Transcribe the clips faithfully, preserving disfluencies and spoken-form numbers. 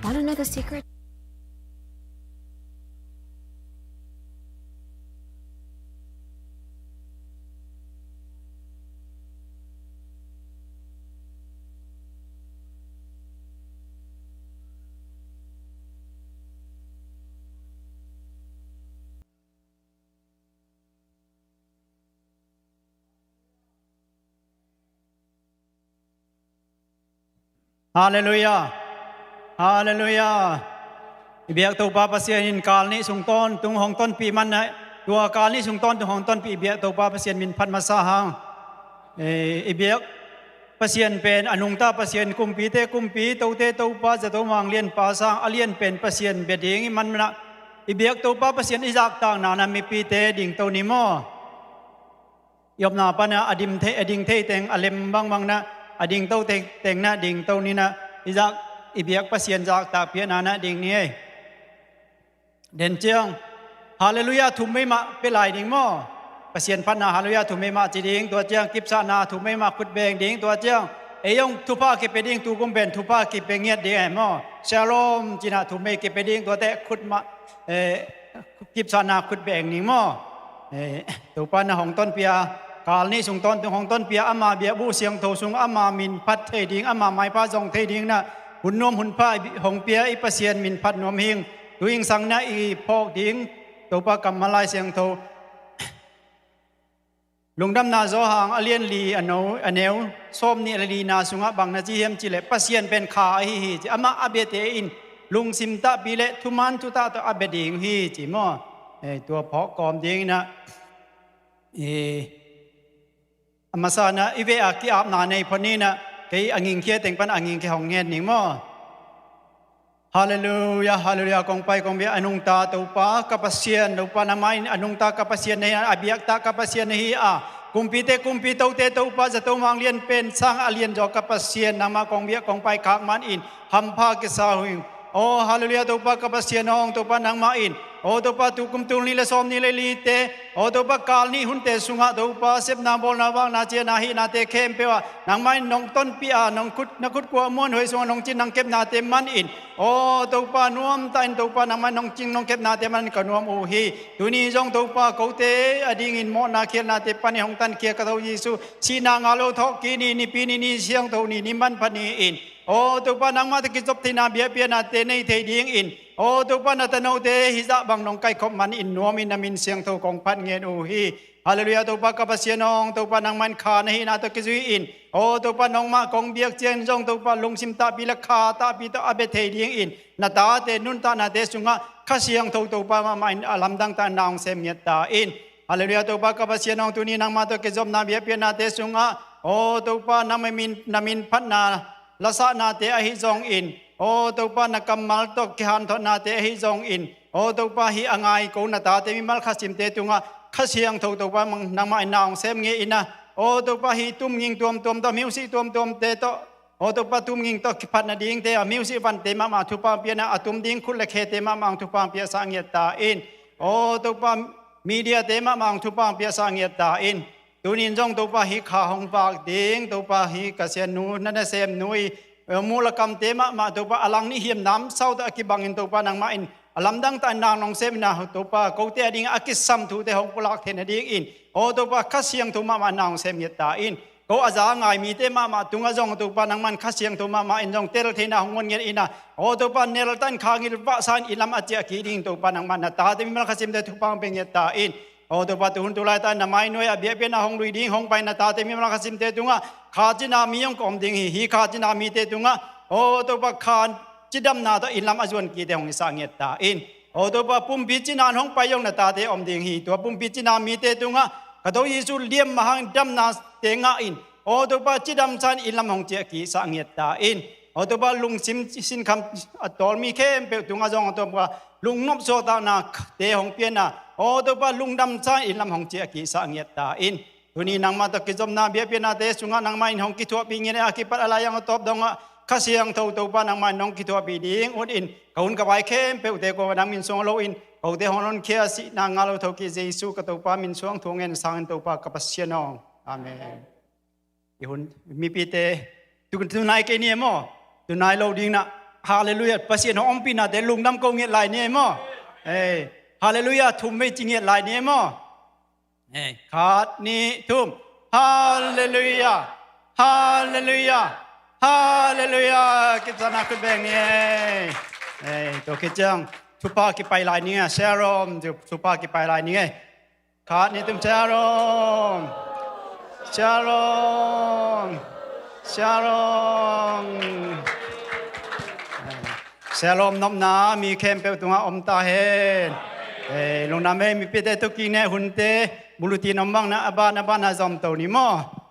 Want to know the secret? Halleluiah. Halleluiah. I biak Topa Pasian in kal nih sung tawntung hong tonpih manah, tua kal nih sung tawntung hong tonpih i biak Topa Pasian min phat masa hang. Eh, i biak Pasian pen a nungta Pasian, kumpite kumpi, tote Topa, zato manglianpa sang a lian pen Pasian bia ding i man manah, i biak Topa Pasian i zahtakna na mipite dingto ni maw? I omna panah a dim thei, a ding thei teng a lem bangbang nah, a dingto thei teng nah dingto ni nah, i zak, i biak Pasian zahtakpiakna nah ding ni ei. Den ciang, halleluiah thum vei mah pia lai ding maw? Pasian phatna halleluiah thum vei mah ci ding, tua ciang kipsakna thum vei mah khut beng ding, tua ciang ei hong thupha kipia ding, tu kum pen thupha kipia ngiat ding ei maw? Shalom cinah thum vei kipia ding, tuate khut mah, eh, kipsakna khut beng ding maw? Eh, Topa na hong tonpia, kal nih sung tawntung hong tonpia, ama biakbuh siangtho sung ama min phat thei ding, ama maipha zong thei ding nah, hun nuam hun pha hong pia i Pasian min phat nuam hing. Tu-in sang nah i phawk ding Topa kammal Lai Siangtho, Lungdamna Johan a lian li a no, a neu sawm nih a lina sungah bang na ci hiam cih leh, Pasian pen kha ahi hi ci, amah a biate in lungsim tahpi le thuman thutah tawh a bia ding hi ci maw? Eh, tua phawk kawm ding inah, eh, a masa nah i veh a ki-apna nei phot ni nah, kei a ngingkhia teng pan a ngingkhia hong ngen ning maw? Halleluiah, halleluiah, kong pai kong bia a nungta Topa ka Pasian, Topa nangmah in a nungta ka Pasian na hi a, a biakta ka Pasian na hi a, kumpite kumpi, tote Topa, zato manglianpa sang a lianzaw ka Pasian, nangmah kong bia kong pai khak man in hampha kisa uh hing. Aw halleluiah Topa ka Pasian aw, Topa nangmah in, aw Topa tu kum tul nih le sawm nih le lite, aw Topa kal nih hunte sungah Topa sepna bawlna vakna ciana hihnate khempeuh ah nangmah in nong tonpih a, nong khut, na khut kua muanhuai sungah nong cin nong kepnate man in, aw Topa nuamtah in Topa nangmah in nong cin nong kepnate man in ka nuam uh hi. Tuni zong Topa kote a dingin mawhna khialhnate pan in hong tankhia ka Topa Jesu, sihna ngah lo thawhkik ni, nipi ni, ni siangtho ni, ni manpha ni in, aw Topa nangmah tawh kizop theihna biakpiaknate nei thei dingin, aw Topa na tanote hih zah bang nong kaikhop man in nuam in na min siangtho kong phat ngen uh hi. Halleluiah Topa ka Pasian aw, Topa nangmah in kha na hihna tawh kizui in, aw Topa nangmah kong biak ciangin zong Topa lungsim tahpi le kha tahpi tawh a bia thei dingin na tate nuntahnate sungah Kha Siangtho Topa mahmah in a lamdang tah na hong sem ngiat ta in. Halleluiah Topa ka Pasian aw, tuni nangmah tawh kizopna biakpiaknate sungah, aw Topa nangmah min, na min phatna lasahnate ahi zongin, aw Topa na kammal tawh kihanthawnate ahi zongin, aw Topa hih a ngai ko na tate mimal khasimte tungah Kha Siangtho Topa nangmah in na hong sem ngiat in ah, aw Topa hih tumging tuamtuam tawh, music tuamtuamte tawh, aw Topa tumging tawh kiphat nadingte a music vante mahmah thupha hong pia in ah, a tum ding khut le khete mahmah hong thupha hong piaksak ngiat ta in. Aw Topa mediate mahmah hong thupha hong piaksak ngiat ta in. Tunin zong Topa hih kha hong vak ding, Topa hih ka siannu, na nasemnu i, eh, muh le kamte mahmah Topa a lang nih hiam namsau tawh a kibangin Topa nangmah in a lamdang tah in na hong sem in ah, Topa kote a ding a kisam thute hong pulak theih nadingin, aw Topa Kha Siangtho mahmah na hong sem ngiat ta in. Ko a za ngai mite mahmah tungah zong Topa nangmah in Kha Siangtho mahmah in zong tel theihna hong guan ngiat in ah, aw Topa neltah in kha ngilvahsa in i lam a ciah kik ding Topa nangmah na tate mimal khasimte thupha hong pia ngiat ta in. Aw Topa tuhun tulai tah na mai nuai a biakpiakna hong lui ding hong pai na tate mimal khasimte tungah kha cina mi hong ka om ding hi. Hih kha cina mite tungah, aw Topa kha cidamna tawh i lam a zuan kikte hong hisak ngiat ta in. Aw Topa pumpi cina in hong pai zong na tate om ding hi. Tua pumpi cina mite tungah ka Topa Jesu liam mah hang damnate ngah in, aw Topa cidamsa in i lam hong ciah kiksak ngiat ta in. Aw Topa lungsim sinkham a tawl mi khempeuh tungah zong aw Topa lungnop suahtaknate hong pia in ah, aw Topa lungdamsa in i lam hong ciah kiksak ngiat ta in. Tuni nangmah tawh kizopna biakpiaknate sungah nangmah in hong kithuahpih ngiat in ah, a kipat a lai zong a tawp dongah Kha Siangtho Topa nangmah in hong kithuahpih ding ut in, ka hun ka vai khempeuhte ko nang min suang lo in, kote hong honkhia sihna ngah lo thawhkik Jesu ka Topa min suang thu ngen sangin Topa ka Pasian aw. Amen. I hun mipite, tu, tunai kei ni e maw? Tunai lo ding nah, Halleluiah, Pasian hong ompihnate lungdam ko ngiat lai ni ei maw? Ei, Halleluiah thum vei ci ngiat lai ni ei maw? Ei, khat, nih, thum. Halleluiah, Halleluiah, Halleluiah. Kipsakna khut beng ni ei. Ei, tua khit ciang thupha kipai lai ni ei. Shalom, thupha kipai lai ni ei. Khat, nih, thum. Shalom. Shalom. Shalom. Shalom nopna mi khempeuh tungah om ta hen. Ei, lungdam ei, mipite, tu kine hunte, bulutin om bang na, a ban, a ban a zom to ni maw?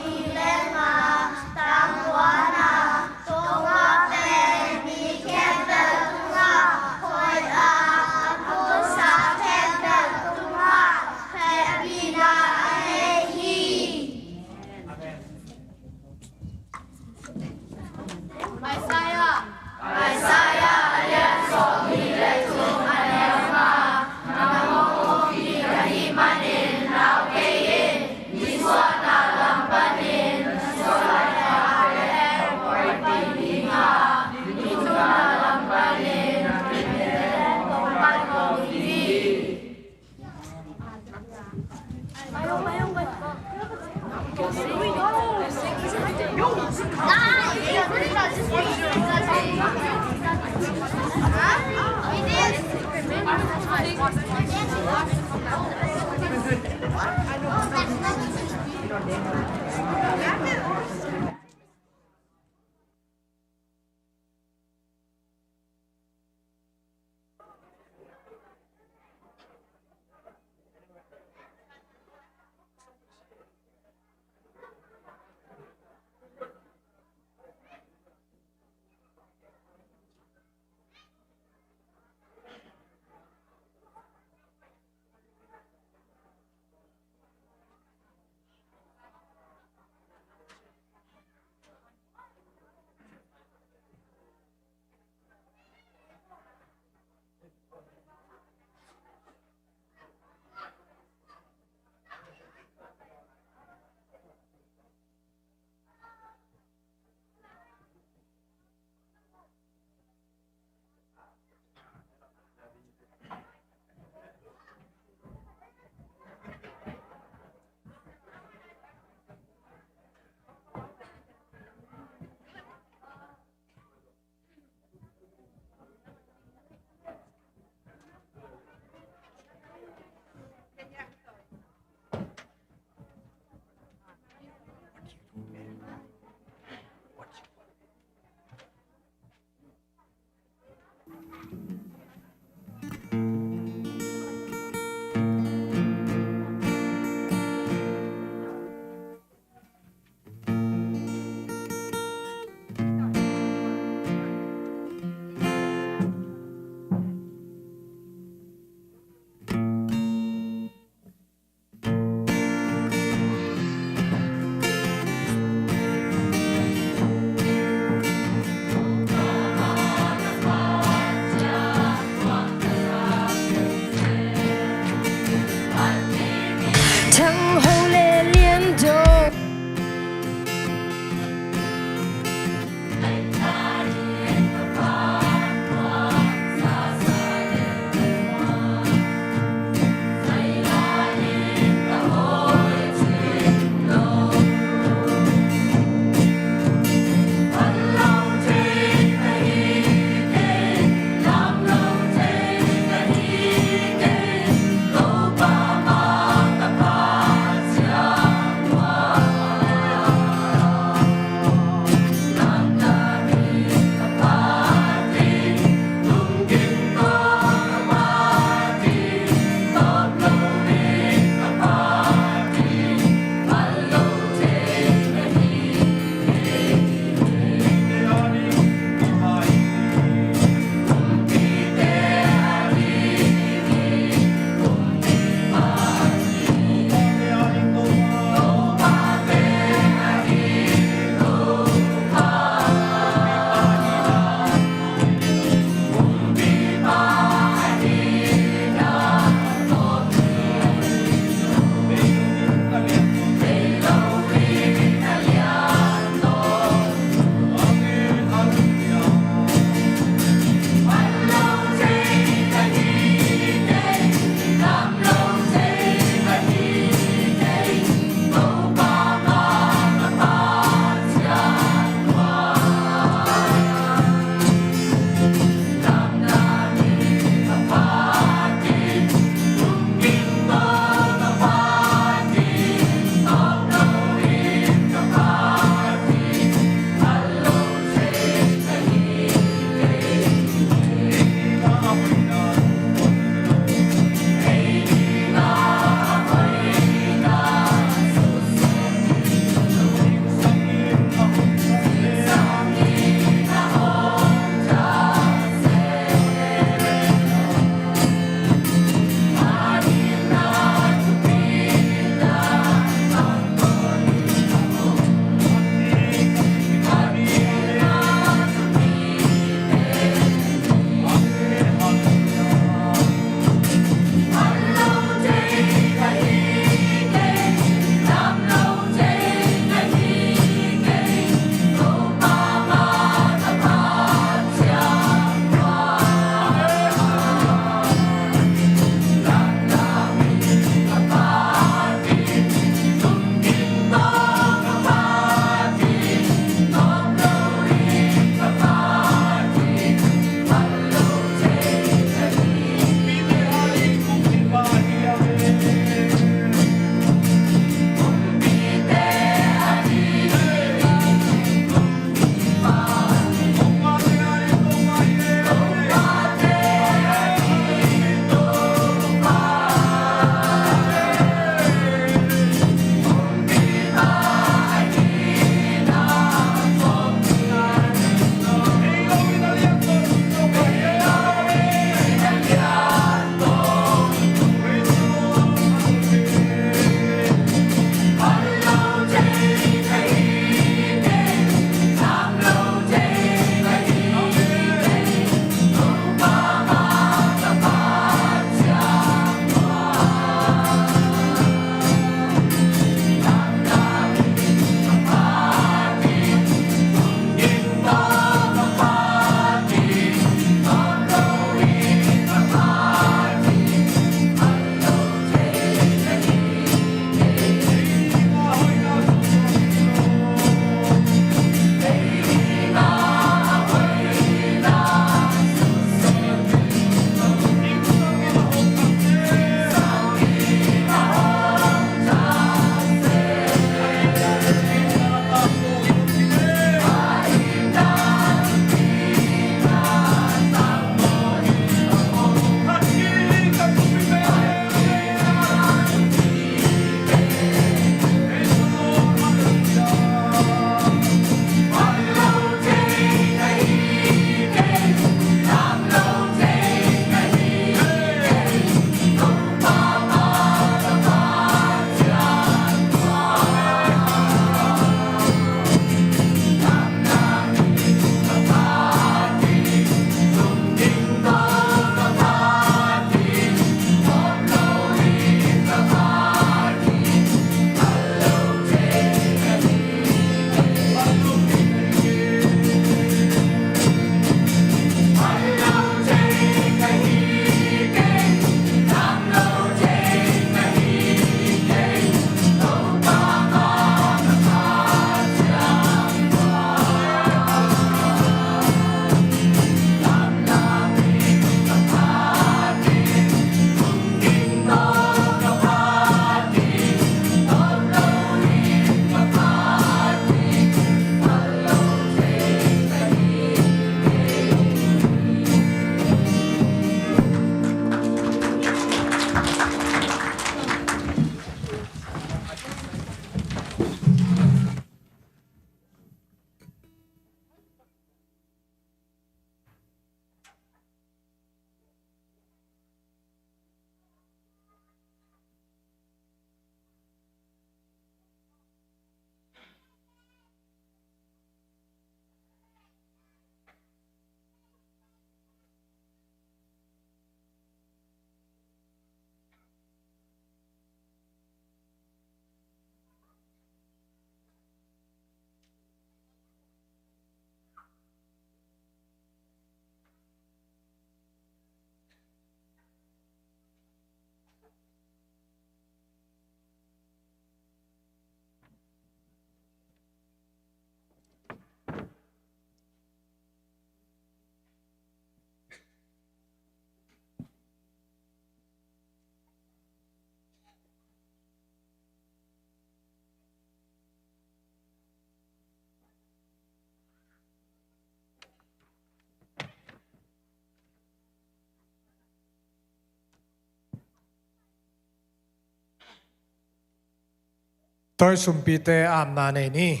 Tawi sumpite apna nei ni.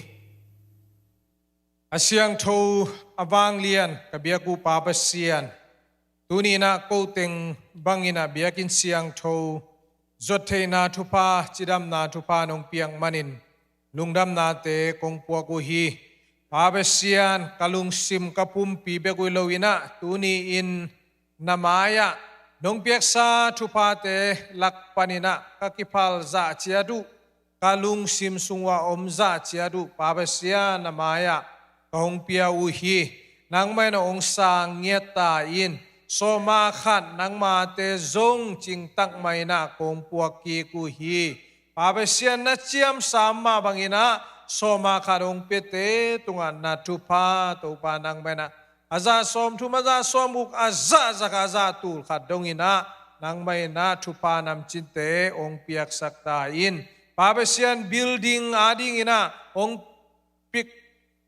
A siangtho, a vanglian ka biak uh Pa Pasian, tuni-in ah ko teng bangin ah biakinn siangtho, zuat theihna thupha, cidamna thupha nong piak manin lungdamnate kong puak uh hi. Pa Pasian, ka lungsim ka pumpi bek uh hi lo-in ah tuni-in na mai-ah nong piaksa thuphate lak panin ah ka kiphal zah ciat uh, ka lungsim sung uah om zah ciat uh, Pa Pasian, na mai-ah ka hong pia uh hi. Nangmah in ah hong sang ngiat ta in. Sawma khat nangmate zong cingtak mah in ah kong puak kik uh hi. Pa Pasian, na ciamsa mah bangin ah sawma khat hong piate tungah na thupha, Topa, nangmah in ah a zah sawmthum, a zah sawmguk, a zah za khat, a zah tul khat dongin ah nangmah in ah thupha namcinte hong piaksak ta in. Pa Pasian, building adingin ah hong pik,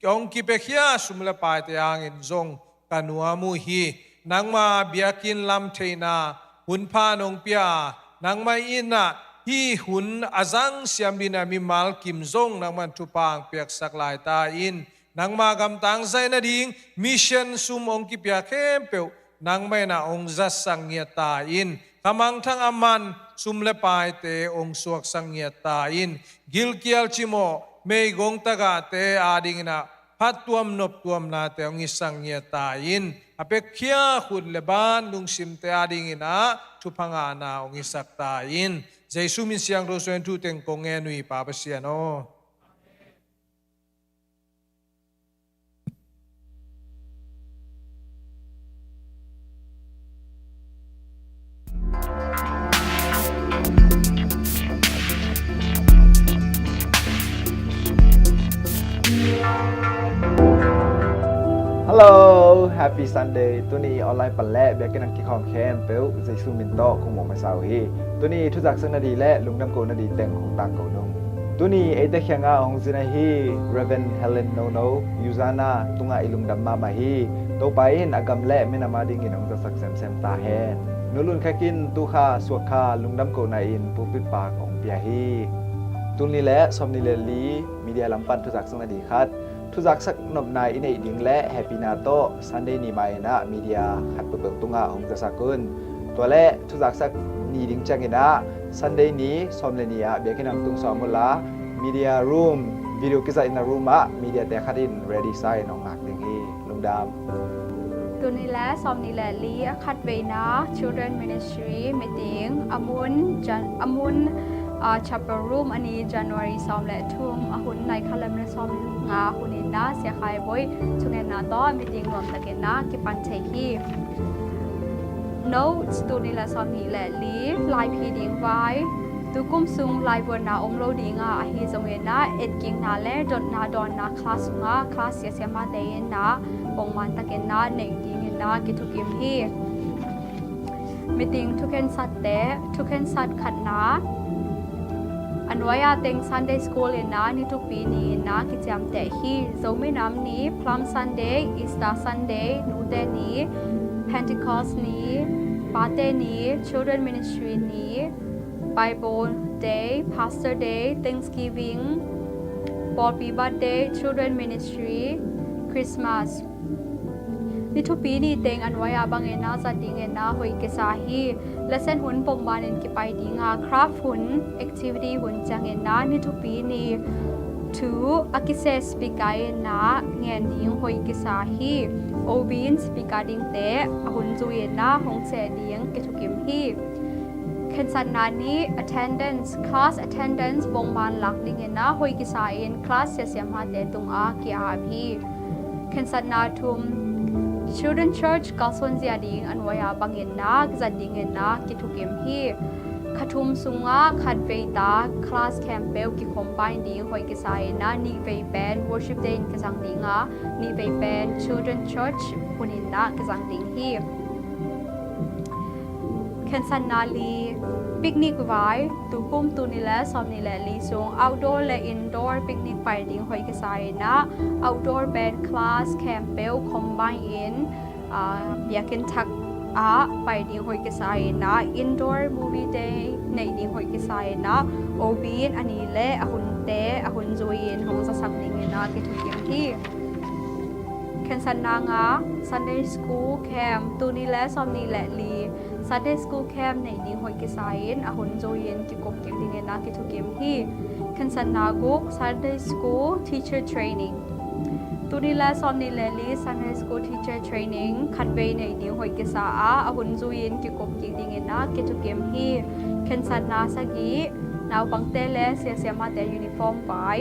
hong kipiakhia sum le paite hangin zong ka nuam uh hi. Nangma biakinn lam theihna hun pha nong pia a, nangmah in ah hih hun a zang siam dingin ah mimal kim zong nangmah in thupha hong piaksak lai ta in. Nangma gamtang zaih nading mission sum hong kipia khempeuh nangmah in ah hong zatsak ngiat ta in. Ka mangthang a man sum le paite hong suaksak ngiat ta in. Gilkial cimawh, meigong tagahte adingin ah phattuam noptuamnate hong hisak ngiat ta in. A piakhia khut le ban lungsimte adingin ah thupha ngahna hong hisak ta in. Jesu min siangtho suangin thu teng kong ngen uh hi, Pa Pasian aw. Hello, Happy Sunday. Tuni online pan le biakinn ah kikhawm khempeuh Jesu min tawh kong muang masa uh hi. Tuni thuzaksak nading le lungdam kohna ding teng kong tangko nung. Tuni eite kiangah hong zin ahi Reverend Helen Nono Yuzana tungah i lungdam mahmah hi. Topa in a gam le minam adingin hong zatsak semsem ta hen. Nu Lun Kha Kin tu kha suak kha lungdam kohna in pulpit pak hong pia hi. Tul nih le sawmnih le li media lam pan thuzaksak nading khat. Thuzaksak nopna i neih ding le hehpihna tawh Sunday ni ma-in ah media khat peuhpeuh tungah hong zasak un. Tua le thuzaksak ni ding ciangin ah Sunday ni sawm le ni ah biakinn ah hong tung sawm unla, media room, video kizatna room ah mediate khat in ready sa in hong ngak ding hi. Lungdam. Tul nih le sawmnih le li a khatveina Children Ministry meeting a mun Jan-, a mun, ah, chapel room a ni January sawm le thum a hun nai khat le minute sawmnga hun in ah Sia Khai Bawi thungetna tawh meeting nuamtakin ah kipan thei hi. Notes, tul nih le sawmnih le li, laiphi ding vai. Tukum sung laivuanna om lo ding a, ahi zongin ah etkikna le dotna dawnna class sungah class siasia mahte in ah pongman takin ah neih dingin ah kithukim hi. Meeting thukhensatte, thukhensat khatna, a nuai-a teng Sunday School in ah ni thupi ni in ah kiciamteh hi. Zomi Nam Ni, Palm Sunday, Easter Sunday, Nute Ni, Pentecost Ni, Pate Ni, Children Ministry Ni, Bible Day, Pastor Day, Thanksgiving, Pawlpi Birthday, Children Ministry, Christmas. Ni thupi ni teng a nuai-a bangin ah zat dingin ah hoih kisa hi. Lesson hun pongmanin kipai ding a, craft hun, activity hun ciangin ah ni thupi ni thu a kisia speaker in ah ngen ding hoih kisa hi. O B in speaker dingte a hun zui in ah hong ciah ding kithukim hi. Khensatna ni, attendance, class attendance pongman lak dingin ah hoih kisa in class siasia mahte tungah ki-ap hi. Khensatna thum, Children Church kalsuanzia ding a nuai-a bangin ah kizat dingin ah kithukim hi. Kha thum sungah khatvei ta class khempeuh ki-combine ding hoih kisa in ah nihvei pen worship day in kizang ding a, nihvei pen Children Church hun in ah kizang ding hi. Khensatna li, picnic vai, tukum tul nih le sawmnih le li sung outdoor le indoor picnic pai ding hoih kisa in ah, outdoor pen class khempeuh combine in, ah, biakinn thak ah pai ding hoih kisa in ah, indoor movie day neih ding hoih kisa in ah, O B in a ni le a hunte a hun zui-in hong zasak dingin ah kithukim hi. Khensatna nga, Sunday School Camp, tul nih le sawmnih le li Sunday School Camp neih ding hoih kisa in a hun zui-in kikup kik dingin ah kithukim hi. Khensatna guk, Sunday School Teacher Training. Tul nih le sawmnih le li Sunday School Teacher Training khatvei neih ding hoih kisa ah a hun zui-in kikup kik dingin ah kithukim hi. Khensatna sagih, naupangte le siasiamate uniform vai.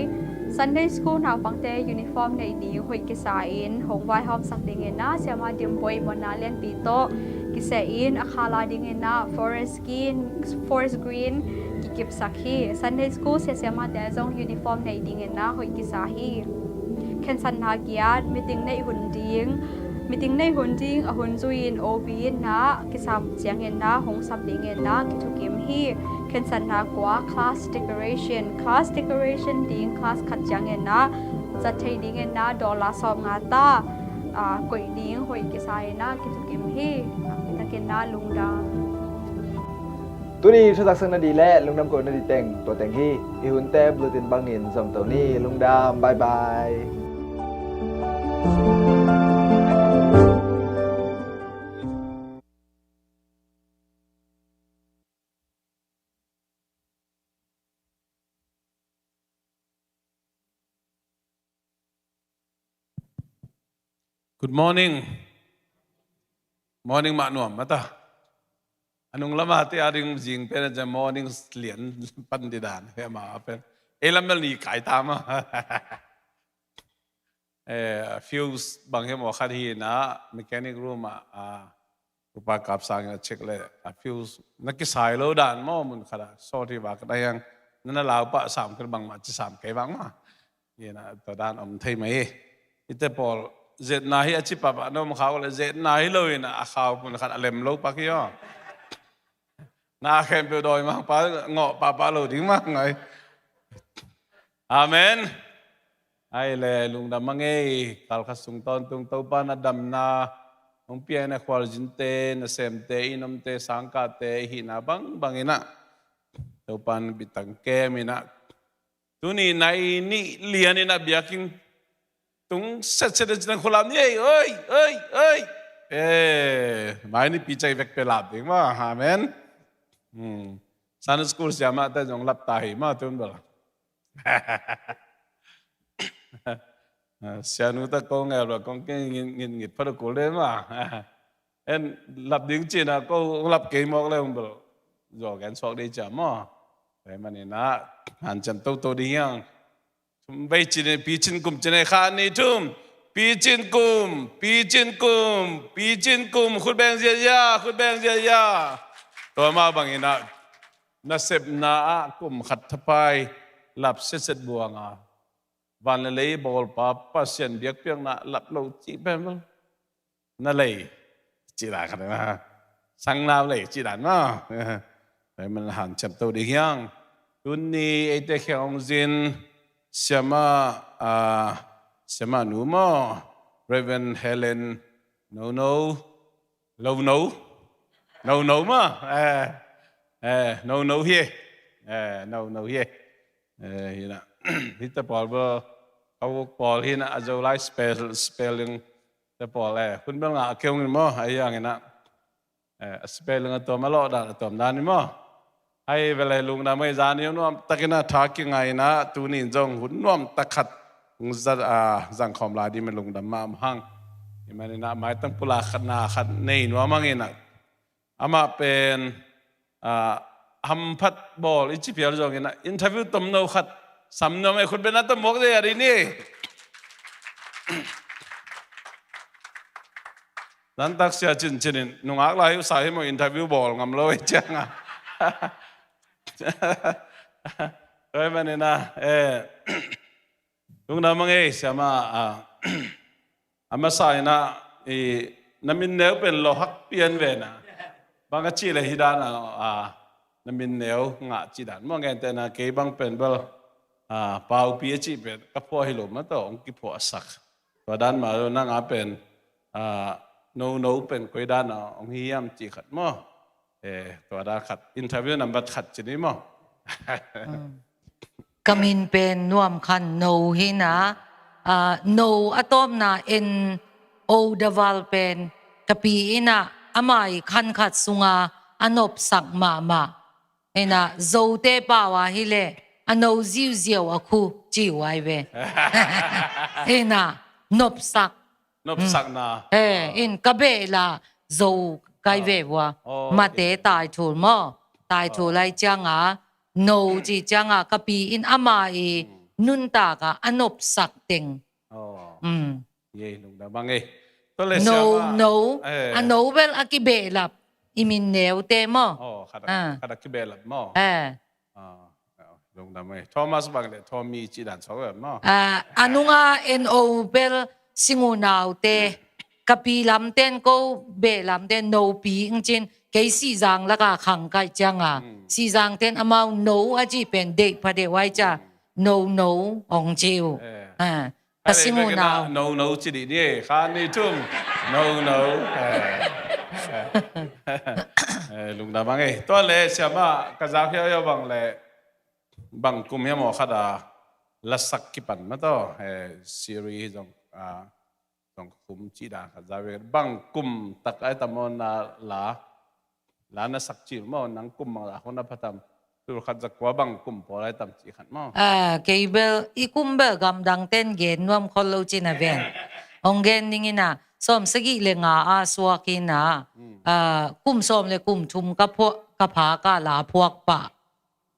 Sunday School naupangte uniform neih ding hoih kisa in hong vaihawmsak dingin ah Siama Dim Bawi muanna lianpi tawh kiseh in a khala dingin ah forest green, forest green kikipsak hi. Sunday School siasiamate zong uniform neih dingin ah hoih kisa hi. Khensatna giat, meeting neih hun ding, meeting neih hun ding a hun zui-in O B in ah kisam ciangin ah hong sap dingin ah kithukim hi. Khensatna kua, class decoration, class decoration ding class khat ciangin ah zat thei dingin ah dollar sawmnga ta, ah, koih ding hoih kisa in ah kithukim hi. Takin ah lungdam. Tuni thutak sang na di le lungdam ko na di teng tua teng hi. I hunte bulletin bangin zom to ni. Lungdam, bye bye. Good morning. Morning mah nuam mata. A nung lama te a ding zing pen a morning lian pan di dan he ma pen. E lam bel ni kai ta ma. Eh, fuse bang he maw khat hi na mechanic room ah, ah, upa kap sang a check le a fuse na kisai lo dan maw mun khat a sawt hi va khat a hiang na na lau pa sam khat bang ma ci sam kei bang ma. Hi na tua dan om thei mai hi. Ite pawl zetna hi a ci pa pa na om khau le zetna hi lo hi na a khau mun khat a lem lo pak hi aw. Na khempeuh dawi mangpa ngawh papa lo ding mah ngai. Amen. Ai le lungdam a ngei kalkhat sung tawntung Topa na damna hong pia in a khualzinte, nasemte, i nomte, sangkahte, i hihna bangbang in ah Topa na bitang kem in ah Tuni nai nih lian in a biakinn tung setset in cina khulam ni ei, oi, oi, oi. Eh, mai ni pi cai vek pe lap ding ma, amen. Hmm. Sunday school siama te zong lap ta hi ma tun bel. Sianu ta kong el bel kong ke ngin ngin ngit pha kul de ma. En lap ding cina ko lap kei mawk le ung bel. Zo gen suak dei cia maw. Pai manin ah hanciam toto ding hiang. Thum vei cin in, picin kum cin in, khat nih thum. Picin kum, picin kum, picin kum, khut beng ziazia, khut beng ziazia. Tua mah bangin ah nasepna ah kum khat thapai lap setset buang a van le lei bawlpa Pasian biakpiakna lap lo cih pen bel na lei cih dan khat na sangnau lei cih dan ma. Pai man hanciam to ding hiang. Tuni eite khiang hong zin siama, ah, siama nu maw, Reverend Helen Nono, Lono, Nono maw, eh, eh, Nono hi, eh, Nono hi, eh, hi na, hi ta pawl bo, kau pawl hi na, a zo lai spell, spelling ta pawl, eh, hun bel nga a keu ngin maw, a yang hi na. Eh, a spelling a tuam a lawh dan a tuam dan hi maw. Hai vele lungdam ei zan hi nuam takin a tha kingai na tuni in zong hun nuam tak khat hong za, ah, zang khawm lai ding me lungdam mah om hang. Hi manin ah maitang pula khat na khat nei nuam hang in ah. Amah pen, ah, hamphat bawl i ci pial zong in ah interview tomno khat sam nuam ei khut beng na tom mawk dei a ding ni. Zantak sia cincin in nungak lai uh sa hi maw interview bawl ngam lo ei ciang a. Tua hi manin ah, eh, lungdam a ngei siama, ah, a masa in ah, i, na min neu pen lo hak pian ve na. Bang a cih le hi dan a, ah, na min neu ngah cih dan. Maw ngente na kei bang pen bel, ah, Paupi a cih pen ka phuah hi lo ma tawh hong kiphuah sak. Tua dan mah lo nang a pen, ah, no no pen koi dan a hong hi hiam cih khat maw? Eh, tua dan khat, interview number khat ci ni maw? Ka min pen Nuam Khan No hi na, ah, No a tawpna N O double pen ka pi in ah ama i khan khat sunga a nopsak mahmah. Hi na, Zote pau a hi leh a no ziuziau a khu ci uh ai ve. Hi na, nopsak. Nopsakna. Eh, in ka behlap Zo kai ve vua. Oh, mate okay. Taithul maw? Taithul ai cianga, No ci cianga ka pi in ama i nuntak a a nopsak teng. Oh. Mm. Ye, lungdam a ngei. Tua le No, siama, no. Eh. A no bel a kibehlap i min neute maw? Oh, khat a, ah, khat a kibehlap maw? Eh. Ah, lungdam a ngei. Thomas bang le Tommy ci dan sawk bel maw? Ah, a nunga N O bel Singunaute. Ka pi lamten ko beh lamten No pi ing cin kei Sihzang laka khang kaih cianga. Mm. Sihzangten amau No a ci pen deih pha deuh ai cia. Mm. No, no, ong ci uh. Eh. Ah. Ka Singunau. No, no ci dih ni, kha ni thum. No, no. Eh, lungdam a ngei. Tua le siama ka zak hiauhiau bang le bang kum hiam aw khat a lasak kipan mah tawh, eh, series zong, ah, zong kum ci dan khat za ve. Bang kum tak ai tam aw na la, la na sak cil maw, nang kum bang la khong na pha tam. Tul khat za kua bang kum pawl ai tam ci khat maw? Ah, kei bel, i kum bel gamdang ten gen nuam khol lo cin a ven. Hong gen ning in a, sawm sagih le nga a suak in a, ah, kum sawm le kum thum ka phuak, ka pha ka la phuak pah.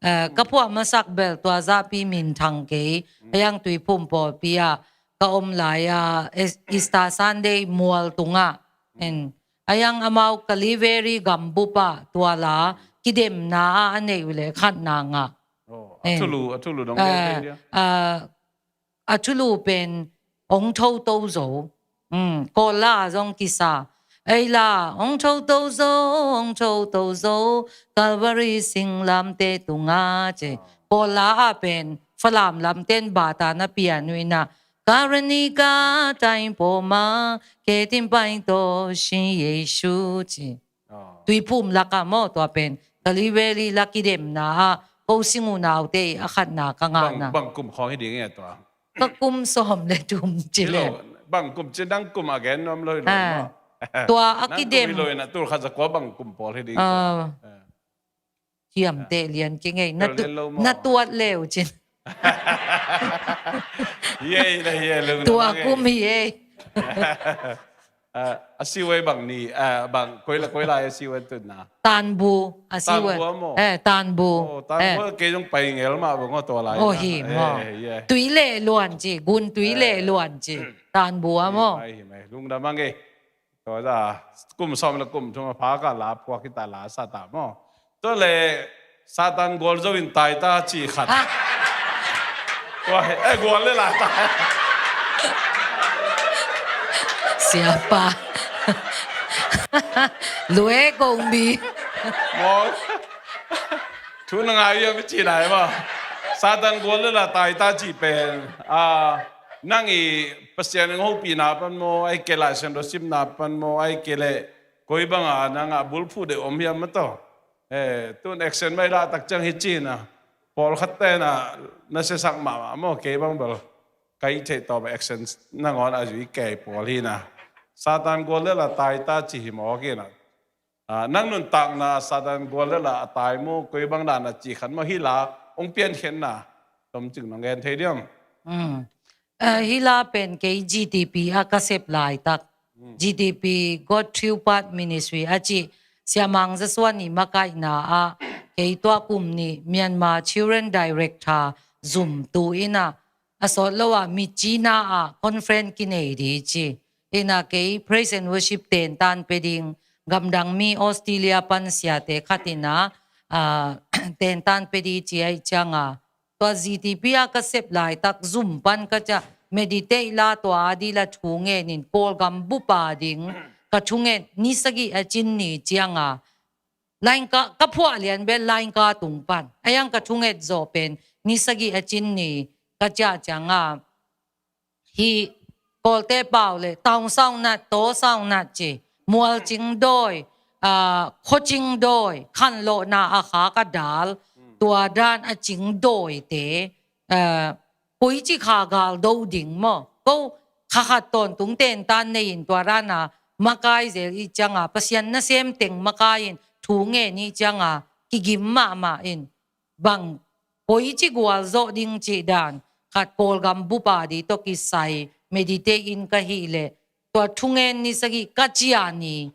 Eh, ka phuak masak bel tua zahpi minthang kei, a yang Tuiphum pawlpi ah ka om lai a, Eas-, Easter Sunday mual tungah. En, a yang amau Kaliveri gambup ah tua la kidemna ah a neih uh le khatna ngah. Oh, a thulu, a thulu dong gen thei dia. Ah, a thulu pen ong tho to zo. Mm, Kawl la zong kisa. Ei la, ong tho to zo, ong tho to zo, Calvary singlamte tunga ci. Kawl la ah pen Falam lamten bata na pian uh in a, Karani ka taing poma, ketin paing to shin Yesu ci. Oh. Tuiphum laka maw tua pen Kaliveri la kidemna ah ko Singunaute a khatna ka ngahna. Bang, bang kum khawng hi ding e tua? Ka kum sawm le thum ci le. Bang kum ci nang kum a gen nuam lo hi lo maw? Tua a kidem. Nang kum hi lo in a tul khat za kua bang kum pawl hi ding tua? Ah. Eh. Ciamteh lian kingei. Na tuat leu cin. Yei, na yei lung. Tua kum hi ei. Ah, a siwei bang ni, ah, bang koila, koila a siwei tunna. Tanbu, a siwei. Tanbu a maw? Eh, Tanbu. Oh, Tanbu kei zong pai ngel mah bang aw tua lai. Oh, hi maw. Tui le luan ci, gun tui le luan ci. Tanbu a maw. Hi mai, hi mai. Lungdam a ngei. Tua za, kum sawm le kum thum a pha ka la phuak kita la sa ta maw. Tua le Satan gual zo in tai ta ci khat. Ha? Tua he, eh, gual le la tai. Siapa. Lue kong bi. Maw. Thu na ngai ia mi ci nai maw. Satan gual le la tai ta ci pen. Ah, nang i Pasian in hopihna pan maw, ai ke Lai Siangtho simna pan maw, ai ke le koi banga nang a bulphuh deuh om hiam mah tawh. Eh, tun action mai lah tak ciang hi cina. Pawlkhat tena na siasak mahmah maw, kei bang bel. Kai thei tawh action nangawn a zui kei pawl hi na. Satan gual le la tai ta ci hi maw kei na. Ah, nang nuntakna Satan gual le la a tai maw, koi bang dan a ci khan maw hi la, ong piankhiatna. Tom cing nong gen thei diam. Mm. Eh, hi la pen kei G T P a ka sep laitak. Mm. G T P, God True Path Ministry, a ci Siamang Zasuan i makaihna ah kei tua kum nih Myanmar Children Director zum tu in a, a sawt lo ah Myitkyina ah conference kinei di ci. In a kei praise and worship tentan pe ding, gamdang mi Australia pan siate khat in a, ah, tentan pe di ci ai ciang a. Tua G T P a ka sep laitak zum pan ka ciah meditate la tua a di la thu ngen in Kawlgam bup a ding ka thunget ni sagih a cin ni ciang a. Lainka, ka phuah lian bel lainka tung pan. A yang ka thunget zawh pen ni sagih a cin ni ka ciah ciang a. Hi Kawlte pau le taung saunat, taw saunat ci. mualcing dawi, ah, khuacing dawi, khanlawhna a khak a dal, tua dan a cing dawite, ah, koici kha gal do ding maw? Ko kha khat tawntung tentan nei-in tua dana makai zel i cianga, Pasian nasem teng makai-in thu ngen i cianga kigim mahmah in, bang koici gualzawh ding cih dan khat Kawlgam bupa di tawh kisai meditate in ka hih leh, tua thungen ni sagih ka cia ni,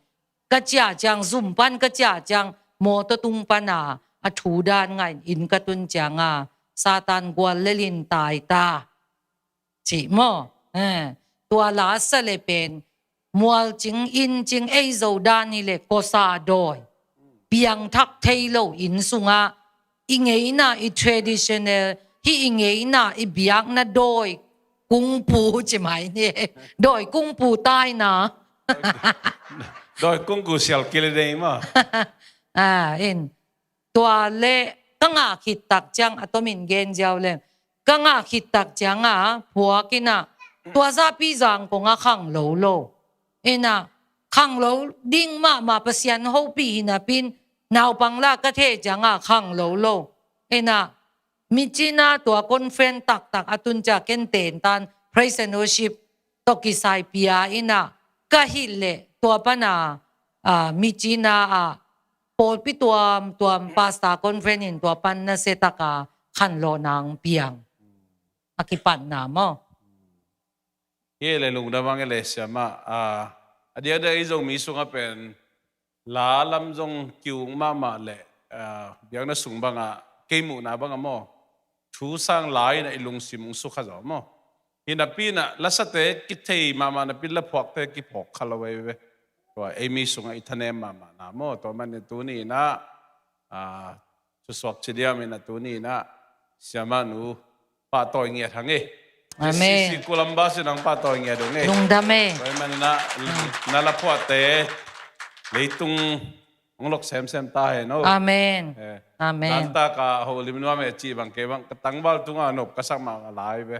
ka cia ciang, zum pan ka cia ciang, mawtaw tung pana a thu dan ngahin inn ka tun cianga Satan gual lelin tai ta cih maw? Eh, tua la sa le pen mualcing, inncing, ei Zo dan hi le kosa dawi, piangthak thei lo inn sungah i ngeina, i traditional, hih i ngeina, i biakna dawi kungpu ci mai ni. Dawi kungpu taina. Dawi kungpu sial kile dei maw? Ah, in. Tua le ka ngah khit tak ciang a tomin gen ziau le, ka ngah khit tak cianga phuak ina, tua zahpi zang kong a khang lo lo. Ina, khang lo ding mahmah, Pasian hopih hi napi-in, naupang la ka theh cianga khang lo lo. Ina, Myitkyina tua conference taktak a tun cia ken tentan praise and worship tawh kisai pia ina ka hih leh tua pana, ah, Myitkyina ah pawlpi tuamtuam pastor conference in tua pan nasiataka khanlawhna hong piang. A kipatna maw? Hi le lungdam ang e le siamah, ah, a diakdiak i Zomi sungah pen la lam zong kiung mahmah le, ah, biakna sung bangah kei muhna bangah maw, thu sang la inah i lungsim hong sukha zaw maw? Hi napi inah lasate kithei mahmah napi, laphuakte kiphawk kha lo veve. Tua ei mi sungah i thanem mahmahna maw? Tua manin tuni inah, ah, thusuak ci diam inah tuni inah siamah nu pahtawi ngiat hang e. Amen. Sisi Columbus inah pahtawi ngiat hang e. Lungdam e. Tua manin inah na laphuakte leitung hong lok semsem ta hen o. Amen. Eh, amen. Zanta ka holim nuam e cih bang kei bang ka tangval tungah nop ka sak mah a lai ve.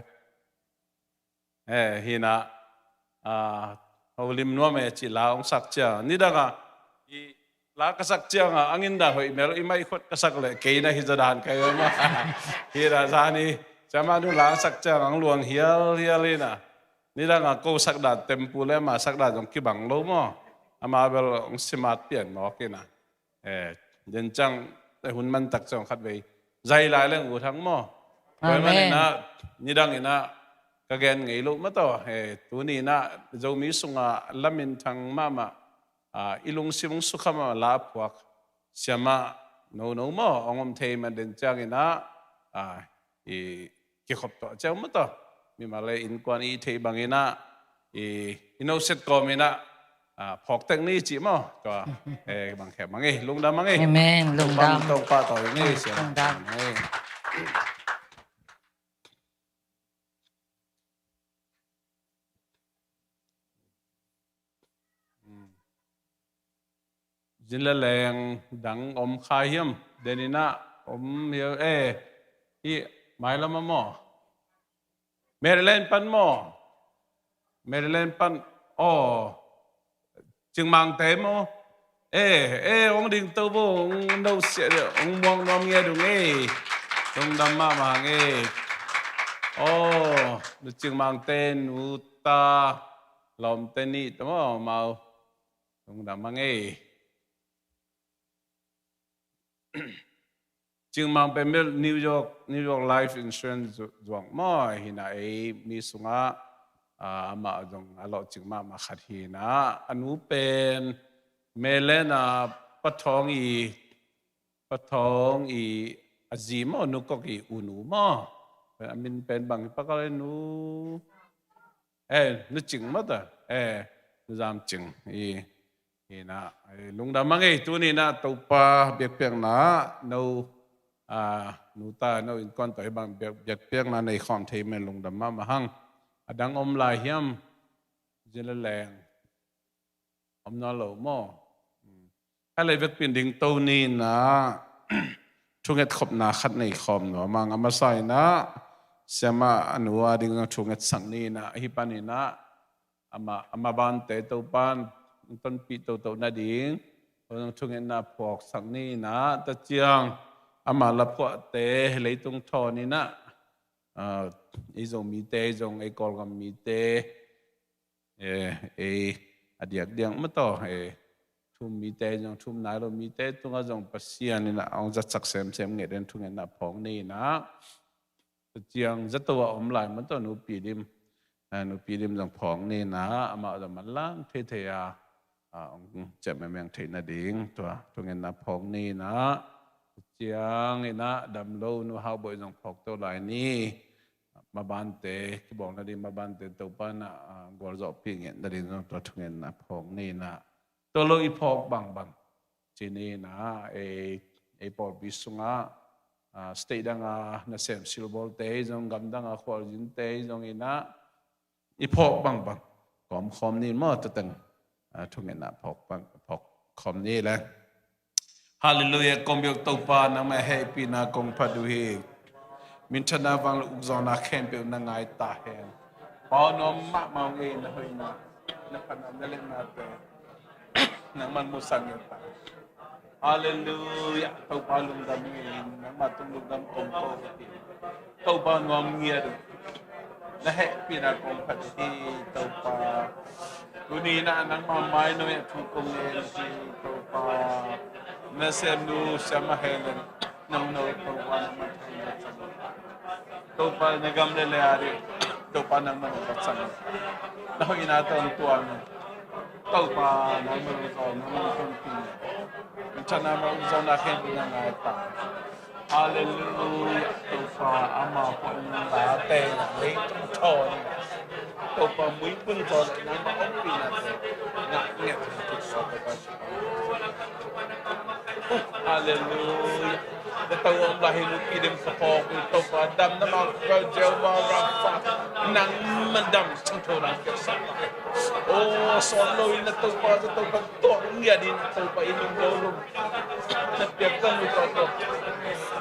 Eh, hi inah, ah, holim nuam e cih la hong sak ciang, nidangah i la ka sak ciangah a nginda hoih mel i maikhut ka sak leh kei na hi zadan kai om a. Hi inah zani siamah nu la hong sak ciangah hong luang hialhial inah. Nidangah ko sak dan tempu le ama sak dan zong kibang lo maw? Ama bel hong simat pian mawk inah. Eh, den ciang, eh, hun mantak ciang khatvei zai lai leng ut hang maw? Amen. Tua manin inah nidang inah ka gen ngei lo mataw. Eh, tuni inah Zomi sungah laminthang mahmah, ah, i lungsim hong sukha mahmah la phuak siamah nono maw? Hong om thei man den ciang inah, ah, i kikhop tawh ciang mataw. Mimal le innkuan i thei bang inah i, i noset kawm inah, ah, phawk tek ni cih maw? Tua, eh, bang khek mang e, lungdam mang e. Amen, lungdam. Tawng pahtawi ni, siam. Lungdam. Mang e. Zin le leng dang om kha hiam? Den inah om hiam e? Hi mailam ah maw? Maryland pan maw? Maryland pan, aw. Cingmangte maw? E, e, hong dingto bo, hong no sia, hong muang nuam ngiat ung e. Lungdam mahmah hang e. Aw, nu Cingmangte, nu ta, lawmte nih ta maw, mau. Lungdam hang e. Cingmang pen bel New York, New York Life Insurance zu-, zuang maw, hi inah ei mi sungah, ah, amah zong a lawhcing mahmah khat hi inah, a nu pen Maryland ah Pa Thawng i, Pa Thawng i a zi maw, Nu Kok i u nu maw. A min pen bang hi pa kal e, Nu Eh, Nu Cing mata. Eh, Nu Zam Cing. I, hi inah, eh, lungdam hang e, tuni inah Topa biakpiakna, no, ah, nu ta, no innkuan tawh hih bang biak, biakpiakna nei khawm thei men lungdam mahmah hang. A dang om lai hiam? Zin le leng. Om nawn lo maw? Kha lei vekpi in dingto ni inah, thunget khopna khat nei khawm nuam hang. A masa inah, siamah a nu a ding thunget sak ni inah, hih pan inah, amah, amah bante Topan tonpih toto nading, tua zong thungetna phawksak ni in ah, tua ciang ama laphuahte leitung thawn in ah, ah, ei Zomite, ei zong ei Kawlgam mite, eh, ei a diakdiak mah tawh, eh, thum mite zong, thum nai lo mite tungah zong Pasian in ah hong zatsak semsem nget den thungetna phawk ni in ah, tua ciang zato a om lai mah tawh nupi lim, eh, nupi lim zong phawk ni in ah, amah zong manlang theithei a, ah, hong ciah mengmeng theih nading tua thungetna phawk ni in ah, tua ciang in ah damlo Nu Hau Bawi zong phawk to lai ni. Mabante, kibawl nading mabante Topa in ah, ah, gualzawhpih nget nading zong tua thungetna phawk ni in ah, tua lo i phawk bangbang ci ni in ah, ei, ei pawlpi sungah, ah, state dang a nasem silbawlte zong, gamdang a khualzinte zong in ah, i phawk bangbang kawmkhawm ni maw, tua teng, ah, thungetna phawk bang, phawk khawm ni le. Halleluiah, kong biak Topa, nangmah hehpihna kong phat uh hi. Minthanna, vanglian, ukzawhna khempeuh na ngai ta hen. Pau nuam mahmah ung ei, na hoihna, na phatna, na liatnate nangman musak nget ta. Halleluiah. Topa lungdam ing, nangma tung lungdam kong ko hi. Topa nuam ngiat uh, na hehpihna kong phat hi Topa. Tuni in ah nangma mai-ah thu kong ngen hi Topa. Na semnu siamah Helen Nono, Topa nangman thangna cang. Topa na gam le lei a ding, Topa nangman hong ka cang. Na hoihna tawh hong tuang. Topa nangman hong zaw, nangman hong tung. Minthanna, vanglian, ukzawhna khempeuh na ngai ta. Halleluiah. Topa ama phuahna late na leitung thawn, Topa muibun thawn nangma ompihna te ngah ngiat hi Topa. Halleluiah. Zato a om lai hi nupi lim ka phawk uh Topa, damna mang ka Jehovah Rapha, nangman dam siangtho na piaksak. O, sawn lo in ah Topa, zato ka tuak ngiat in Topa i lunglo lum na piak ka mu Topa.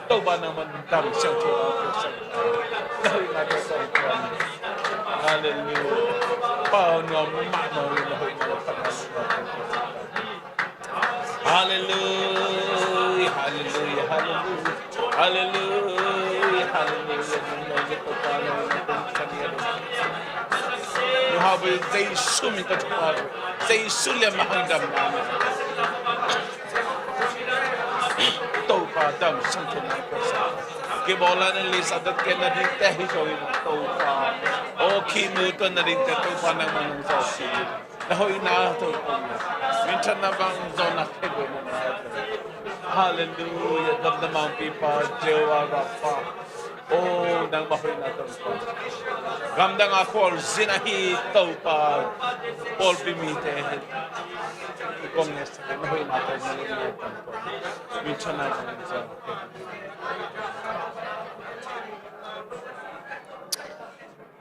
Topa nangman dam siangtho na piaksak. Na hoihna tawh kong tuang. Halleluiah. Pau nuam mahmah ung ei, na hoihna tawh kong tuang. Halleluiah, halleluiah, halleluiah. Halleluiah, halleluiah. Nu Hau Bawi, Jesu min tawh thupha, Jesu lian mah hang damna. Topa dam siangtho na piaksak. Kibawl a na lisa dat ken nadingte hi zo in Topa. O, khihmu tuan nadingte Topa nangman hong zawhpih. Na hoihna tawh kong, minthanna, vanglian, ukzawhna khempeuh na ngai ta. Halleluiah. Damna mangpipa Jehovah Rapha, o, nangma hoihna tawh kong, gamdang a khualzin ahi Topa, pawlpi mite hi kong ngetsak, na hoihna tawh na ngai ta. Minthanna, vanglian, ukzawhna khempeuh.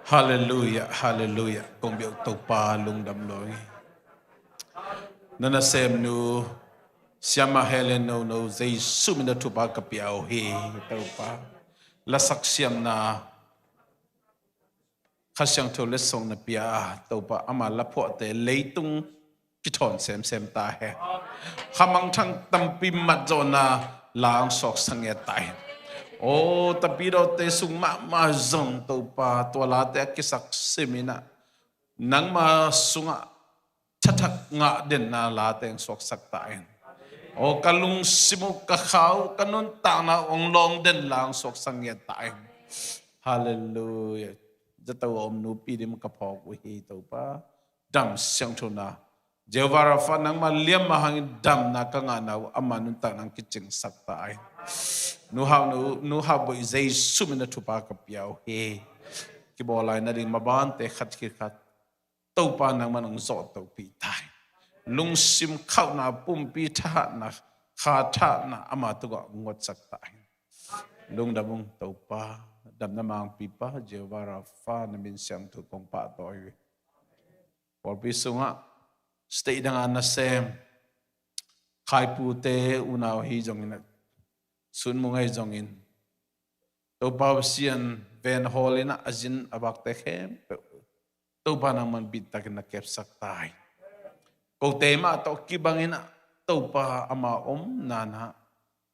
Halleluiah, halleluiah. Kong biak Topa lungdam lo hi. Na nasemnu siamah Helen Nono, Jesu min a thupha ka pia uh hi Topa. Lasak siamna, Kha Siangtho letsong na pia a Topa, ama laphuahte leitung kithawn semsem ta hen. Kha mangthang tampi matzawhna la hong suaksak ngiat ta hen. O, tapidawte sung mahmah zong Topa, tua late a kisak sim in ah nangma sungah thathak ngah denna late hong suaksak ta hen. O, ka lungsim uh, ka kha uh, ka nuntakna uh hong lawng den la hong suaksak ngiat ta hen. Halleluiah. Zato a om nupi lim ka phawk uh hi Topa. Dam siangtho na, Jehovah Rapha, nangma lian mah hangin damna ka ngahna uh ama nuntakna hong kicingsak ta hen. Nu Hau, Nu, Nu Hau Bawi, Jesu min a thupha ka pia uh hi. Kibawl lai nading mabante khat khit khat Topa nangman hong zawhtohpih ta hen. Lungsim khauhna, pumpi thahatna, kha thahatna ama tungah hong ngawtsak ta hen. Lungdam ung Topa, damna mangpipa Jehovah Rapha, na min siangtho kong pahtawi uh hi. Pawlpi sungah state dang a nasem khaipute, unau hi zongin ah, sunmung ahi zongin, Topa Pasian venhawl in ah a zin a vakte khempeuh Topa nangman bittakin na kepsak ta hen. Kote mah tawh kibangin ah Topa ama omna-ah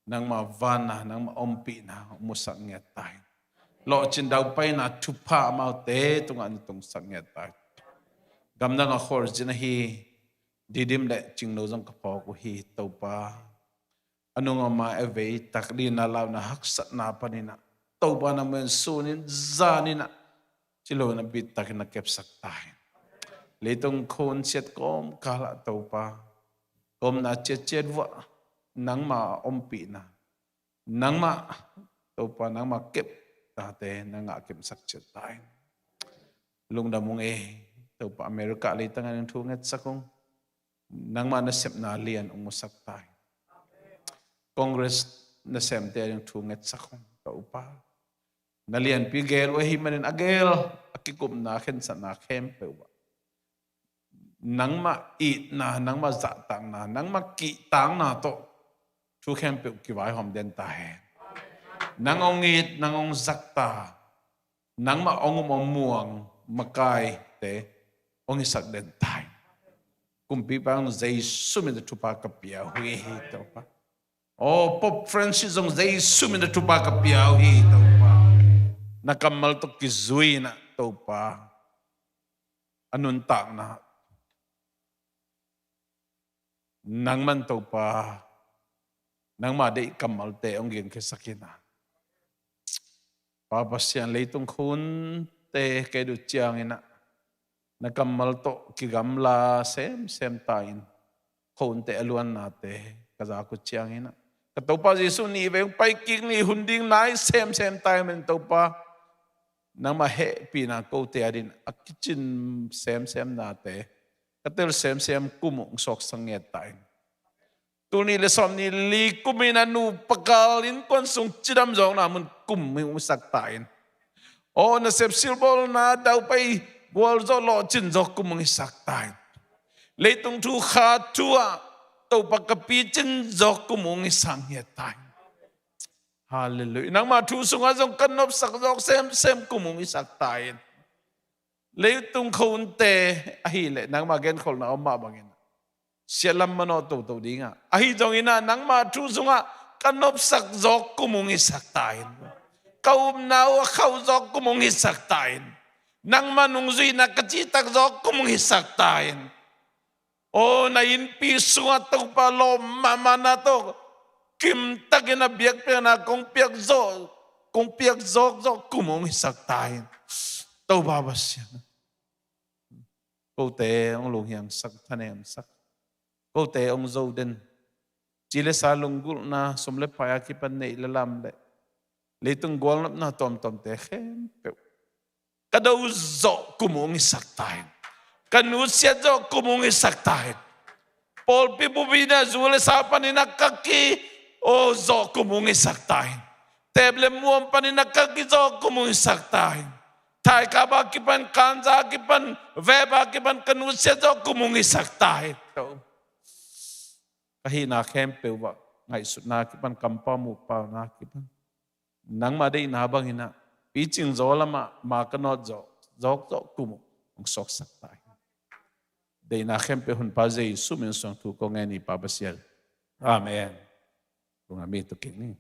nangma vanna, nangma ompihna hong musak ngiat ta in. Lawhcin daupaina thupha amaute tungah na tungsak ngiat ta in. Gamdang a khualzin ahi Didim le Cingno zong ka phawk uh hi Topa. A nung a mai a vei tak, lina launa haksatna panin ah Topa na mun sunin zanin ah ci lo na bit takin na kepsak ta in. Leitung khun siat kawmkal ah Topa, kawmna ciatciat vuah nangma ompihna, nangma Topa nangma kepnate na ngah kepsak ciat ta in. Lungdam ung ei Topa, America leitang ah nang thu ngetsak ung. Nangma nasepna lian hong musak ta in. Congress nasemte a ding thu ngetsak ung Topa. Na lianpi gel uh ahih manin a gel a kikupna khensatna khempeuh ah nangmah itna, nangmah zahtakna, nangmah kihtakna tawh thu khempeuh kivaihawm den ta hen. Nang hong it, nang hong zahtak, nangmah hong um hong muang makaite hong hisak den ta hen. Kumpipa Jesu min tawh thupha ka pia uh hi Topa. Aw Pope Francis zong Jesu min tawh thupha ka pia uh hi Topa. Na kammal tawh kizui-in ah Topa, a nuntakna nangman Topa, nangma deih kammalte hong gingkhiasak in ah, Pa Pasian, leitung khunte ka et uh ciangin ah na kammal tawh kigamla semsem ta in. Khunte a luannate ka zak uh ciangin ah ka Topa Jesu nih vei hong pai kik ni, hun ding nai semsem ta in, Topa, nangma hehpihna kote a dingin a kicin semsemnate ka tel semsem kum uh hong suaksak ngiat ta in. Tul nih le sawmnih le li kumin a nupa kal innkuan sung cidam zawkna mun kum hong hisak ta in. Aw nasep silbawlna daupai gualzawh lawhcin zawk kum hong hisak ta in. Leitung thu kha thu ah Topa ka picin zawk kum hong hisak ngiat ta in. Halleluiah. Nangma thu sungah zong ka nopsak zawk semsem kum hong hisak ta in. Leitung khunte ahih leh nangma genkholhna om mah bangin siatlam manawh toto ding a, ahi zongin ah nangma thu sungah ka nopsak zawk kum hong hisak ta in. Ka upna uh a khauh zawk kum hong hisak ta in. Nangma nungzuihna ka cihtak zawk kum hong hisak ta in. Aw na innpi sungah Topa lawm mahmahna tawh kimtakin a biakpiakna kong piak zawk, kong piak zawkzawk kum hong hisak ta in. Topa Pasian, kote hong lunghiangsak, thanemsak, kote hong zo den, ci le sa, lunggulhna, sum le pai a kipan neih le lam le leitung gualnopna tuamtuamte khempeuh ka do zawh kum hong hisak ta in. Ka nusiat zawh kum hong hisak ta in. Pawlpi bup in ah zu le sa panin a ka ki, aw, zawh kum hong hisak ta in. Teep le muam panin a ka ki zawh kum hong hisak ta in. Thaikap a kipan, kanza a kipan, vep a kipan ka nusiat zawh kum hong hisak ta in. Ka hihna khempeuh ah ngaihsutna a kipan, kampau muhpauna a kipan nangma deihna bangin ah picing zaw lamah ma ka nawt zawh zawkzawh kum uh hong suaksak ta in. Deihna khempeuh Honpa Jesu min suang thu kong ngen hi Pa Pasian. Amen. Kong a mi tu kik ni.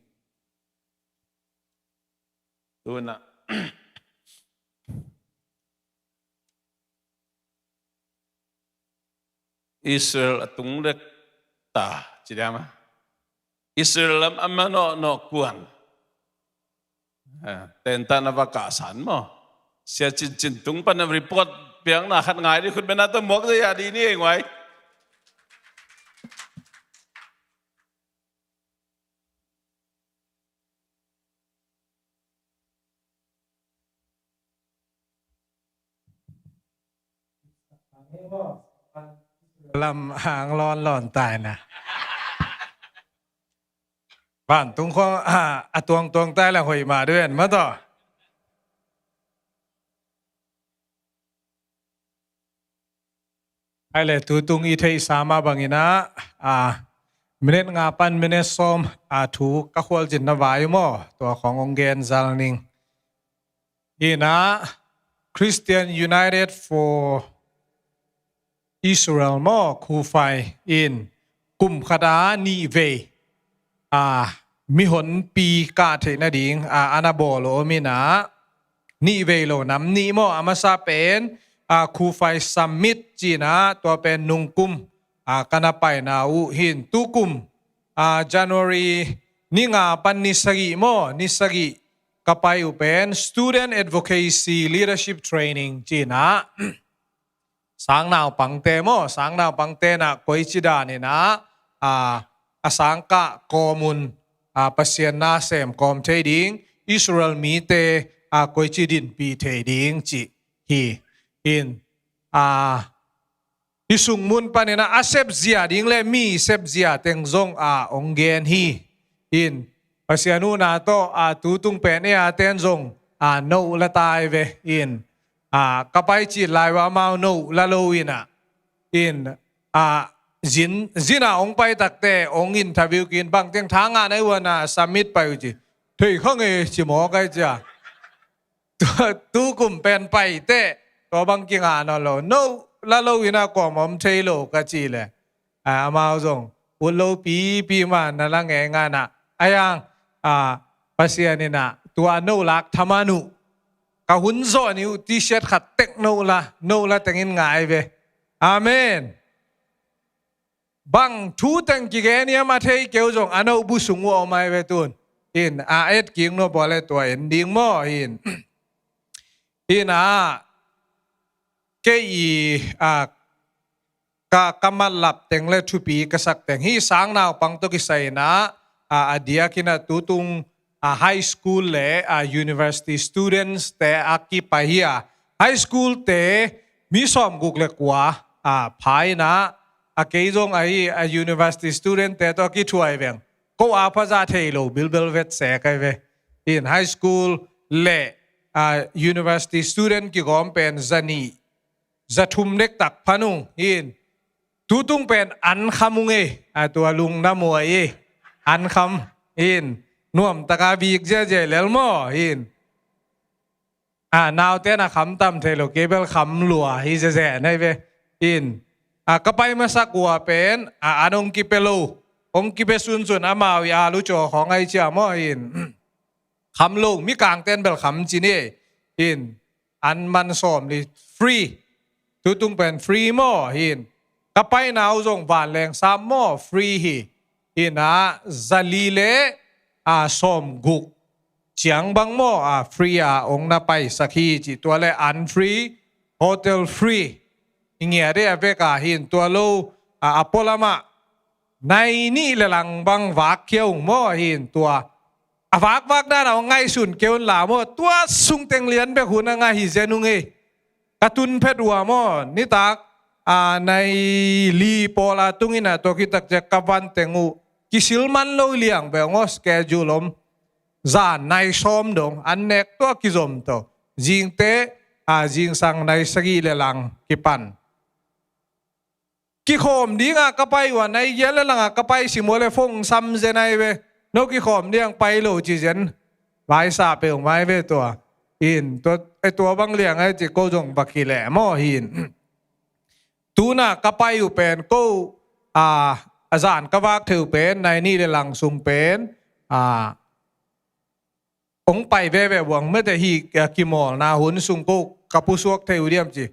Tu-in ah Israel a tung dek ta ci diam a, Israel lam a manawhnawh kuan. Tenta na va kahsan maw? Sia Cin Cin Tung pan a report piakna khat ngai dih, khut beng na tawh muak zia dih ni ei nguai. Lam hang lawnlawn tai na. Vantung khua a tuangtuang tai la hoih mah duen mah tawh. Ai le tutung i theihsa mah bangin ah, a, minute nga pan minute sawm a thu ka khualzinna vai maw, tua khawng hong gen zal ning. Hi-in ah Christian United for Israel maw, Kufai in kum khat a nih vei a mihonpi kah theih nading a ana bawl om in ah, nih vei lo nam nih maw, a masa pen a Kufai Summit ci-in ah, tua pen nungkum a ka na paina uh hi in, tukum a January ni nga pan ni sagih maw, ni sagih ka pai uh pen Student Advocacy Leadership Training ci-in ah, sangnaupangte maw, sangnaupangte in ah koici dan in ah a, a sangkah kawm un a Pasian na sem kawm thei ding, Israel mite a koici dinpih thei ding cih hi in, a, hih sung mun panin ah a sepzia ding le mi sepzia teng zong a hong gen hi in, Pasian huhna tawh a tutung pen ei a ten zong a noh la tai ve in, a ka pai cih lai uh amau noh la lo in ah, in a zin, zin a hong pai takte hong interview kik in, bang teng tha ngah na hi uh a, na Summit pai uh ci, thei kha nge ci maw kai cia. Tua, tukum pen pai teh tua bang kingah nawn lo, noh la lo in ah kuamah om thei lo ka cih leh, a, amau zong ut lo pipi mah na la ngei ngan ah, a yang, a, Pasian in ah tua noh lak thaman uh, ka hun zawh ni uh T-shirt khat tek noh la, noh la teng in ngai ve. Amen. Bang thu teng kigen hiam a thei keu zong a noh bu sung uh a om ai ve tun. In a et kik nop uh a le tua en ding maw in. In a kei i a ka, ka matlap teng le thupi ka sak teng hih sangnaupang tawh kisai in ah, a, a diak in ah tutung a high school le a university students te a kipai hi a, high school te mi sawmguk le kua a pha in ah, a kei zong ahi a university student te tawh a kithuai veng. Ko a pha zah thei lo bilbel vet se kai ve. In high school le a university student kigawm pen za nih za thum dektak pha nung hi in, tutung pen an kham ung ei, a tua lungdam uh ahi, an kham hi in, nuamtaka vik ziazia lel maw hi in. A, naute na kham tam thei lo, kei bel kham lua hi zeze nai ve in. A, ka pai masak uh a pen a, an hong kipia lo, hong kipia sunsun amau i a lu caw khawng ai cia maw hi in. Kham lo, mikangten bel kham ci ni in, an man sawm li free. Tutung pen free maw hi in. Ka paina uh zong vanleng sam maw free hi. In ah za li le a sawmguk ciang bang maw a free a hong na paisak hi ci, tua le an free, hotel free. I ngiat ei a vek a hi in, tua lo a, a pualamah nai nih le lang bang vak kia ung maw hi in, tua a vakvak dan a hong ngaihsun kei un la maw, tua sung teng lian bek hun a ngah hi zen ung ei. Ka tun phet uh a maw, nitak a nai li pawl a tung in ah tua kitak ciang ka van teng uh kisil man lo liang ve ung aw, schedule om. Zan nai sawm dong an nek tua kizom to. Zingte a zingsang nai sagih le lang kipan. Kikhawm ding a ka pai uh a, nai giat le lang a ka pai sim uh a le phone sam zen ai ve. No kikhawm ding pai lo ci zen. Vaisa peuh mai ve tua. In tua, e tua bang liang ai ci ko zong va kileh maw hi in. Tun a ka pai uh pen ko a, a zan ka vak thei uh pen nai nih le lang sung pen a, hong pai veve buang mete hi, a, kimawlna hun sung ko ka pusuak thei uh diam ci.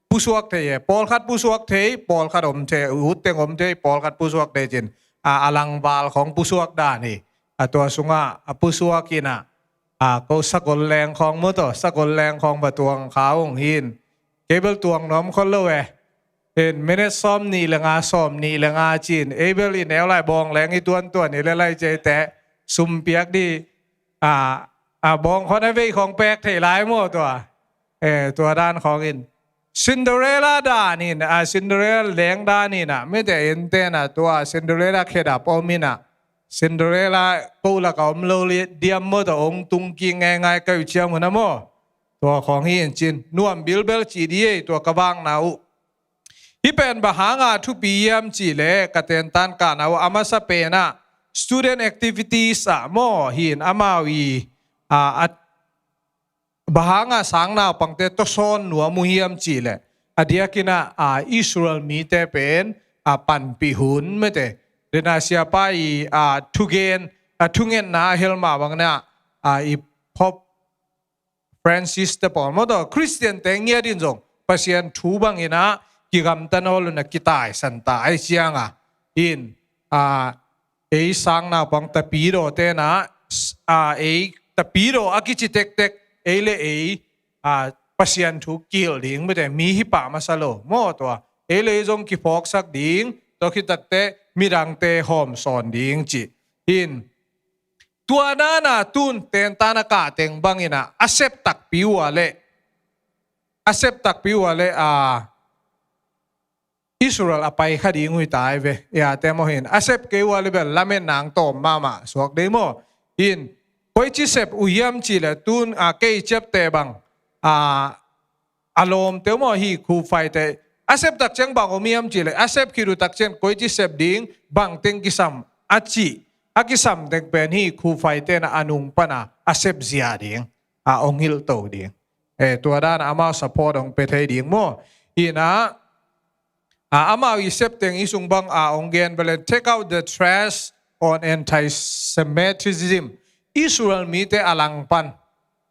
Pusuak thei e, pawlkhat pusuak thei, pawlkhat om thei, ut teng om thei, pawlkhat pusuak thei cin. A, a langval khawng pusuak dan hi. A tua sungah a pusuak in ah, a, ko sakol leng khawng maw tawh, sakol leng khawng va tuang kha ung hi in. Kei bel tuang nuam khol lo e. In minute sawm nih le nga, sawm nih le nga cin. Ei bel in eu lai bawng leng i tuantuan i le lai cei te. Sum piak di, a, a bawng khawng a vei khawng pek thei lai maw tua. E, tua dan khawng in. Cinderella dan in, a, Cinderella leng dan in a, mite in ten a tua Cinderella khedap om in a. Cinderella ko lak a om lo li diam maw tua hong tung kik ngeingai ka uh ciang hun a maw. Tua khawng hi in cin. Nuam bilbel ci di ei tua ka vakna uh. Hih pen bang hanga thupi hiam cih leh ka tentan kahna uh a masa pen ah student activities ah maw hi in amau i, a, a, bang hanga sangnaupangte tawsawn nuam uh hiam cih leh a diakin ah, a, Israel mite pen, a, panpih hun mete. Dena siapa i, a, thugen, a, thungetna a hel mah bangin ah, a, i Pope Francis te pawl maw tawh Christian te ngiat in zong Pasian thu bangin ah kigamta nawn lo in ah kitaisan ta ahih ciangin, a, ei sang naupang tapidaw te in ah, a, ei tapidaw a kici tektek, ei le ei, a, Pasian thu kihilh ding mete, mi hi pah masa lo maw tua. Ei le ei zong kiphawksak ding, tua khit takteh midangte hawmsawn ding cih. Tua dan a tun tentan a kah teng bangin ah, a sep takpi uh a leh, a sep takpi uh a leh, a, Israel a pai kha ding uh hi ta hi ve. Tua te maw hin, a sep kei uh a leh bel lametna tawm mahmah suak ding maw. Hin, koici sep uh hiam cih leh tun, a, kei ciapteh bang, a, a lawmte uh maw hi, Kufai te, a sep tak ciang bang om hiam cih leh, a sep khit uh tak ciang koici sep ding, bang teng kisam a cih, a kisam teng pen hi, Kufai te in ah a nung pan a, a sep zia ding, a, hong hilhto ding. Eh, tua dan a amau support hong pia thei ding maw. Hi in ah, a, amau i sep teng i sung bang a hong gen bel, "Take out the trash on anti-Semitism." Israel mite a langpan,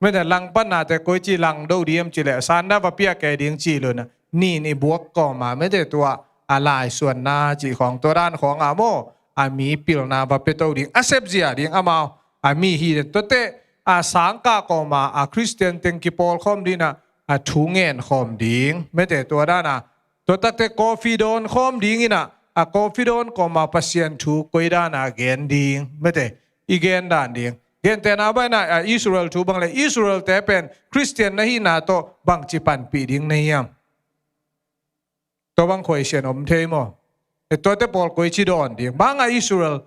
mete, langpannate koici langdo ding hiam cih leh, sanda va pia kei ding cih lo in ah, nin i buak kawm a, mete, tua, a, laisuanna cih khawng, tua dan khawng a maw, a, mi pilna va pia to ding, a sep zia ding amau, a, mi hi den. Tuate, a, sangkah kawm a, a, Christian teng kipawlkhawm ding in ah, a, thu ngen khawm ding, mete, tua dan a, tua takteh coffee dawn khawm ding in ah, a, coffee dawn kawm a Pasian thu koi dan a gen ding, mete, i gen dan ding. Gentehna bangin ah, a, Israel thu bang leh, Israel te pen Christian na hihna tawh bangci panpih ding na hiam? Tua bang question om thei maw. Eh, tuate pawl koici dawn ding, bang a Israel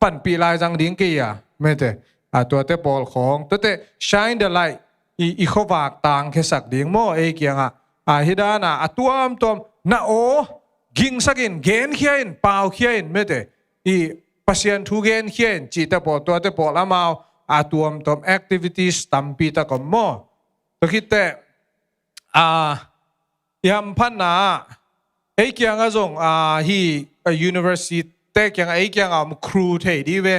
panpih lai zang ding kei a, mete, a, tuate pawl khawng, tuate shine the light, i, i khuavak tangkhiasak ding maw, ei kiangah, a, hi dan a, a tuamtuam, na aw, gingsak in, genkhia in, paukhia in, mete, i, Pasian thu genkhia in cihte pawl, tuate pawl amau, a, tuamtuam activities tampi tak om maw. Tua khitteh, a, i hamphatna ah, ei kiangah zong, a, hi, a, university te kiangah, ei kiangah om Kru thei dih ve,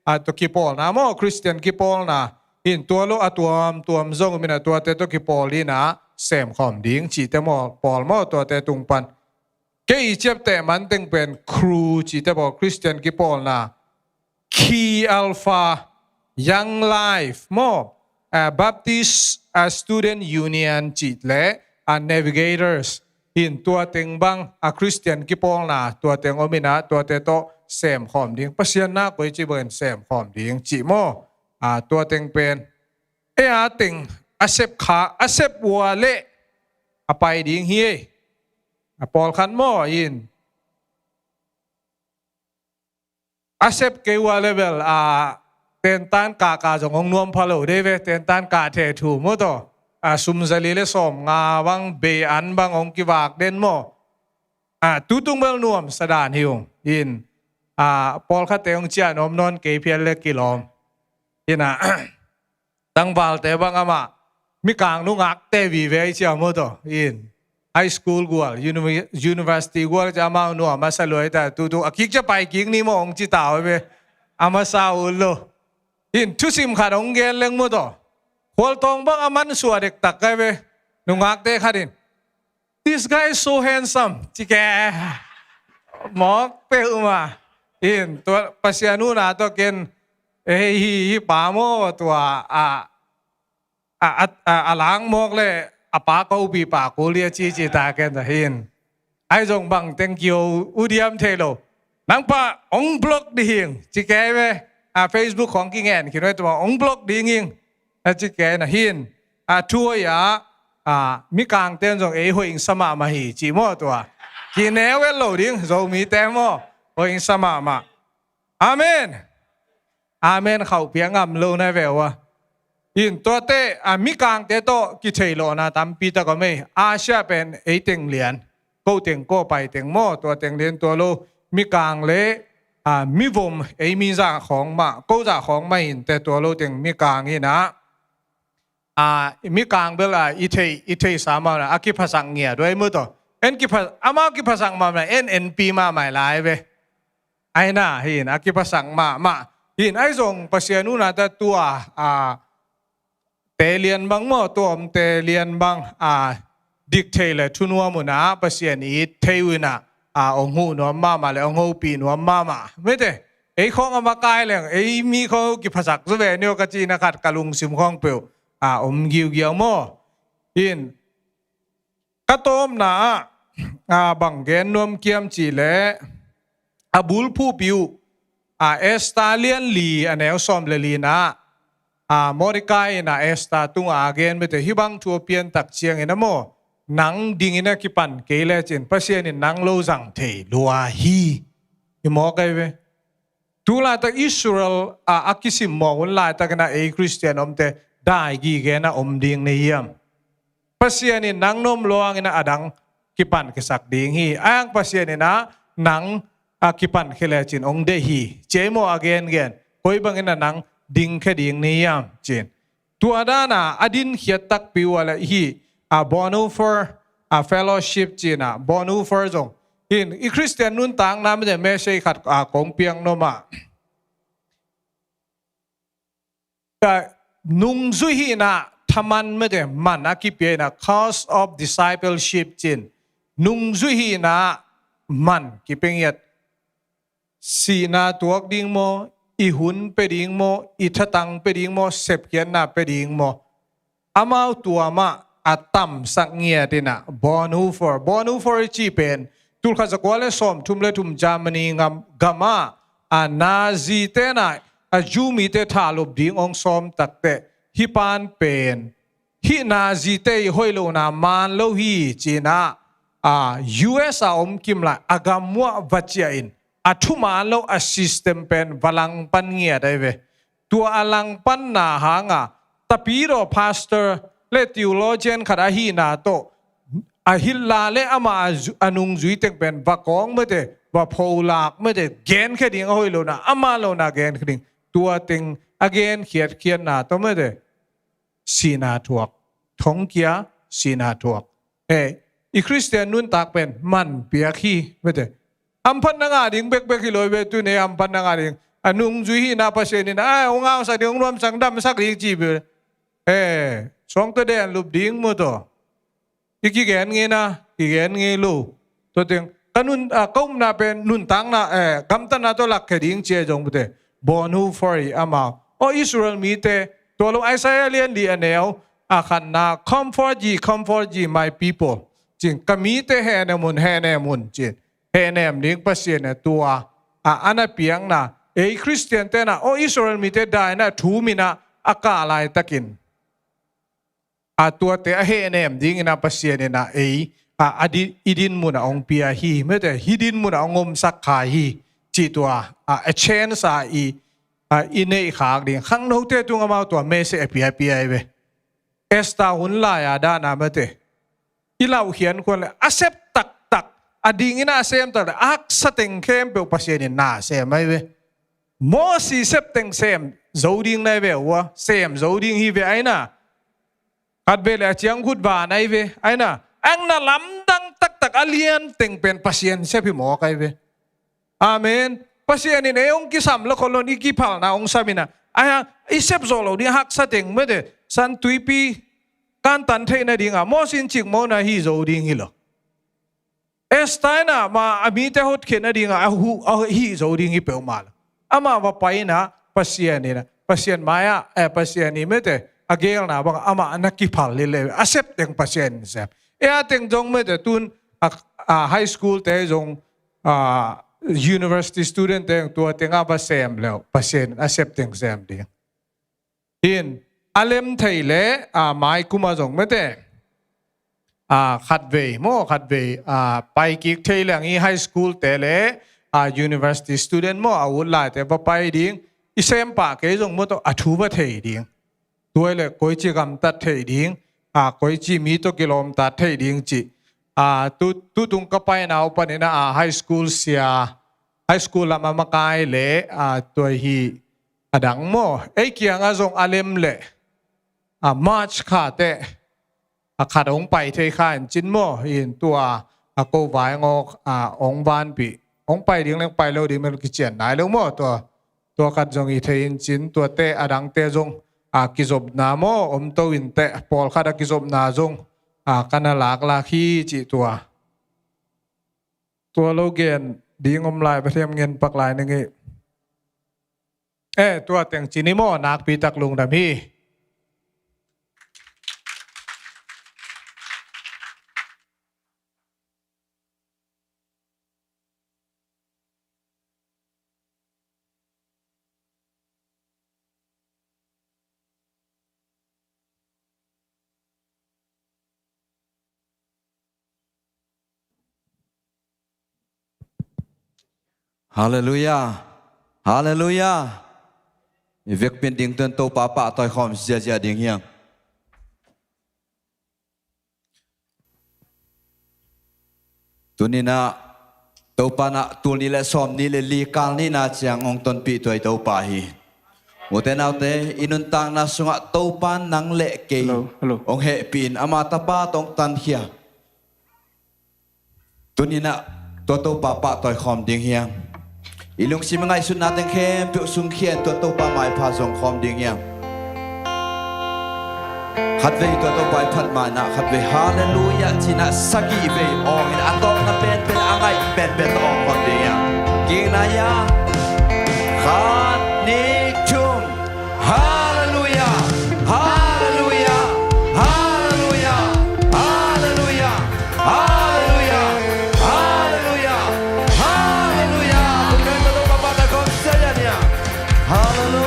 a, tua kipawlna maw, Christian kipawlna. Hin tua lo a tuamtuam zong om in ah, tuate tawh kipawl in ah semkhawm ding cihte maw, pawl maw, tuate tung pan. Kei i ciapteh man teng pen Kru cihte pawl, Christian kipawlna, Chi Alpha, Young Life maw, a, Baptist, a, Student Union cih leh, a, Navigators, hin tua teng bang, a, Christian kipawlna, tua teng om in ah, tuate tawh semkhawm ding, Pasian na koici bangin semkhawm ding cih maw, a, tua teng pen, ei a teng, a sep kha, a sep uh a leh, a pai ding hi ei. A, pawlkhat maw, hin, a sep kei uh a leh bel, a, tentan kah kah zong hong nuam pha lo dih ve, tentan kah theh thu maw tawh, a, sum zali le sawm nga bang, bei an bang hong kivak den maw. A, tutung bel nuamsa dan hi ung. Hin, a, pawlkhatte hong ciah nuam nawn kei phial le kilawm. Hin a, tangvalte bang amah mikang nungakte vive ahi cia maw tawh. Hin, high school gual, uni-, university gual cia amau nuam a sa luai ta, tutu a kik cia pai kik ni maw hong ci ta uh ve. A masa uh lo. Hin, thusim khat hong gen leng maw tawh. Khualtawng bang a mansuah dektak kai ve. Nungakte khat in, "This guy is so handsome," ci kei. Mawk peuhmah. Hin, tua Pasian huhna tawh ken, "Eh, hi, hi pa maw tua, a, a, a, a, a lang mawk le a pa ko pi pa ko lia ci," ci ta ken ta hin. Ahi zong bang teng kiho uh diam thei lo. Nang pa hong block dih hing, ci kei ve. A, Facebook khawng kingen khin ve tua hong block ding hing. A, ci kei na hin. A, thu hoih a, a, mikangte zong ei hoih ing sa mahmah hi, ci maw tua. Kineu et lo ding, Zomite maw. Hoih ing sa mahmah. Amen. Amen khauh piak ngam lo na ve ua. Hin, tuate, a, mikangte tawh kitheilawhna tampi tak om ei. Asia pen ei teng lian. Ko teng ko pai teng maw, tua teng lian tua lo. Mikang le, a, mivom ei mi zah khawng mah, ko zah khawng mah hinte tua lo teng mikang hi na. a, mi kang bel a, i thei, i thei sa mah na, a kiphasak ngiat uh ei mu tawh. En kipha, amau kiphasak mah na, en enpi mahmah lai ve. Aina, hi in, a kiphasak mahmah. Hi in, ahi zong Pasian uh na ta tua, a, te lian bang maw, tua om te lian bang, a, dik thei le thunuam uh na, Pasian it thei uh na, a, ong huh nuam mahmah le ong hopih nuam mahmah. Mete, ei khawng a makai leng, ei mi khawng kiphasak zaw ve ni aw ka cihna khat ka lungsim khawng peuh, a, om giugiau maw. Hi in, ka tawpna ah, a, bang gen nuam kiam cih leh, a bulphuhpi uh, a, Esther lian li a neu sawm le li na, a, Mordecai in a Esther tungah a gen mete, hih bang thu a piantak ciangin a maw, nang dingin a kipan kei lecin Pasian in nang lo zang thei lua hi. Hi mawk ei ve. Tu laitak Israel, a, a kisim mawk hun laitakin a ei Khristian omte dai gige na om ding na hiam? Pasian in nang na om luangin a dang kipan khiasak ding hi. Ahi hang Pasian in a nang, a, kipan khia lecin ong deih hi. Ci ei maw a gengen, koi bangin a nang ding khia ding na hiam cin. Tua dan a a dinkhiat takpi uh a le hi, a, Bonhoeffer, a, Fellowship cih na, Bonhoeffer zong. Hi in, i Khristian nuntakna mete message khat, a, kong piak nuam a. Ka nungzui hihna thaman mete man a kipia in a, cost of discipleship cih in. Nungzui hihna man kipia ngiat. Sihna tuak ding maw, i hun pia ding maw, i thatang pia ding maw, sepkhiatna pia ding maw? Amau tua mah a tamsak ngiat in a, Bonhoeffer. Bonhoeffer i cih pen, tulkhat zakua le sawmthum le thum Germany ngam, gam ah, a, Nazi te na, a, Jew mite thalup ding ong sawm takteh, hih pan pen, hih Nazi te i hoih lohna man lo hi ci in a, a, U S a om kim lai, a gam uah va ciah in, a thuman lo a system pen va langpan ngiat ei ve. Tua a langpanna hang a, tapidaw pastor le theologian khat ahihna tawh, a Hitler le amah a zu-, a nungzui teng pen va kawng mete, va pholak mete, genkhia ding a hoih lohna, a man lohna genkhia ding. Tua teng a genkhiatkhiatna tawh mete, sihna thuak. Thongkia, sihna thuak. Eh, i Khristian nuntak pen man piak hi mete. Hamphatna ngah ding bekbek hi lo ei ve, tuni hamphatna ngah ding. A nungzui hihna Pasian in a, ai, ong hausak ding, ong nuamsak, damsak ding ci bel. Eh, suangta den lup ding maw tawh. I kigen ngei na, kigen ngei lo. Tua teng, ka nun, a, ka upna pen nuntakna, eh, gamtatna tawh lakkhia ding ci ei zong mete. Bonhoeffer i amau. Aw Israel mite, tua lo Isaiah lian li a neu, a khatna, "Comfort ye, comfort ye, my people." Cin, ka mite hehnem un, hehnem un, cin. Hehnem ding Pasian a tua, a, a na piakna, ei Khristian te na, aw Israel mite daina thum in a, a kah laitakin, a, tuate a hehnem dingin a Pasian in a ei, a, a di, i din mun a ong pia hi, mete, hih din mun a ong omsak kha hi, cih tua, a, a chance a i, a, i neih khak ding. Khangnote tung amau tua message a piapia ei ve. Esther hun lai a dan a mete, i lauhuai khuan le, a sep taktak, a dingin a sem tak le, a haksa teng khempeuh Pasian in na sem ei ve. Mosi sep teng sem zo ding na hi ve ua, sem zo ding hi ve aina. Khat ve le a ciang khut van ei ve aina. Ang na lamdang taktak a lian teng pen Pasian sep hi mawk ei ve. Amen. Pasian in ei ong kisam la khol lo in, i kiphalna ong sam in a. Ahi hang i sep zo lo ding haksa teng mete, San Tuipi kantan theihna ding a, Mosi in cikmawhna hi zo ding hi lo. Esther in a ma a mite hotkhiatna ding a, a hu, a hih zo ding hi peuhmah lo. Amah va pai in a, Pasian in a, Pasian mai ah, eh, Pasian i mete, a geelna bang, amah na kiphal hi le, a sep teng Pasian in sem. Ei a teng zong mete tun, a, a high school te zong, a, university student te tua teng a va sem le uh, Pasian in a sep teng sem ding. Hi in, a lem thei le, a, mai kum a zong mete, a, khatvei maw, khatvei, a, pai kik thei leng i high school te le, a, university student maw, a ut lai te va pai ding, i sem pah kei zong maw tawh a thu va thei ding. Tua le koici gamtat thei ding, a, koici mi tawh kilawmtat thei ding cih. A, tu, tutung ka paina uh panin a, a, high school sia, high school lam a makai le, a, tua hi a dang maw. Ei kiangah zong a lem le, a March kha teh a khat hong pai thei kha in cin maw, in tua a ko vai ngawk a hong vanpih, hong pai ding leng pai lo ding mel kician nai lo maw, tua, tua khat zong hi thei in cin, tuate a dangte zong a kizopna maw om to in teh, pawlkhat a kizopna zong a ka na laklak hi cih tua. Tua lo gen ding om lai, Bethlehem ngen pak lai ning i. Eh, tua teng cin i maw, nakpi tak lungdam hi. Halleluiah. Halleluiah. I vekpi in ding tun Topa pahtawi khawm ziazia ding hiam? Tuni-in ah Topa in ah tul nih le sawm nih le li kal nihna ciang hong tonpih tuai Topa hi. Ute naute, i nuntakna sungah Topa in nang le kei hong hehpih in ama Tapa tawh hong tankhia. Tuni-in ah tua Topa pahtawi khawm ding hiam? I lungsim ngaihsutna teng khempeuh sungkhia in tua Topa maipha zong khawm ding hiam? Khatvei tua Topa i phat ma-in ah khatvei halleluiah ci-in ah sagih vei awng in a tawpna penpen a ngaih penpen tawh awng khawm ding hiam? Kik nai a, khat, nih, thum. Halleluiah! Halleluiah! Halleluiah! Halleluiah! Halleluiah! Halleluiah! Halleluiah! Halleluiah!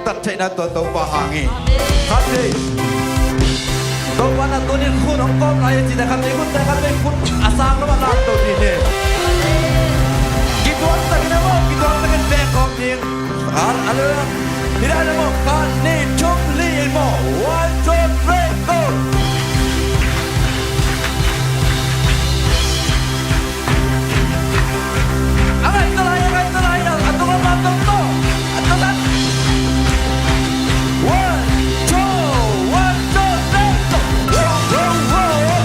Tat theihna tua Topa hang hi. Khat thei. Topa na tunin khut hong kawm lai hi cih na khat thei, khut na khat thei, khut a sang lo a lam to ding hi. Kituak takin a maw, kituak takin pek kawm ding. Hallelujah. Hi lai na maw, khat, nih, thum, li, in maw. One, two, three, go. A ngai ta lai, a ngai ta lai, a tung lam a tung to. A tung lam. One, two, one, two, three, go. Wow, wow, wow.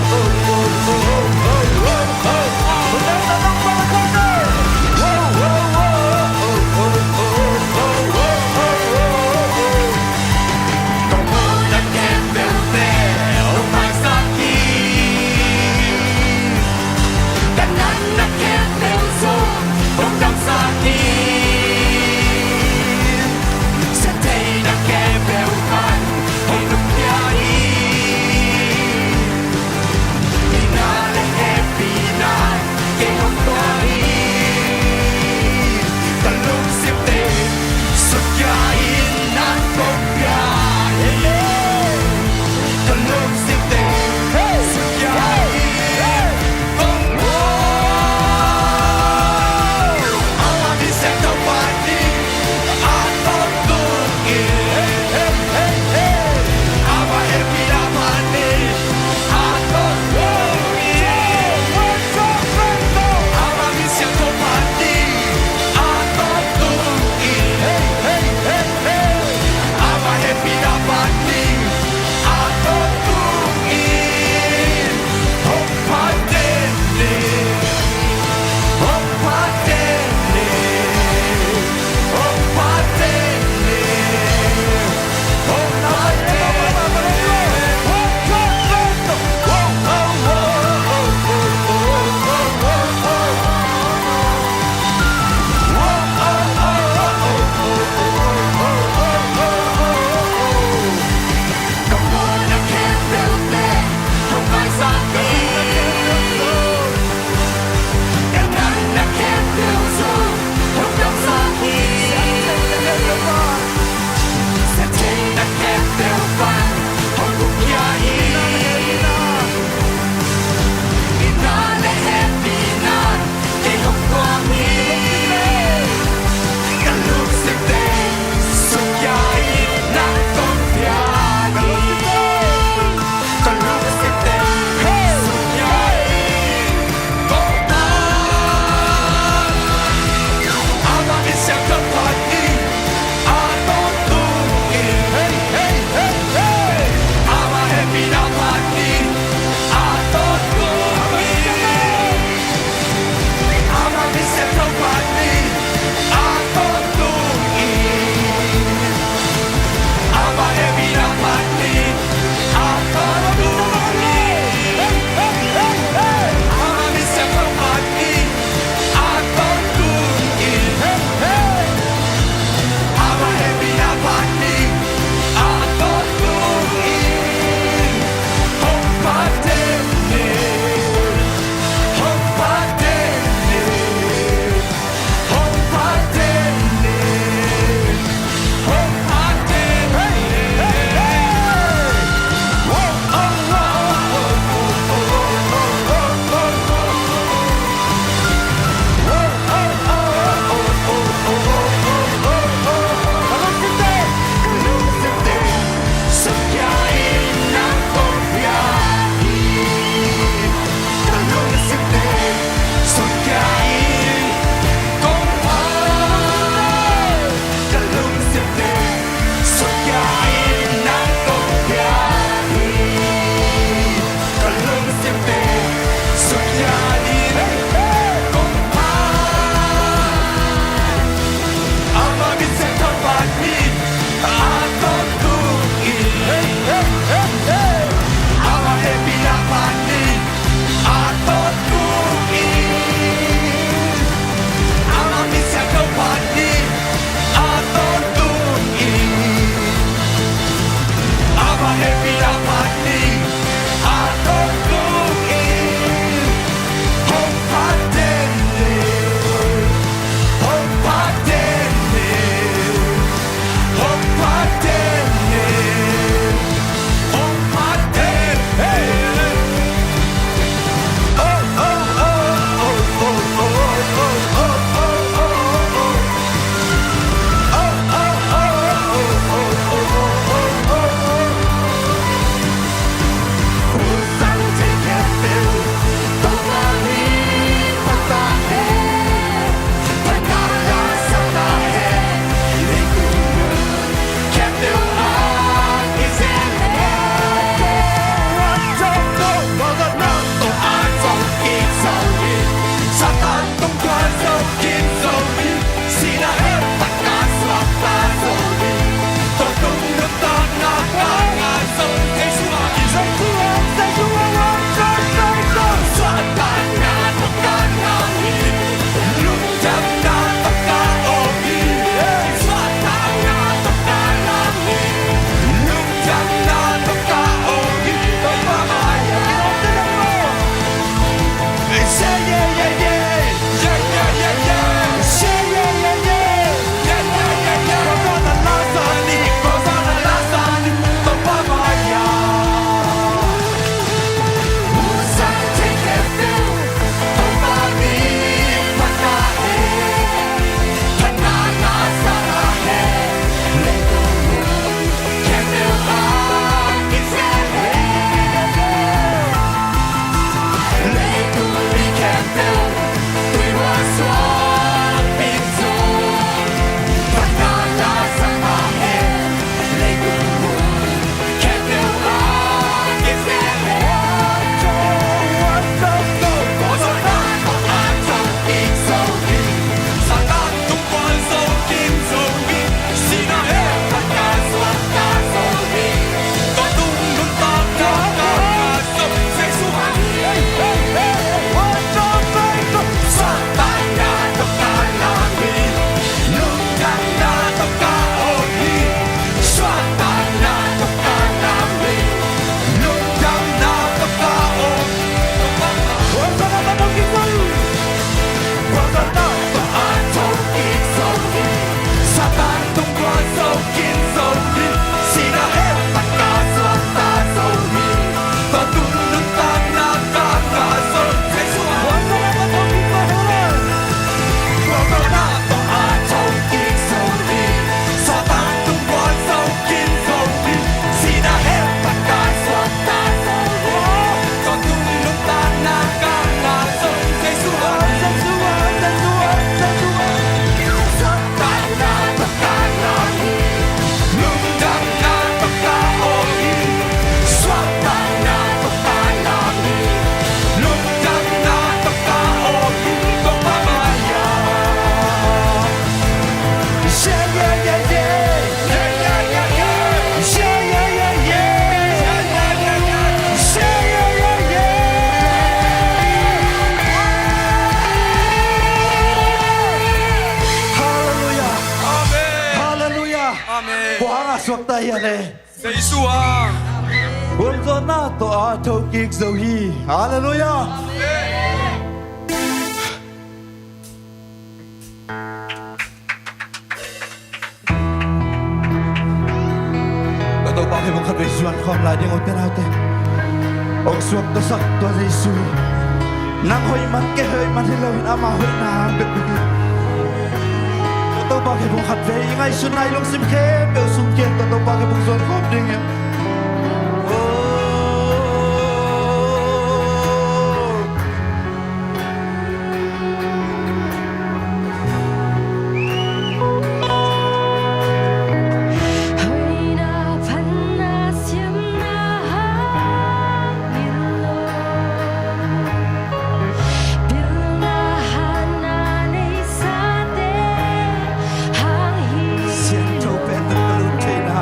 Halleluiah. Amen. Halleluiah. Amen. Kua hanga suakta hi a le? Jesu a. Gualzawhna tawh a thokik zo hi. Halleluiah. Ka Topa khe bang khat vei zuan khawm lai ding, ute naute. Hong suaktasak tua Jesu hi. Nang hoih man, kei hoih man hi lo in, ama hoihna bekbek hi. Ka Topa khe bang khat vei i ngaihsutna, i lungsim khempeuh sung khempeuh ka Topa khe bang zuan khawm ding hi. Siangtho pen tawh ka lut theihna.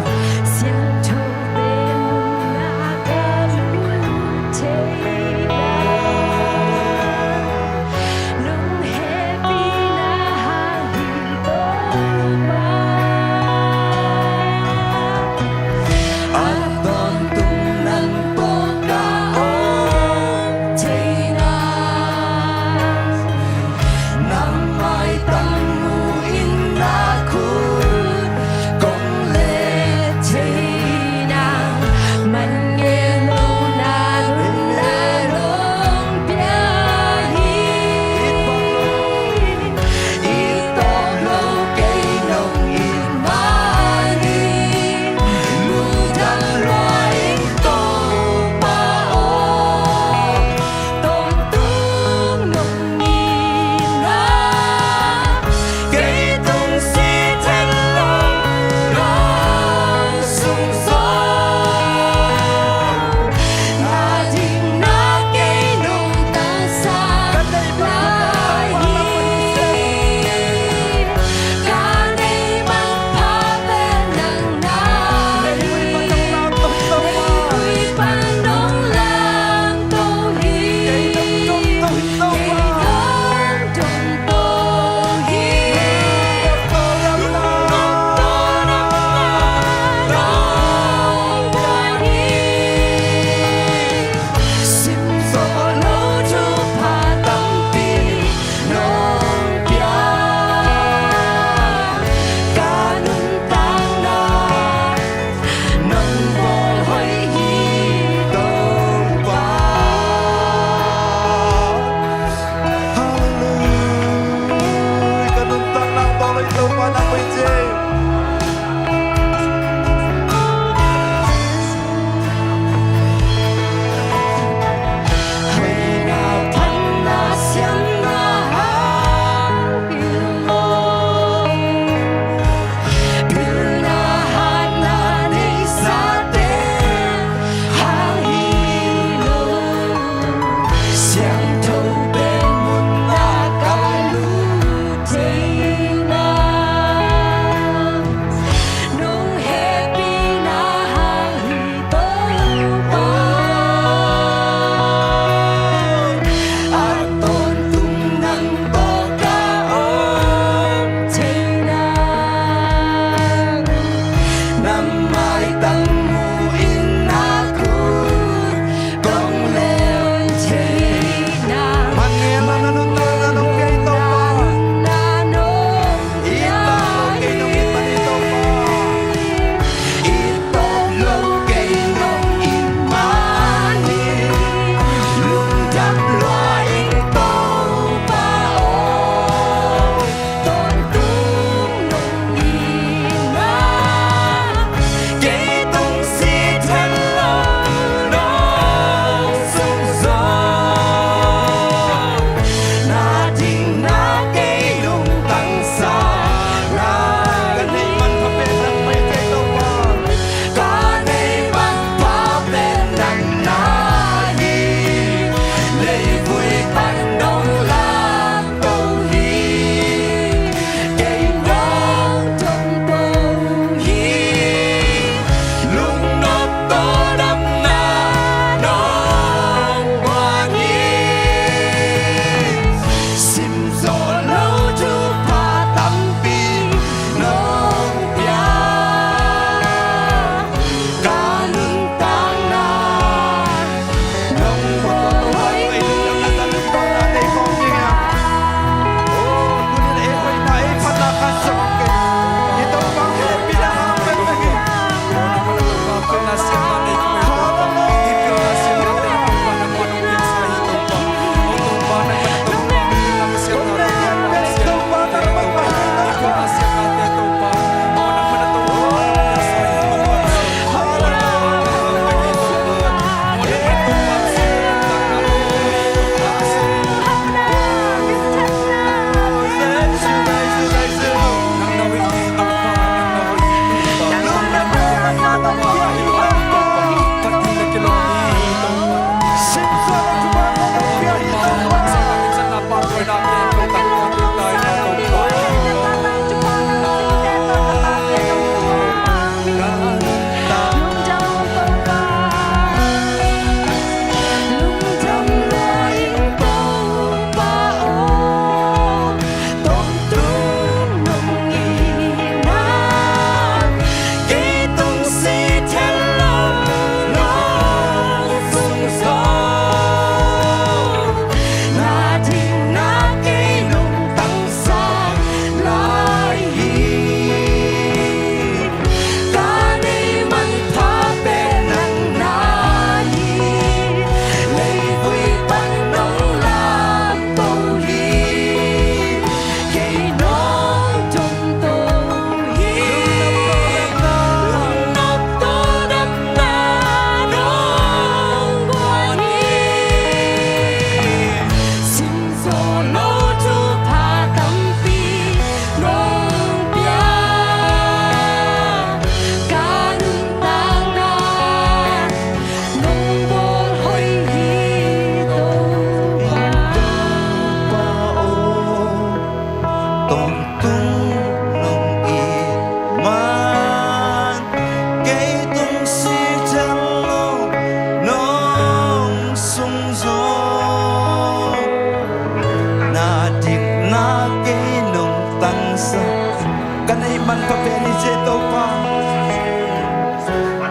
Pen hi ci Topa.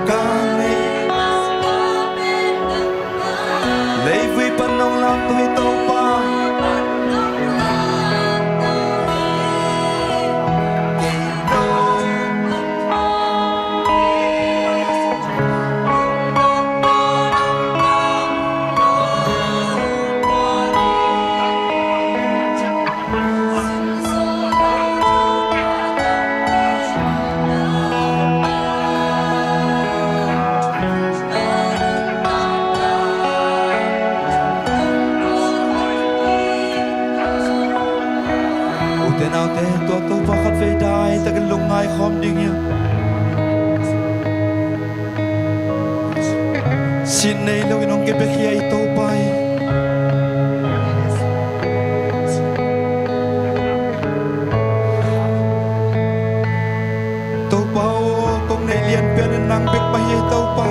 Ka nei leivui pan nong lamto hi Topa. Ute naute, tua Topa khatvei dai takin lungngai khawm ding hi. Sin nei loin hong kibek hi a, i Topa hi. Topa aw, kong nei lianpian in nang bek mah hi, Topa.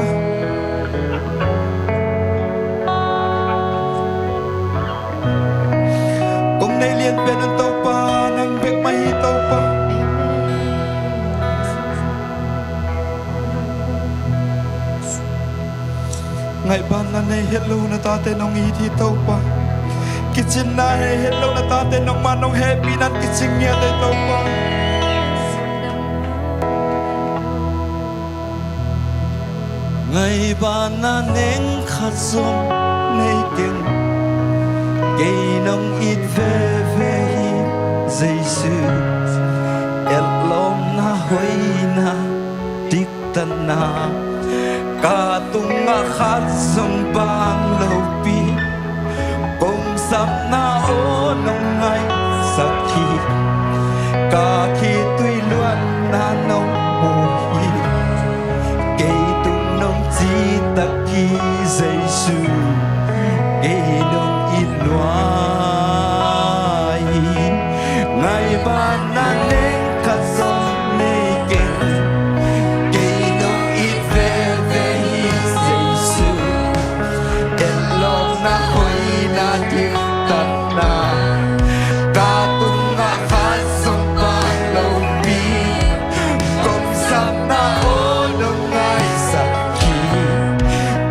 Kong nei lianpian in Topa, nang bek mah hi, Topa. Ngaihbanna nei het lo na tate nong it hi Topa. Kicinna nei het lo na tate nangmah nong hehpihna in kicing ngiat hi Topa. Ngaihbanna neng khat zong nei keng, kei nong it veve hi Jesu. Etlawmna hoihna dik tanna ka tungah khat zong bang lopi. Kong sapna aw nong ngaisak hi. Ka khitui luanna nong mu hi. Kei tung nong citak hi Jesu. Kei nong it lua hi. Ngaihbanna neng khat zong nei keng, kei nong it veve hi Jesu. Etlawmna hoihna diktatna ka tungah khat zong bang lopi. Kong sapna aw nong ngaisak hi.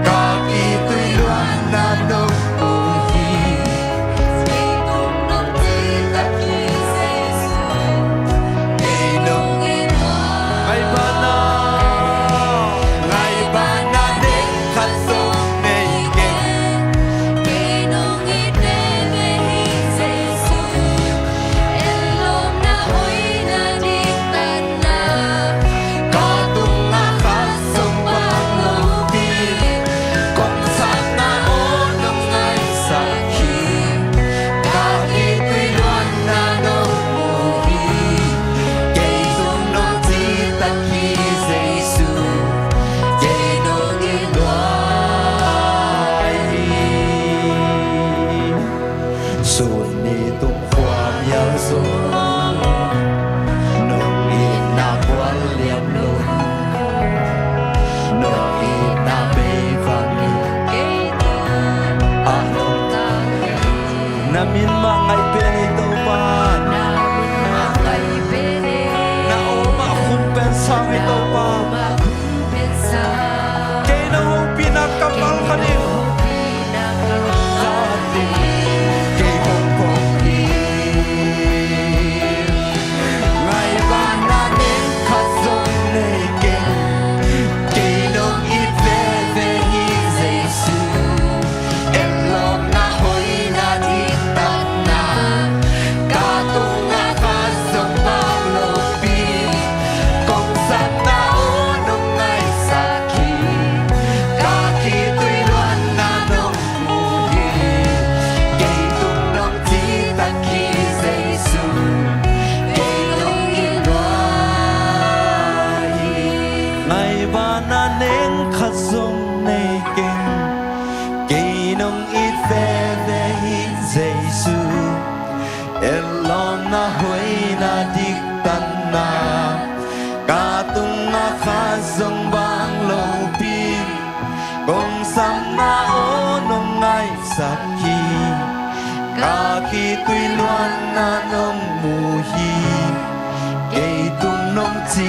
Ka khitui luanna nong mu hi. Ngaihbanna, ngaihbanna neng khat zong nei keng. Ka tungah khat zong bang lopi. Kong sapna aw nong ngaisak hi. Ka khitui luanna nong mu hi. Kei tung nong citak hi Jesu. Kei nong it lua hi. Sun ni tung khua mial zong nong itna bual liam lo. Nong itna bei vang in a nong tak. Na min mah ngaih pen hi Topa. Na min mah ngaih pen hi. Na aw mah khum pen sang hi Topa. Kei na hopihna ka pal kha ding. Kei hong pom hi. Ngaihbanna neng khat zong nei keng. Kei nong it veve hi Jesu. Etlawmna hoihna diktatna ka tungah khat zong bang lopi. Kong sapna aw nong ngaisak hi. Ka khitui luanna nong mu hi. Kei tung nong citak hi Jesu. Kei nong it lua hi. Ngaihbanna neng khat zong nei keng. Kei nong it veve hi Jesu. Etlawmna hoihna diktatna ka tungah khat zong bang lopi. Kong sapna aw nong ngaisak hi. Ka khitui luanna nong mu hi. Kei tung nong ci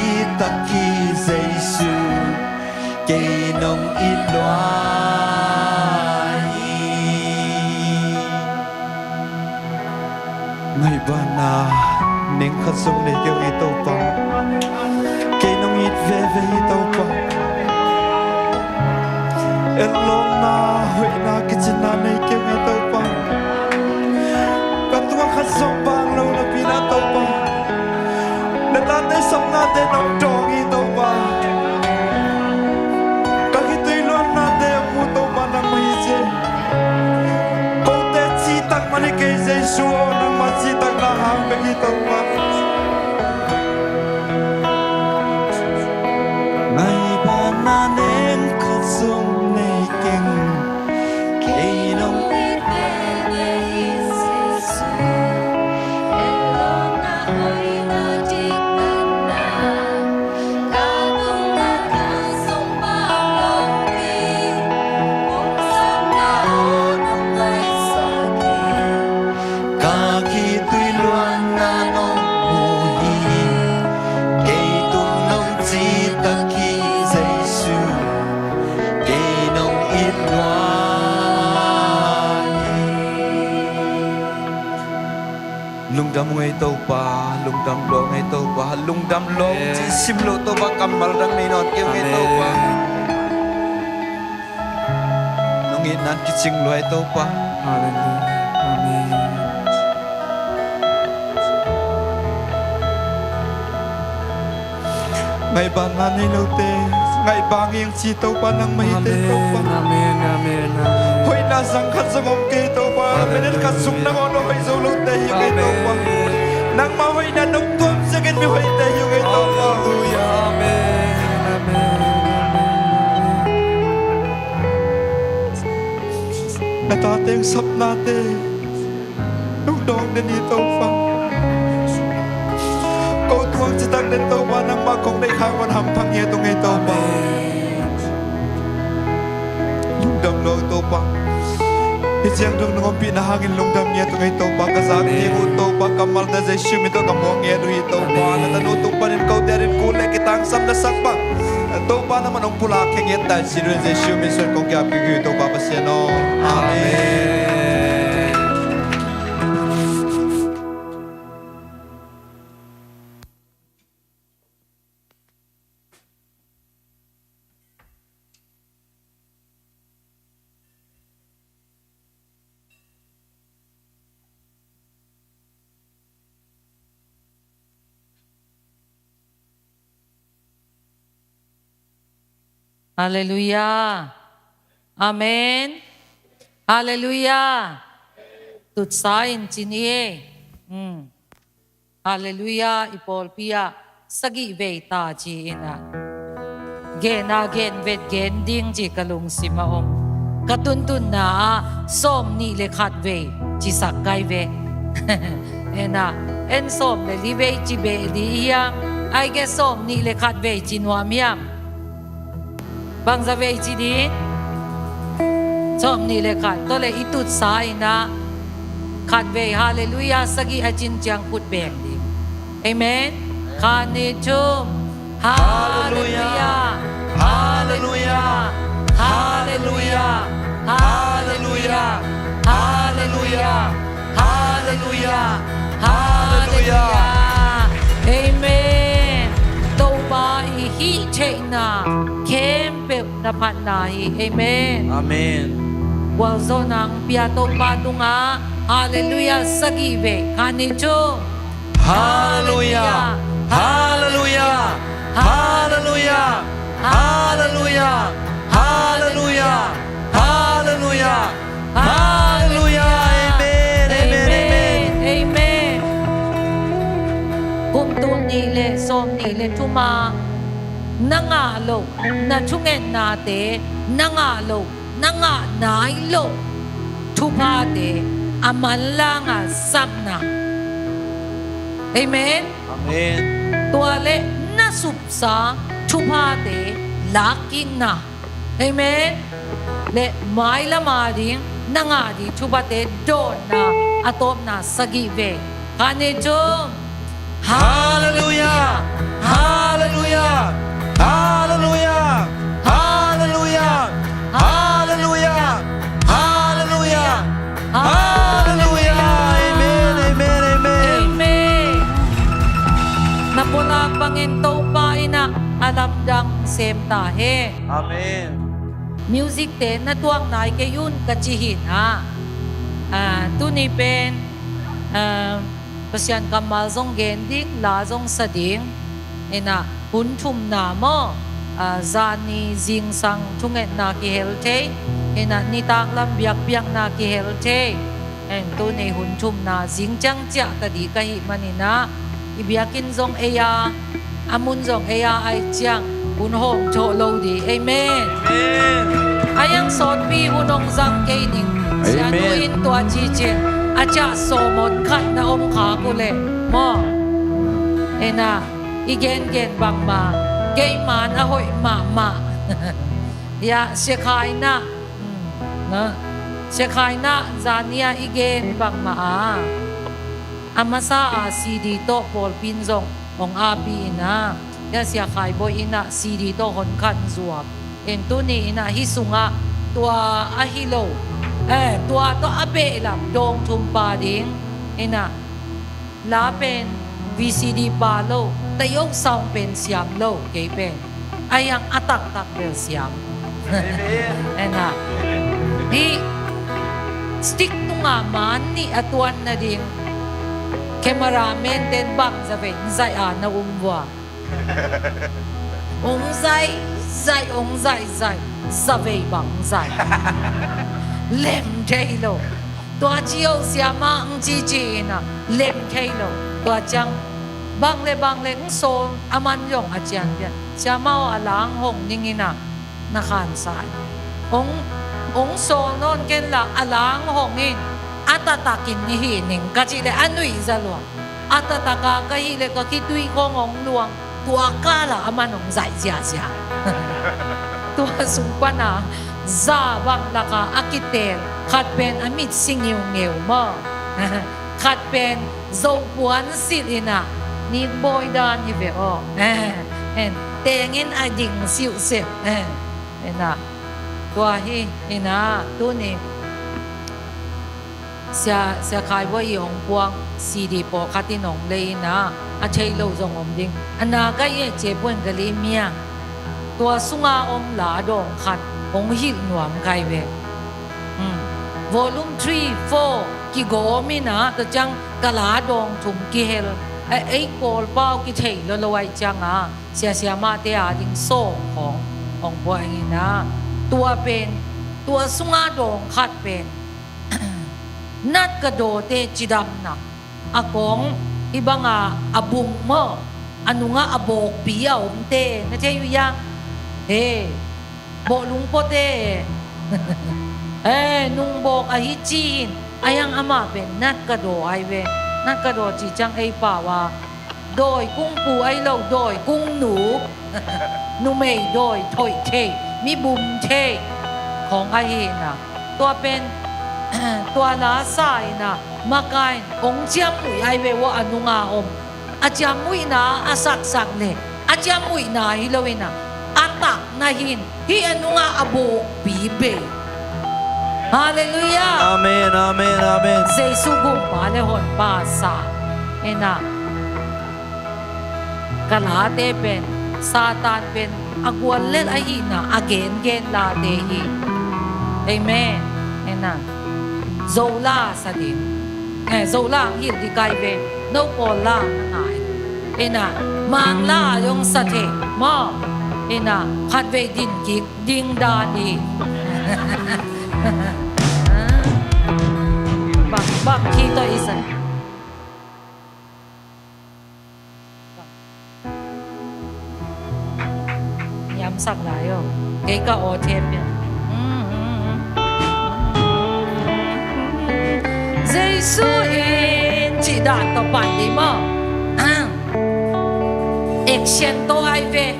Ning khat zong nei kei ung ei Topa. Kei nong it veve hi Topa. Etlawmna hoihna kicinna nei kei ung ei Topa. Ka tua khat zong bang lo napi-in ah Topa, na tate sapnate nong dawng hi Topa. Ka khitui luannate a mu Topa nangmah hi ci. Kote citak man hi kei Jesu aw, nangmah citakna hang bek hi Topa. Ngaihbaanna neng khat zong nei keng. Kei nong it veve hi Jesu. Etlawmna hoihna diktatna. Ka khitui luanna nong mu hi. Kei tung nong citak hi Jesu. Kei nong it lua hi. Lungdam ung ei Topa, lungdam lua ung ei Topa, lungdam lua ung ci sim lo Topa, kammal dang nei nawn kei ung ei Topa. Nong itna in kicing lua ei Topa. Halleluiah. Amen. Ngaihbaanna nei lote ngaihbaang ing ci Topa, nangmah hi te Topa. Amen, amen, amen. Hoihna zang khat zong om kei Topa. Amen. Minute khat sung nangawn hoih zo lote hi kei Topa. Amen. Nangmah hoihna nong tuam ziakin mi hoihte hi kei Topa. Halleluiah, amen, amen, amen, amen. Na tate sapnate nong dawng den hi Topa. Ko tung citak den Topa, nangmah kong neih khak un hampha ngiat ung ei Topa. Lungdam lua Topa. Hih ciang dong nong ompihna hangin lungdam ngiat ung ei Topa. Ka zak ding uh Topa, kammalte Jesu min tawh ka muang ngiat uh hi Topa. Na tanu tung panin kote adingin kul le kitangsam na sak bang Topa, nangmah nong pulak khe ngiat ta in, ci-in Jesu min suang kong ki-ap kik hi Topa Pasian aw. Amen. Halleluiah. Amen. Halleluiah. Tutsa in ci ni e. Hmm. Halleluiah, i pawlpi ah sagih vei ta ci-in ah gen a gen vet gen ding ci ka lungsim a om. Ka tuntunna ah sawm nih le khat vei cisak kai ve. En ah, en sawm le li vei ci beh ding hiam? Ai ke sawm nih le khat vei ci nuam hiam? Bangza vei ci ding? Sawm nih le khat. Tua leh i tutsa in ah khat vei halleluiah, sagih a cin ciang khut beng ding. Amen. Khat, nih, thum. Halleluiah. Halleluiah. Halleluiah. Halleluiah. Halleluiah. Halleluiah. Halleluiah. Amen. Topa i hih theihna khempeuh na phatna hi. Amen. Amen. Gualzawhna hong pia Topa tungah halleluiah sagih vei. Khat, nih, thum. Halleluiah. Halleluiah. Halleluiah. Halleluiah. Halleluiah. Halleluiah. Halleluiah. Amen. Amen. Amen. Amen. Kum tul nih le sawm nih le thum ah na ngah loh, na thungennate na ngah loh, na ngah nai loh thuphate a manlang a sakna. Amen. Amen. Tua le na supsa thuphate lakkikna. Amen. Le mailam ading na ngah ding thuphate dawnna a tawpna sagih vei. Khat, nih, thum. Halleluiah. Halleluiah. Halleluiah. Halleluiah. Halleluiah. Halleluiah. Halleluiah. Amen. Amen. Amen. Amen. Topa in ah a lamdang sem ta hen. Amen. Music te na tuak nai kei un ka ci hi in ah, ah, tuni pen, ah, Pasian kammal zong gen ding, la zong sa ding. In ah hun thumna maw, ah, zani zingsang thungetna kihel thei. In ah nitak lam biakpiakna kihel thei. En, tuni hun thumna zing ciang ciah ta ding ka hih manin ah, i biakinn zong ei a, a mun zong ei a, ahih ciang hun hawm thawh lo ding. Amen. Amen. A yang sawtpi hun hong zang kei ning. Amen. Sianu in tua ci cin a ciah sawm hon khat na om kha ku leh maw. En ah i gengen bangmah, kei man a hoih mahmah. Ya, Sia Khai in ah, mm, na, Sia Khai in ah zani a i gen bangmah a, a masa a C D tawh pawlpi in zong hong api in ah, ya, Sia Khai Bawi in ah C D tawh hon khat zuak. En, tuni in ah hih sungah tua a hi lo, eh, tua tawh a behlap dawng thum pa ding. In ah la pen V C D pa lo, tayo sound pen siam lo, kei pen a yang a taktak bel siam. Amen. En ah, hih stick tungah man nih a tuan nading cameraman ten bang zavei zaih a na um vua. Ong zaih zaih, ong zaih zaih, zavei bang zaih. Lem thei lo. Tua ci o siama, ng ci ci in ah lem thei lo. Tua ciang bang le bang le ng sawl a man zong a cian pian, siama aw, a lang hong ning in ah na khansa in. Ong, ong sawl nawn ken la, a lang hong in, a taktakin i hih ning ka cih leh a nuihza lua. A taktak a ka hih leh ka khitui khong hong luang. Tua kal ah a man hong zaih ziahziah. Tua sung pan a za bang lak a a kitel khat pen a mit si ngeungeu maw. Khat pen Zo puan silh in ah, Nik Bawi dan hi ve aw. En, teng in a ding siuhsiuh. En ah, tua hi in ah, tuni Sia, Sia Khai Bawi i hong puang C D pawlkhat in hong lei in ah, a thei lo zong om ding. A na ka i eh, Cia Puan Kali Miang. Tua sunga om la dawng khat hong hilh nuam kai ve. Hmm. Volume three, four kigawm in ah, tua ciang ka la dawng thum kihel. A, ei Kawlpau kithei lolo ahih ciang ah, sia siamahte a ding sawng khawng hong puang in ah, tua pen, tua sunga dawng khat pen, Nat Ka Dawte cidamna. A kawng i banga a bung maw, a nungah a bawkpi a omte na thei uh hiam? He, bawhlung pawte. He, nungbawk ahi ci in, a hiang amah pen Nat Ka Daw ai ve. Nat Ka Daw ci ciang ei pau a dawi kung pu ai lo, dawi kung nu. Numei dawi thoih thei, mi bum thei khawng ahi in ah, tua pen, tua la sa in ah, makaih in hong ciamnuih ai ve uh a, a nunga om. A ciamnuihna a saksak leh a ciamnuihna hi lo in ah, a takna hi in, hih a nunga a bawkpi bei. Halleluiah. Amen, amen, amen. Jesu gumpa le honpa sa in ah, ka late pen Satan pen a guallel ahihna a gengen late hi. Amen. En ah, Zo la sa ding. Eh, Zo la ang hilh ding kai ve. No Kawl la na ngai. En ah, Mang la zong sa thei maw. En ah, khatvei din kik ding dan hi. Bang, bang khi tawh i sa. Niamsak lai aw. Kei ka aw thiam pian. Jesu in cih dan tawh pan ding maw. Action tawh ai ve.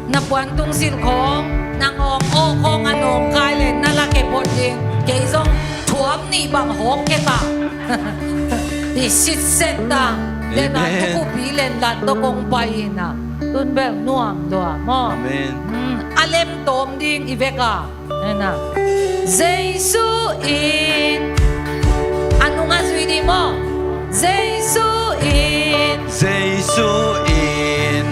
Na puantung silh khawng, na ngawng aw khawng a nawngkai le na la khe phot ding. Kei zong thuam nih bang hawk khe ta. I sitset ta. Lenlan tawh khupi lenlan tawh kong pai in ah, tun bel nuam lua maw. Amen. Hmm, a lem tawm ding i vek a. En ah, Jesu in. A nungah zui ding maw. Jesu in. Jesu in.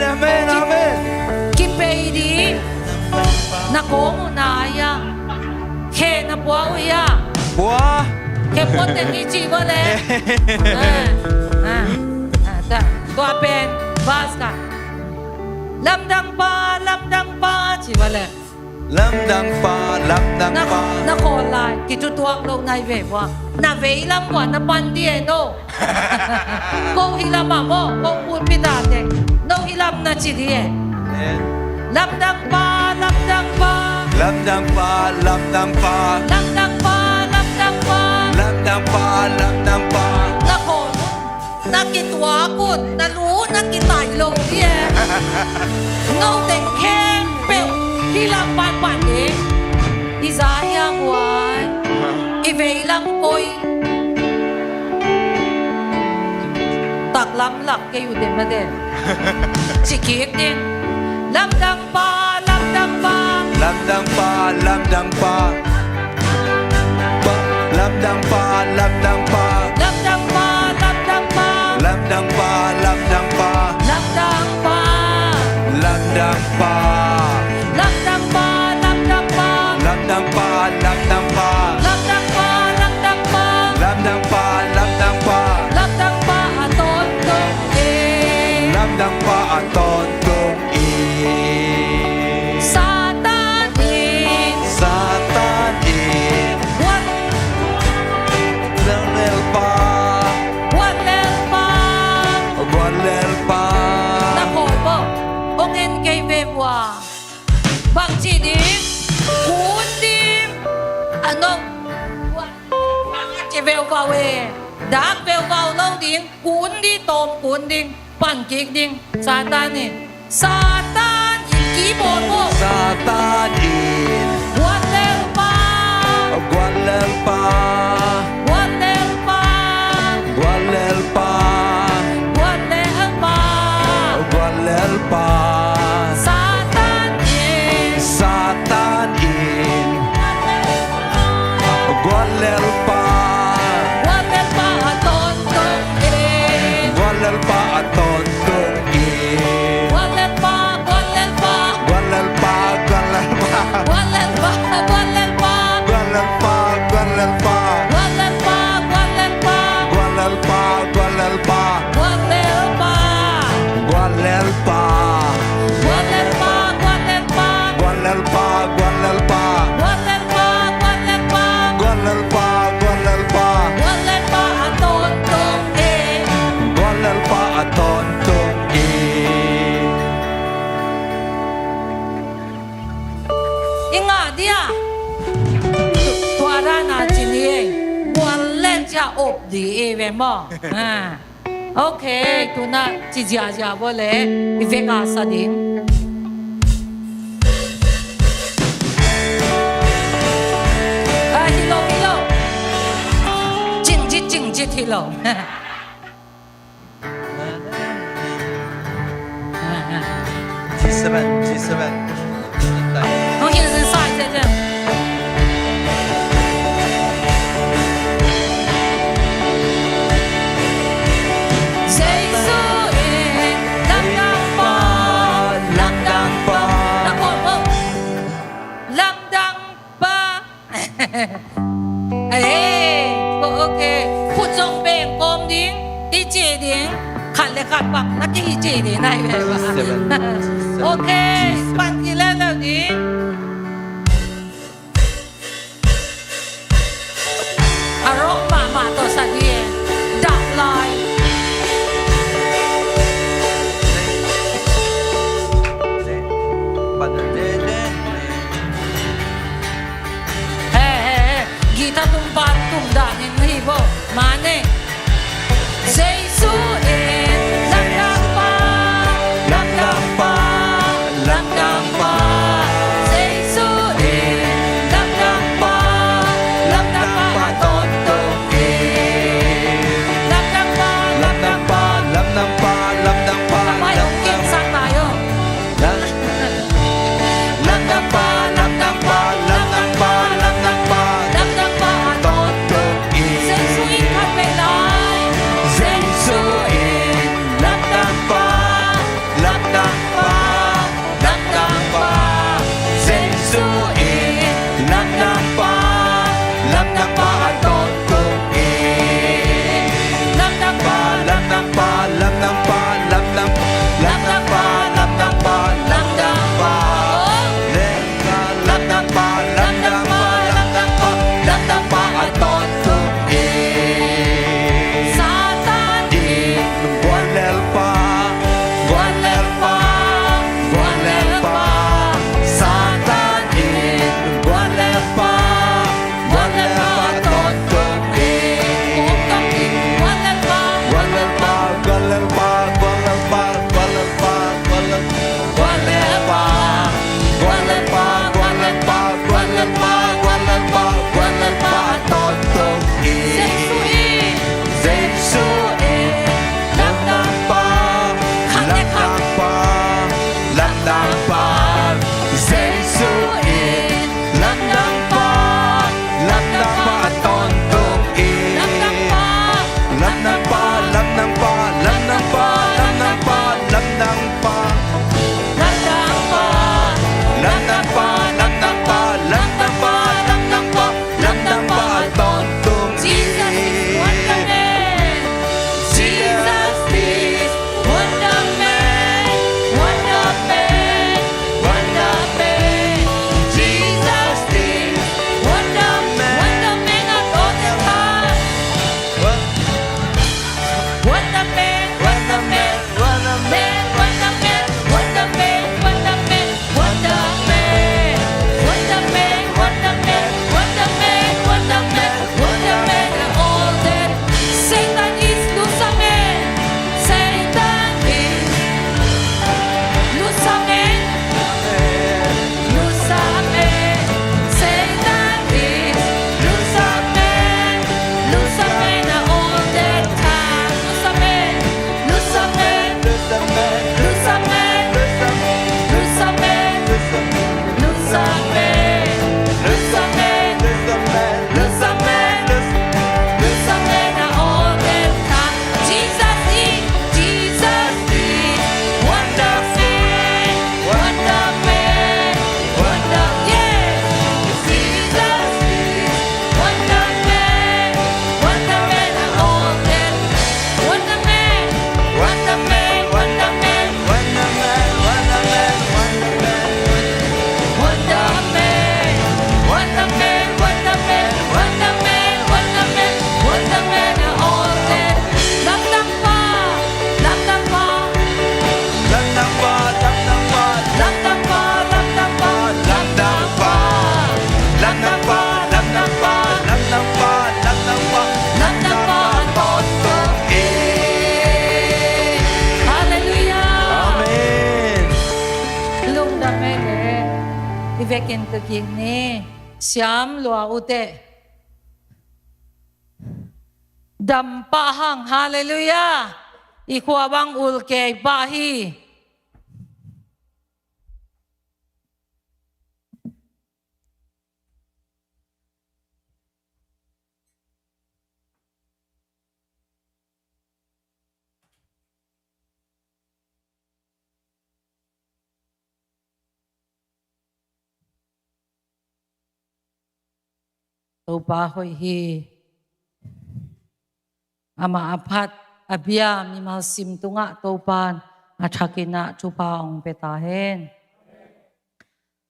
Amen, amen. Kipei ding. Na kawng uh na ai-a, khe na pua uh hia? Pua. Khe pua teng hi ci bale. Ah, ah, ah, ta. Tua pen verse ka. Lamdang pa, lamdang pa ci bale. Lamdang pa, lamdang pa. Na khawl lai, kithutuak lo nai ve vua. Na vei lam vua na pan di e no. Ko hi lam ah maw, ko pulpit ah teng. No hi lam na ci di e. Amen. Lamdang pa, lamdang pa. Lamdang pa, lamdang pa. Lamdang pa, lamdang pa. Lamdang pa, lamdang pa. Na khawl, na kituak un, na lu, na kitai lo di e. No teng khempeuh hi lam pan pan di. I za hiam uai. I vei lam koi. Taklam lak kei uh dem a dem. Ci kik ding. Lamdang pa, lamdang pa. Lamdang pa, lamdang pa. Pa, lamdang pa, lamdang pa. Lamdang pa, lamdang pa. Lamdang pa, lamdang pa. Lamdang pa. Lamdang pa. Lamdang pa, lamdang pa. Lamdang pa, lamdang pa. Lamdang pa, lamdang pa. Lamdang pa, lamdang pa. Lamdang pa a tawntung e. Lamdang pa a tawntung e. Satan in. Satan in. Guan. Guallel pa. Guallel pa. Guallel pa. Na khawl bawh. Hong en kei ve vua. Bang ci ding, kun ding. A no, ci veuvau e. Dak veuvau lo ding, kun ding, tawm kun ding, pan kik ding. Satan in, Satan in keyboard maw. Satan in. Guallel pa. Guallel pa. Guallel pa. Guallel pa. Guallel pa. Guallel pa. Satan in. Satan in. Guallel pa. Guallel pa a tawntung e. Guallel pa a tawntung e. Guallel pa, guallel pa. Guallel pa, guallel pa. Guallel pa, guallel pa. Guallel pa, guallel pa. Guallel pa, guallel pa. Guallel pa, guallel pa. Guallel pa. Guallel pa. Guallel pa, guallel pa. Guallel pa, guallel pa. Guallel pa, guallel pa. Guallel pa, guallel pa. Guallel pa a tawntung e. Guallel pa a tawntung e. I ngah dia. Tua dan a ci ni e. Guallel cia op di e ve maw. Ha. Ok, tuna ci ziazia vua le, i vek a sa ding. Ah, hi lo, hi lo. Cingcit, cingcit hi lo. G seven, G seven. Hong hin sin sa i se se. Jesu in lamdang pa, lamdang pa. Lamdang pa. Lamdang pa. Eh, ok. Khut zong beng kawm ding, i ci ding. Khat le khat bang na ki ci ding nai ve ba. Seven. Ok, pan ki le le ding. A rock mahmah tawh sa ding e. Dak lai. He, he, he. Guitar tum pa tum danin hi bo. Mane. Jesu in lamdang pa, lamdang pa, lamdang pa. Vekin tukik ni. Siam lua ute. Dampah hang, halleluiah. I khua bang ul kei pah hi. Topa hoih hi. Amah a phat a bia mimal sim tungah Topa in a thakin ah thupha hong pia ta hen.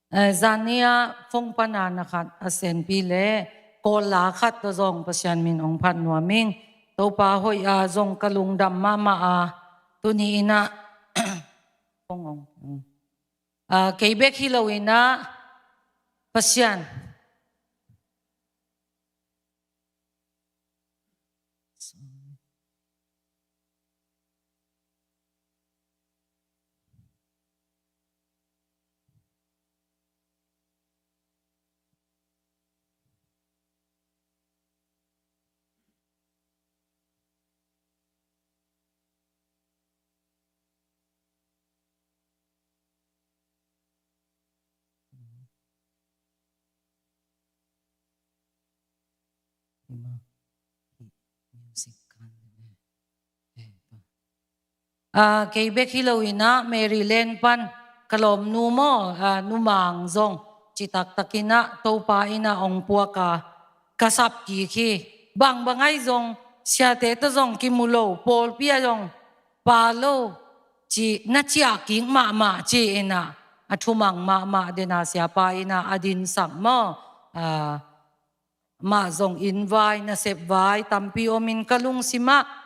Eh, zan ni-ah phone pana na khat a senpi le Kawl la khat tawh zong Pasian min hong phat nuam ing. Topa hoih a zong ka lungdam mahmah a, tuni in ah phone hong, ah, kei bek hi lo in ah Pasian Ah, kei bek hi lo in ah Maryland pan ka lawmnu maw, ah, Nu Mang zong citak takin ah Topa in ah hong puak a, ka sap kik hi. Bangbang ahi zong siate tawh zong kimu lo, pawlpi ah zong pha lo, ci, na ciah kik mahmah ci in ah a thumang mahmah. Den a siapa in ah a dinsak maw, ah, mah zong inn vai, nasep vai tampi om in ka lungsim ah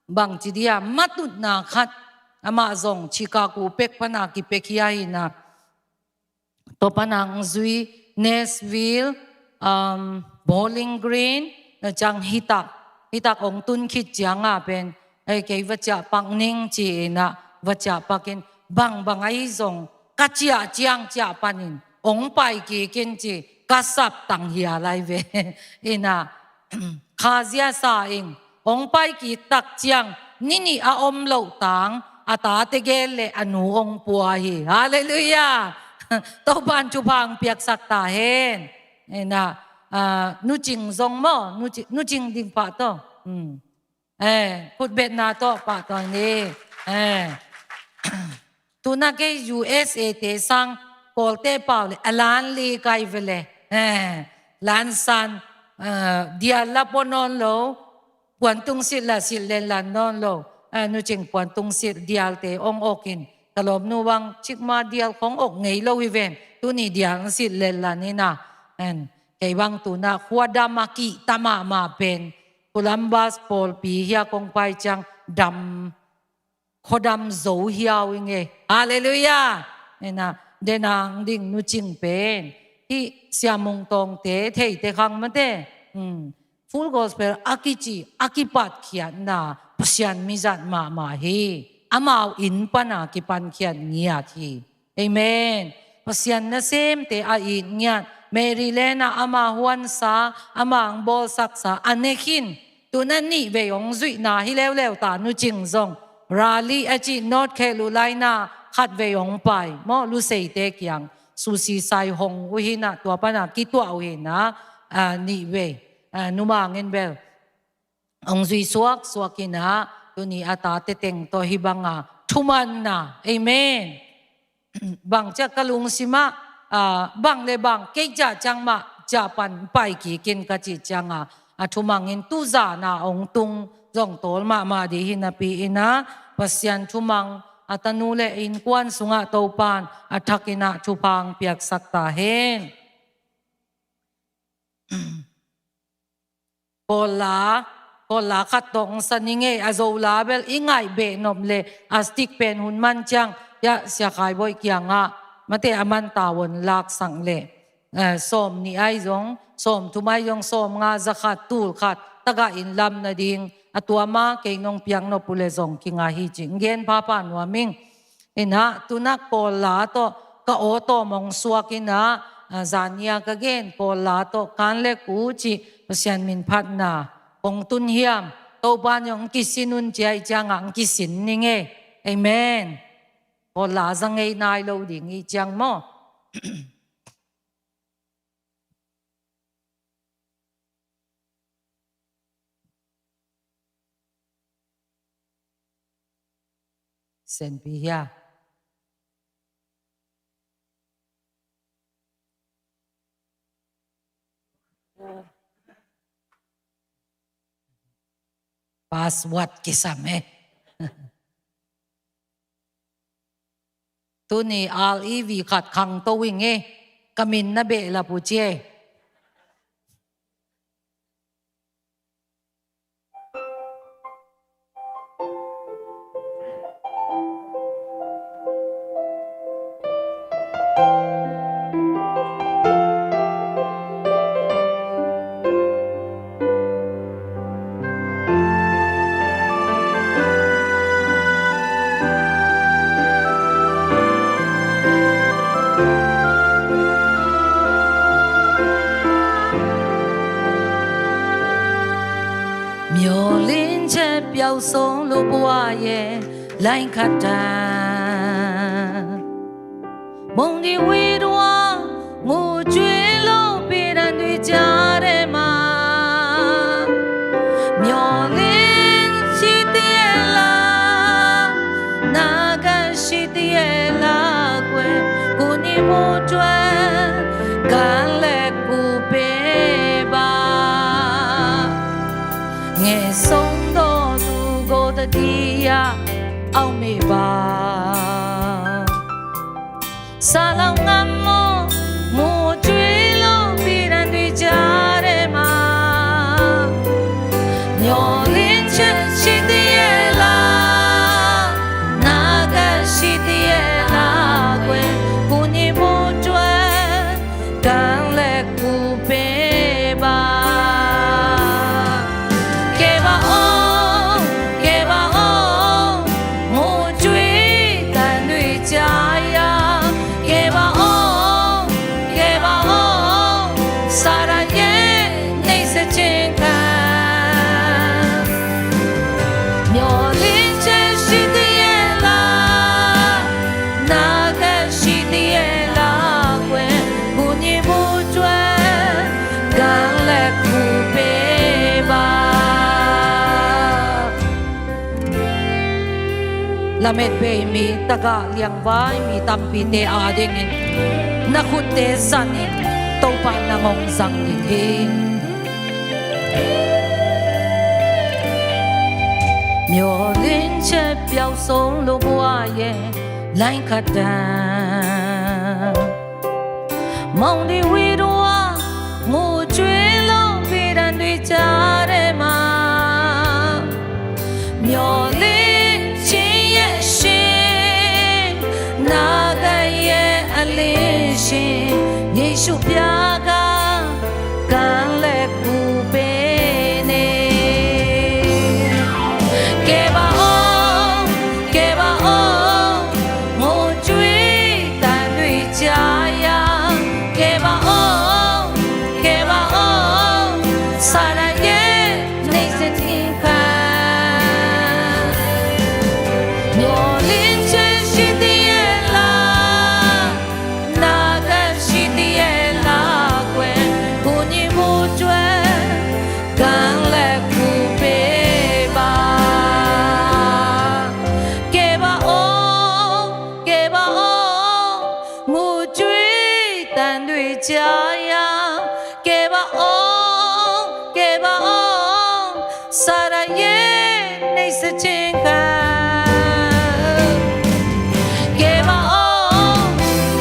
bangci dia matutna khat, amah zong Chicago pek pana kipia khia hi in ah, tua pana hong zui Nashville, um, Bowling Green, na ciang hitak, hitak hong tun khit ciang ah pen, ei, kei va ciah pak ning ci in ah va ciah pak in, bangbang ahi zong ka ciah ciang ciah panin hong pai kik in ci, ka sap tang hia lai ve. In ah, kha zia sa in, hong pai kik tak ciang ni nih a om loh tang a tate gel le a nu hong pua hi. Halleluiah. Topa in thupha hong piaksak ta hen. In ah, ah, Nu Cing zong maw, Nu Cing, Nu Cing ding pah tawh. Hmm. Eh, khutbetna tawh pahtawi ni. Eh. Tu-in ah kei U S A te sang Kawlte pau le a lan li kai ve le. Eh, lansan, eh, dial la pua nawn lo, puantungsilh la silh lenlan nawn lo. Eh, Nu Cing puantungsilh dialte hong ok in, ka lawmnu bang cikmah dial khong ok ngei lo hi ven. Tuni dial hong silh lenlan in ah. En, kei bang tu-in ah khuadam a kihta mahmah pen Columbus pawlpi hia kong pai ciang dam, khuadam zo hiau ing e. Halleluiah. En ah, den a hong ding Nu Cing pen hih Sia Mung Tawngte theite khang mate. Hmm. Full Gospel a kici a kipatkhiatna Pasian mizat mahmah hi. Amau inn pana kipankhiat ngiat hi. Amen. Pasian nasemte a it ngiat, Maryland ah ama huansa, ama hong bawlsaksa a ne khin. Tu-in ah nih vei hong zuihna hi leuleu ta, Nu Cing zong Raleigh a cih North Carolina khat vei hong pai maw, Luseite kiang sushi sai hong uh hi in ah, tua pana kituah uh hi in ah, ah, nih vei, ah, Nu Mang in bel hong zui suaksuak hi in ah, tuni a tate teng tawh hih banga thumanna. Amen. Bang ciah ka lungsim ah, ah, bang le bang kei ciah ciang mah ciah pan pai kik in ka cih ciang a, a thumang in tu zan a hong tung zong tawl mahmah ding hi napi in ah, Pasian thumang a tanu le innkuan sungah Topa in a thakin ah thupha hong piaksak ta hen. Kawl la, Kawl la khat tawh hong sa ning e, a Zo la bel i ngaih behnop le a stick pen hun man ciang, ya, Sia Khai Bawi kiangah mate a man tavuan laksak le, eh, sawm nih ahi zong, sawm thum ahi zong, sawm nga, za khat, tul khat, tagah in lam nading a tuam a, kei nong piaknop uh le zong kingah hi ci. Gen phapha nuam ing. In ah, tu-in ah Kawl la tawh ka aw tawh mong suak in ah, a, zania ka gen, Kawl la tawh kan le ku cih Pasian min phatna kong tun hiam, Topa in hong kisin un ci a, i ciangah hong kisin ning e. Amen. Kawl la za ngei nai lo ding i ciang maw. Senpi hia. Password kisam e. Tuni R E V khat khangto ing e, ka min na behlap uh ci e. Myo lin che pyao song lo bua ye lain khat ta. Mong di wi dua ngu cui lo pi dan dui ca de ma. Myo lin ci ti e la, na ka ci ti e la kue, ku ni mu cue, kan le ku pe ba. Nge song do tu go ta di ya, au mi ba. Sa lau ngam mo, mu cui lo pi dan dui ca de ma. Nyo lin che ci ti e la, na ka ci ti e la kue, ku ni mu cue, kan le ku pe ba. Ke ba o, ke ba o, mu cui tan dui ca ya. Ke ba o, ke ba o, sa ra ye nei se cing kan. Myo lin che ci ti e la, na ka ci ti e la kue, ku ni mu cue, kan le ku pe ba. Lamet bei mi tagah liangvai mi tampite adingin na khutte zanin Topa nang hong zang ding hi. Myo lin che pyao song lo bua ye lain khat ta. Mong di wi dua mu cui lo pi dan dui ca de ma. Myo lin ci ye shi, na ka ye a lin shi, Yesu pia ka, kan le ku pe ne. Ke ba o, ke ba o, mu cui tan dui ca ya. Ke ba o, ke ba o, sa ra ye nei se cing kan. Myo lin che ci ti e la, na ka ci ti e la kue, ku ni mu cue, kan le ku pe ba. Ke ba o, ke ba o, mu cui tan dui ca ya. Ke ba o, ke ba o, sa ra ye nei se cing kan. Ke ba o,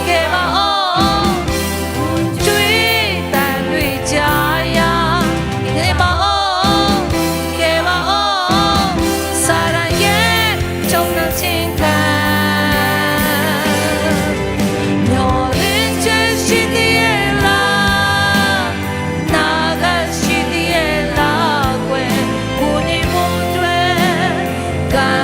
ke ba o, mu cui tan dui ca ya. Ke ba o, ke ba o, sa ra ye cong na cing kan. Myo lin che ci ti e la, na ka ci ti e la kue, ku ni mu cue, kan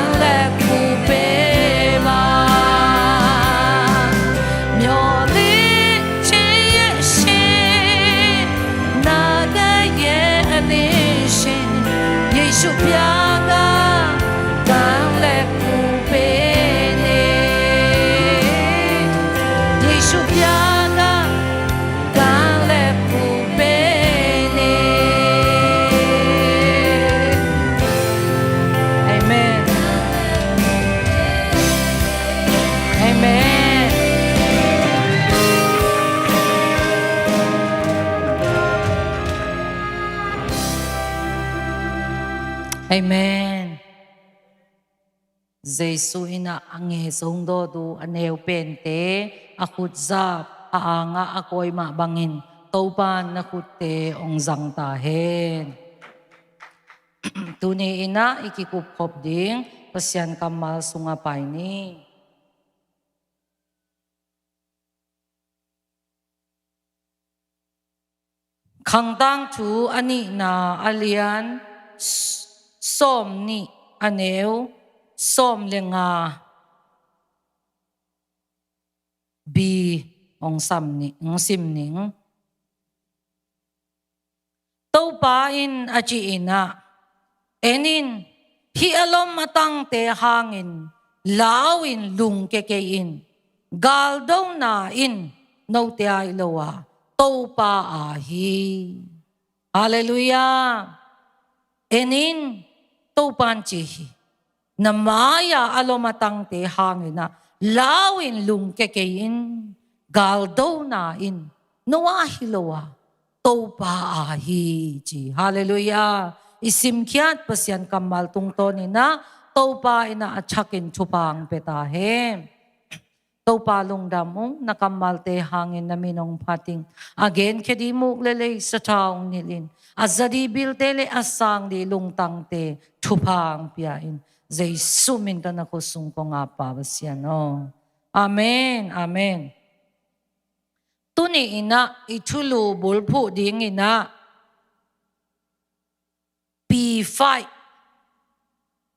Amen. Jesu in ah a nge songdawtu a neu pente a khutzap a angah a kawi mah bangin Topan na khutte hong zang ta hen. Tuni in ah i kikupkhop ding Pasian kammal sungah pai ni. Khangtangthu a nihna a lian s-, sawm nih a neu sawm le nga bi hong sam ni, hong sim ning. Topa in a ci in ah, en in, hih a lom a tangte hangin lau in lungkia kei in, galdona in note a hi lo a, Topa a hi. Halleluiah. En in, Topan ci hi. Na mai-a a lom a tangte hangin ah lau in lungkia kei in, galdona in no a hi lo a, Topa a hi ci. Halleluiah. I simkhiat Pasian kammal tungtawn in ah Topa in ah a thakin thupha hong pia ta hen. Topa lungdam ung, na kammalte hangin na min hong phat ing. A genkhia di muk le lei satha hong nilh in, a za di bilte le a sang di lungtangte thupha hong pia in. Jesu min tawh na khut sung kong ap a, Pasian aw. Amen, amen. Tuni in ah i thulu bulphuh ding in ah Pi faih,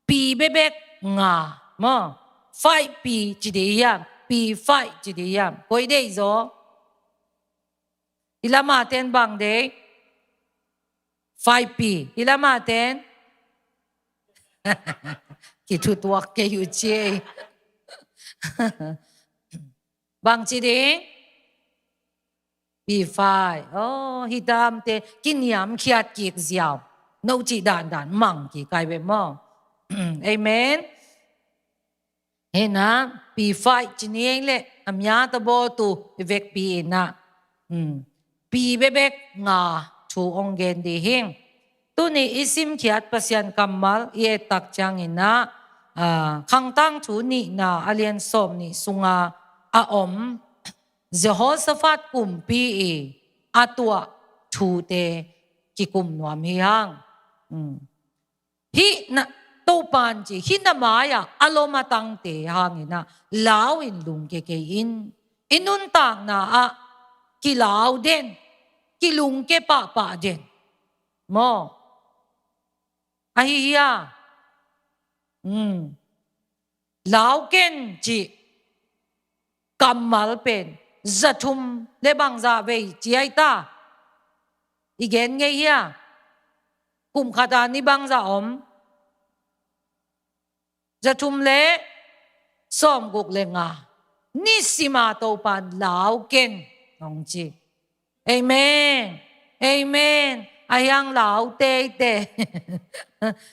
pi bekbek nga maw. Faih pi ci ding hiam? Pi faih ci ding hiam? Koi deih zaw? I lam a ten bang deih? Faih pi. I lam a ten? Kithutuak kei uh ci ei. Bang ci ding? Pi faih. Oh, hih damte kiniamkhiat kik ziau. No cih dandan mang kik ai ve maw. Amen. Hi na, pi faih ci ni eng le, a mya ta baw tu i vekpi in ah. Hmm. Pi bekbek nga thu hong gen ding hi. Tuni i simkhiat Pasian kammal i et tak ciangin ah, ah, Khangtangthu nihna a lian sawm nih sunga a om Jehoshaphat kumpi i a tuah thute kikum nuam hi hang. Hmm. Hih na, Topan ci, hih na mai-ah a lom a tangte hangin ah lau in lungkia kei in. I nuntakna ah kilau den, kilungkia pahpah den. Maw. Ahi hia? Hmm. Lau ken cih kammal pen za thum le bangzah vei ci ai ta? I gen ngei hia? Kum khat a ni bangzah om? Za thum le sawmguk le nga. Nisim a Topan lau ken hong ci. Amen. Amen. A hiang lau teitei.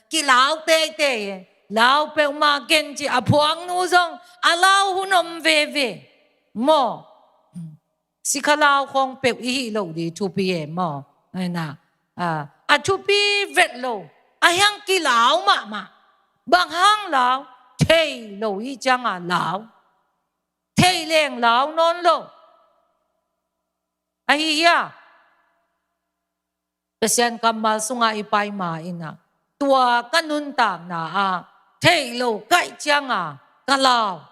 Kilau teitei. Lau peuhmah ken ci a phuaknu zong a lau hun om veve. Maw. Sikha lau khawng peuh i hih loh ding thupi e maw. Ai na. A, a thupi vet lo. A hiang kilau mahmah. Bang hang lau? Thei lo i cianga lau. Thei leng lau nawn lo. Ahi hia? Pasian kammal sungah i pai ma in ah, tua ka nuntakna ah theih lo kaih cianga ka lau.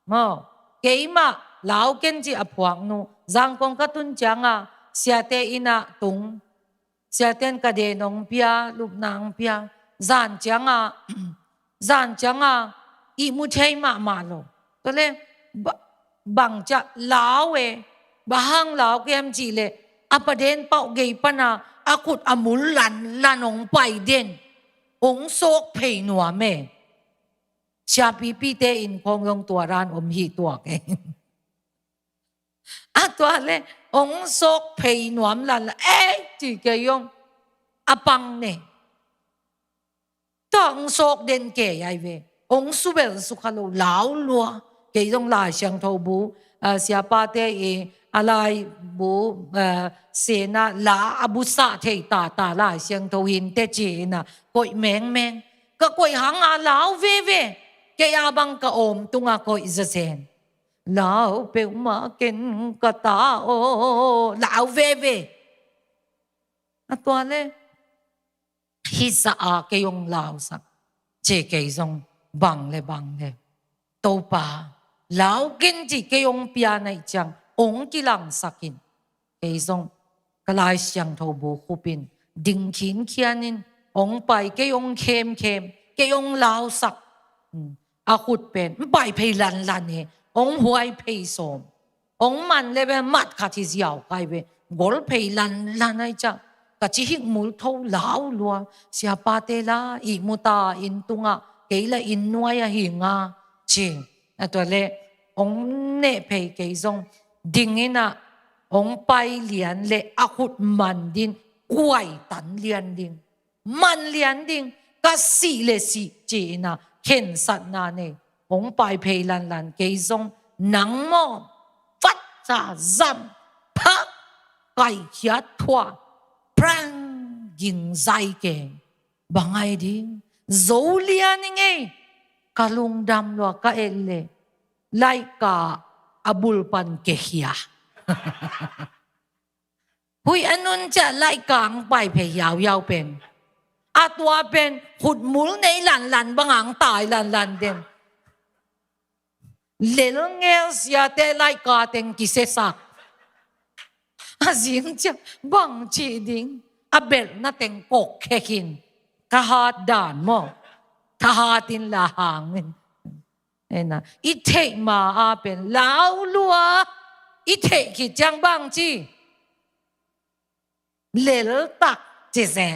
Maw, keimah lau ken ci a phuaknu, Zangkong ka tun cianga siate inn ah tung. Siaten ka den hong pia, lupna hong pia. Zan cianga, zan cianga ihmu thei mahmah lo. Tua le, ba-, bang ciah lau e, bang hang lau kem cih leh, a paden pauh gei pana a khut a mul lanlan hong pai den, hong sawk phei nuam e. Siapipite inn khawng zong tua dan om hi tuak e. A tua le, hong sawk phei nuam lanlan, ei, ci kei zong a pang ne. Tua hong sawk den kei ai ve. Hong subel sukha lo, lau lua. Kei zong Lai Siangtho bu, ah, siapate i, a laibu, eh, sena la a busah thei tata Lai Siangtho hinte ci-in a koih mengmeng. Ka koih hanga lau veve. Kei a bang ka awm tunga koih zazen. Lau peuhmah ken ka ta aw. Lau veve. A tua le hisa a kei hong lausak. Ci kei zong bang le bang le. Topa, lau ken ci kei hong pia naih ciang hong kilangsak in. Kei zong ka Lai Siangtho bu khupin ding khinkhianin hong pai kei hong khemkhem, kei hong lausak. Hmm. A khut pen, hong pai phei lanlan e, hong huai phei sawm. Hong man le ve mat khat hi ziau kai ve. Gol phei lanlan ai ciang. Ka ci hik mul tho lau lua. Siapate la, ihmu ta inn tungah. Kei la inn nuai a hi nga. Ci. A tua le, hong neh phei kei zong. Ding in a, hong pai lian le, a khut man din, kuai tan lian ding. Man lian ding, ka sih le sih, ci-in a, khensatna nei. Hong pai phei lanlan, kei zong nang maw, vat sa zam, phak, kaikhiat thuah, prang, ging zai kei. Bang ai ding, zo lian i ngei, ka lungdam lua ka et le, laika a bul pan kekhia. Hui a nun ciah laika ang pai phei hiauhiau pen. A tua pen, khutmul nei lanlan bang ang tai lanlan den. Lel ngel siate laika teng kisesak. A zing ciah bang ci ding. A belhna teng kok khekin. Ka hat dan maw. Ka hat in la hangin. Ena, i theih ma a pen lau lua, i theih khit ciang bang ci. Lel tak ci se.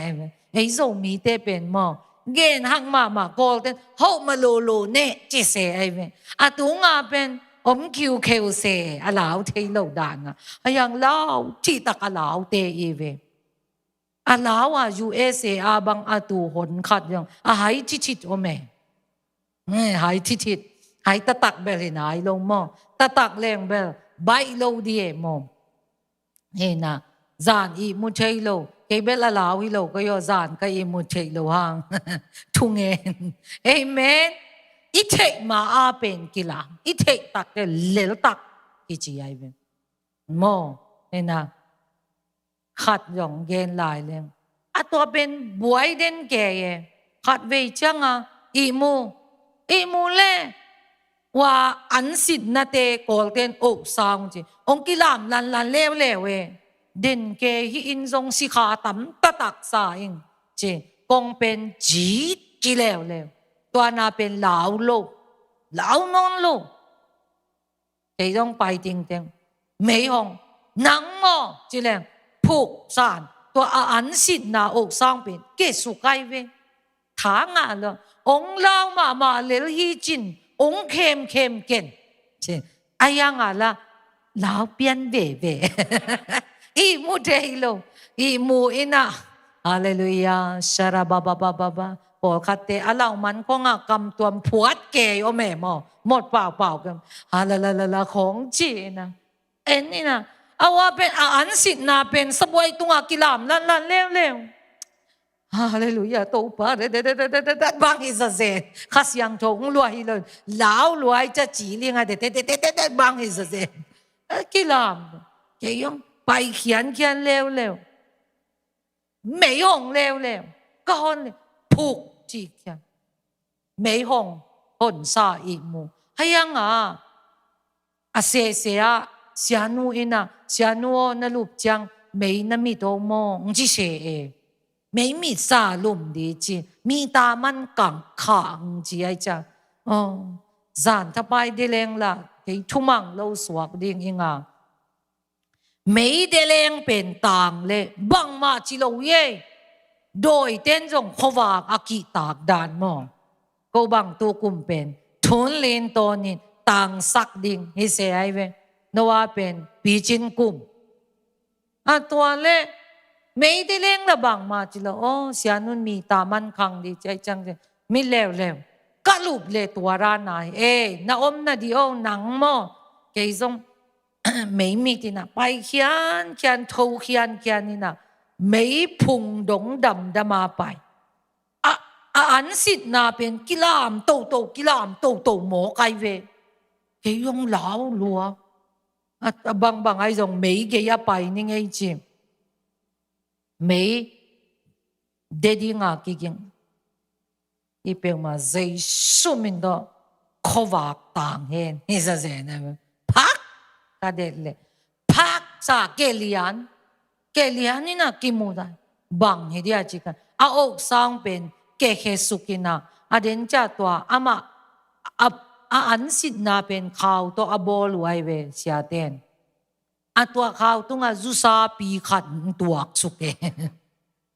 Ei Zomite pen maw. Gen hak mahmah Kawlten, hauh ma lolo ne ci se ai ve. A tunga pen, om khiukheu se, a lau thei lo dan a. A yang lau, cih tak a lau te i ve. A lau a U S A a bang a tu hon khat zong a hai cicit om e. Nge, hai cicit. Hai tatak bel hi nai lo maw. Tatak leng bel baih lo di e maw. Hi na, zan ihmu thei lo. Kei bel a lau hi lo, ka yaw zan ka ihmu thei lo hang. Thungen. Amen. I theih ma a pen kila. I theih tak te lel tak kici ai ve. Maw. Hi na. Khat zong gen lai leng. A tua pen buai den kei e. Khat vei cianga ihmu. Ihmu le. Ua an sitnate Kawlten oh sang ci. Hong kilam lanlan leuleu e. Den kei hi in zong sikha tam tatak sa ing. Ci. Kong pen ci ci leuleu. Tua na pen lau lo. Lau nawn lo. Kei zong pai tingteng. Mei hong, nang maw, ci leng, phuk san, tua a an sitna oh sang pen, ke su kai ve. Tha ngah lo, ong lau mahmah lel hi cin, ong khemkhem ken. Ci, a yang a la, lau pian veve. Ihmu thei lo, ihmu ina. Halleluiah, sharababababa. Pawlkhatte a lauman khongah kamtuam phuat kei om e maw. Mot paupau kem. Halalalala khong ci ina. En ina. A ua pen a an sitna pen sabuai tungah kilam lanlan leuleu. Halleluiah, Topa. Bang hi zazen. Kha Siangtho ung lua hi lo. Lau luai ca ci linga. Bang hi zazen. Kilam. Kei ong pai khiankhian leuleu. Mei hong leuleu. Ka hon le. Phuk ci khian. Mei hong. Hon sa ihmu. Hayang a. A sese a. Sianu ina. Sianu aw na lup ciang. Mei na mit aw maw. Ng ci se e. Mei mit sa lum di ci. Mi ta man kang kha ng ci ai ca. Oh. Zan thapai di leng la. Kei thumang lo suak ding inga. Mei deleng pen tang le bangmah ci lo ye. Dawiten zong khuavak a kihtak dan maw. Ko bang tu kum pen thun lin tawnin tangsak ding hi se ai ve. Noah pen picin kum. A tua le mei deleng la bangmah ci lo. Aw, Sianun mi ta man khang di ci ai ciang ci. Mi leuleu. Ka lup le tua ra nai. E, na om na di aw nang maw. Kei zong meimit in ah pai khiankhian, tho khiankhian in ah meiphung dong damdam a pai. A, a ansitna pen kilam toto, kilam toto mawk ai ve. Kei zong lau lua. A, a bangbang ai zong mei gei a pai ning ei ci. Mei de ding a kiging. I peuhmah Jesu min tawh khuavak tang hen. Hi zazen a phak ka det leh, phak sa kelian. Kelian in ah kimu dan. Bang hi dia ci kha. A uk sang pen kekhe suk in ah, a den ciah tua amah a, a ansitna pen khau tawh a bawl uh ai ve, siate'n. A tua khau tungah zusapi khat tuak suk e.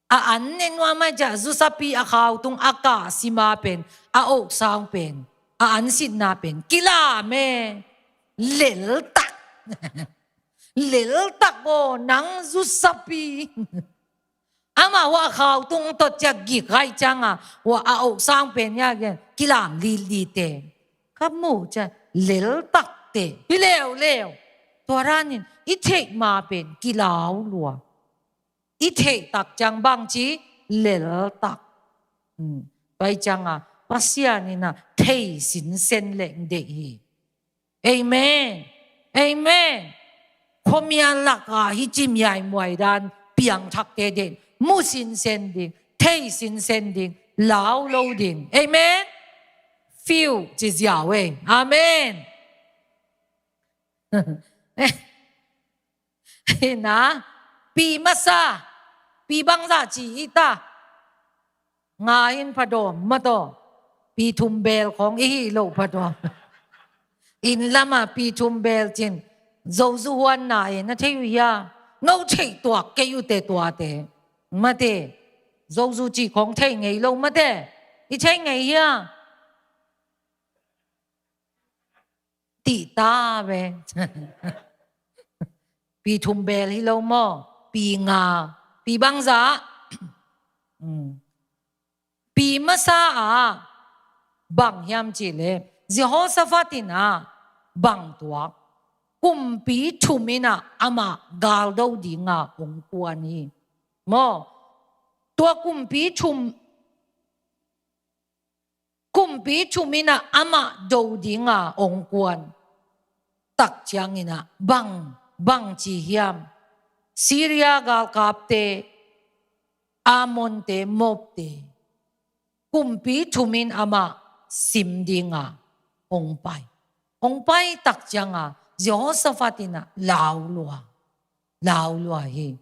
A an ne nuam ai ciah zusapi a khau tung a kah sima pen, a uk sang pen, a ansitna pen kilam e. Leltak. Leltak aw, nang zusapi. Amah hua khau tung tot ciah gik hai ciang a, hua a uk sang pen ya gen kilam lilite. Ka muh ciah leltakte hi leuleu. Tua danin i theih ma pen kilau lua. I theih tak ciang bangci leltak. Hmm. Pai ciang a Pasian in ah thei sinsen leng deih hi. Amen. Amen. Khuamial lakah hi ci miaimuai dan piangthakte den mu sinsen ding, thei sinsen ding, lau lo ding. Amen. Fiu ci ziau ei. Amen. Hi na, pi masa, pi bangzah ci hi ta. Nga in phadawm mataw. Pi thum beel khawng i hi lo phadawm. Inn lamah pi thum beel cin zozu huan na e, na thei uh hia? No theih tuak kei uh te tuate. Mate. Zozu ci khawng thei ngei lo mate. I thei ngei hia? Tih ta ve. Pi thum beel hi lo maw? Pi nga. Pi bangzah. Hmm. Pi masa ah bang hiam cih leh Jehoshaphat in ah bang tuak? Kumpi thum in ah amah galdo ding a hong kuan hi. Maw? Tua kumpi thum Kumpi thum in ah amah do ding a hong kuan tak ciangin ah bang, bang ci hiam? Syria galkapte, Ammonte, Moabte, kumpi thum in amah sim ding a hong pai. Hong pai tak ciang a Jehoshaphat in ah lau lua, lau lua hi.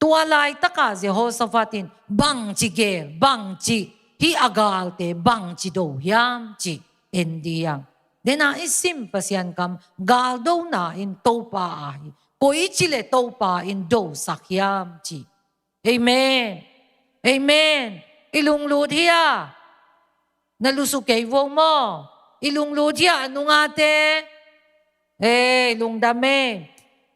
Tua laitak a Jehoshaphat in bangci gel, bangci hih a galte bangci do hiam cih en ding. Dena i sim Pasian kam, galdona in Topa a hi. Koici leh Topa in dosak hiam cih. Amen. Amen. I lunglut hia? Na lusu kei vo maw? I lunglut hia a nungate? Ei, lungdam e.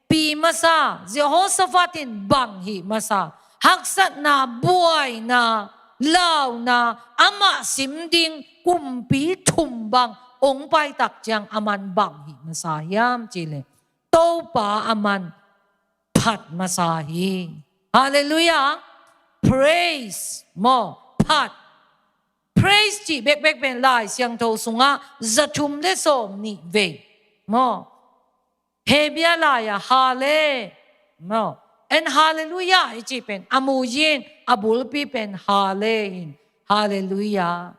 Pi masa, Jehoshaphat in bang hih masa? Haksatna, buaina, launa, amah sim ding kumpi thum bang hong pai tak ciang aman bang hih masa hiam cih leh Topa aman phat masa hi. Halleluiah. Praise maw, phat. Praise cih bekbek pen Lai Siangtho sungah za thum le sawm nih vei maw. Hebrew lai-ah hale maw, and halleluiah i cih pen a muyin, a bulpi pen hale in. Halleluiah.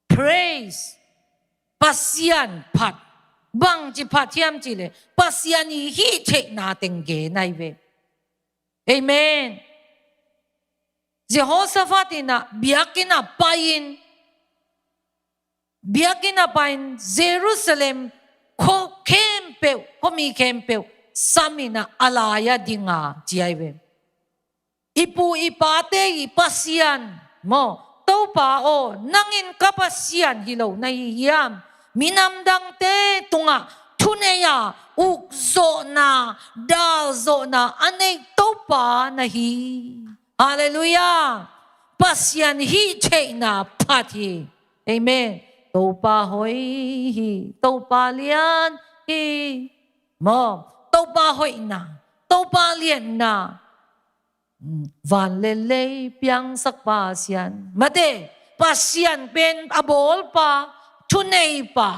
Praise. Pasian phat. Bangci phat hiam cih leh Pasian i hih theihna teng gen ai ve. Amen. Jehoshaphat in ah biakinn ah pai-in, biakinn ah pai-in Jerusalem khua khempeuh, khuami khempeuh sam in ah a lai-ah ding a ci ai ve. I pu i pate i Pasian maw, Topa aw, nang in ka Pasian hi lo na hi hiam? Minam dangte tungah thunei a ukzawhna, dalzawhna a nei Topa na hi. Halleluiah. Pasian hih theihna phat hi. Amen. Topa hoih hi, Topa lian hi. Maw, Topa hoihna, Topa lianna, van le lei piangsak Pasian. Mate, Pasian pen a bawlpa, thuneipa,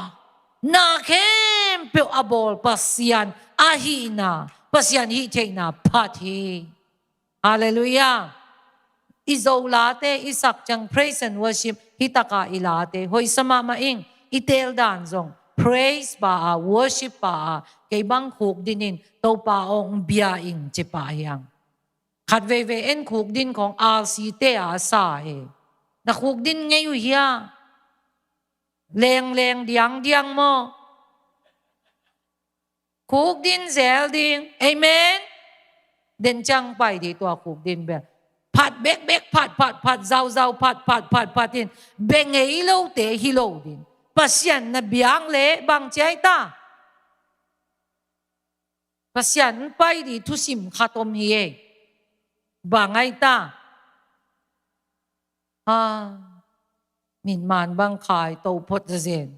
na khempeuh a bawl Pasian ahihna, Pasian hih theihna phat hi. Halleluiah. I Zo late i sak ciang praise and worship hi taka i late hoih sa mahmah ing. I teel dan zong praise pa a, worship pa a, kei bang khuk din in Topa hong bia ing ci pa hiang. Khat veivei en khuk din khawng R C te a sa e. Na khuk din ngei uh hia? Lengleng diangdiang maw? Khuk din zel ding. Amen. Den ciang pai dih tua khuk din bel. Phat bekbek, phat, phat, phat, zauzau, phat, phat, phat, phat in. Bia ngei lote hi lo ding. Pasian na biak leh bang ci ai ta? Pasian pai dih thusim khat om hi e. Bang ai ta? Ha, min man bang khai to phot zazen.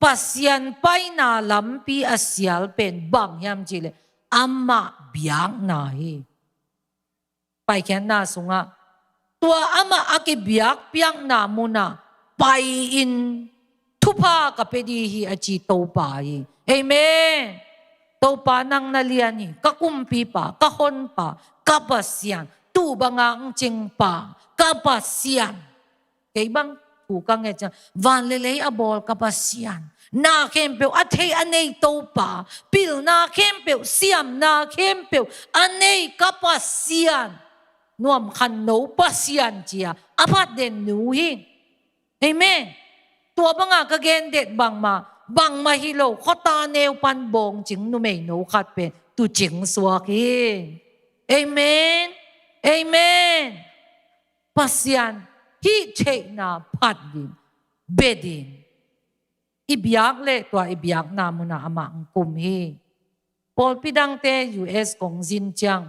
Pasian paina lampi a sial pen bang hiam cih leh amah biakna hi. Paikhiatna sungah tua amah a kibiakpiakna munah pai-in thupha ka pia dih hi a ci Topa hi. Amen. Topa nang na lian hi, ka kumpipa, ka honpa, ka Pasian, tu banga ngcingpa, ka Pasian. Kei bang thu ka nget ciang, van le lei a bawl ka Pasian, na khempeuh a thei a nei Topa, pilna khempeuh, siamna khempeuh a nei ka Pasian, nuam khanno Pasian cia a phat den nu hi. Amen. Tua banga ka gen det bangmah, bangmah hi lo, khuata neu pan bawngcing numeino khat pen tuucing suak hi. Amen. Amen. Pasian hih theihna phat ding, bia ding. I biak leh tua i biakna munah amah hong kum hi. Pawlpi dangte U S kong zin ciang,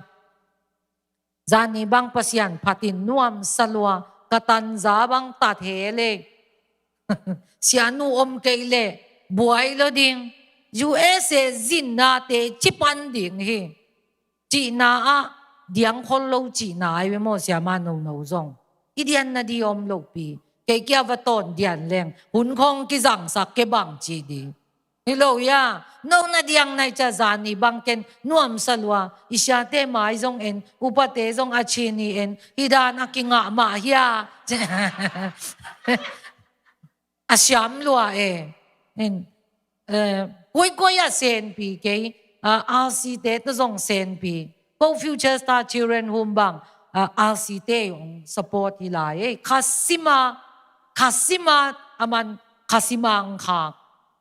zani bang Pasian phatin nuamsa lua, ka tanza bang tat he leh. Sianu om kei leh buai lo ding. U S A zinnate cipan ding hi. Cihna ah diang khol lo cihna ai ve maw, siama nono zong. I dianna di om lopi. Kei kia va tawn dian leng hun khawng kizangsak kei bang ci di. Hi lo ia, no na diang nai cia zani bang ken nuamsa lua. I siate mai zong en, upate zong a cini en, hi dan a kingah mah hia. A siam lua e. En, eh, kuaikuai a senpi kei, ah, R C te tawh zong senpi. Ko Future Star Children Home bang, ah, R C te hong support hi lai e. Khasima, khasima, aman khasima ang khak.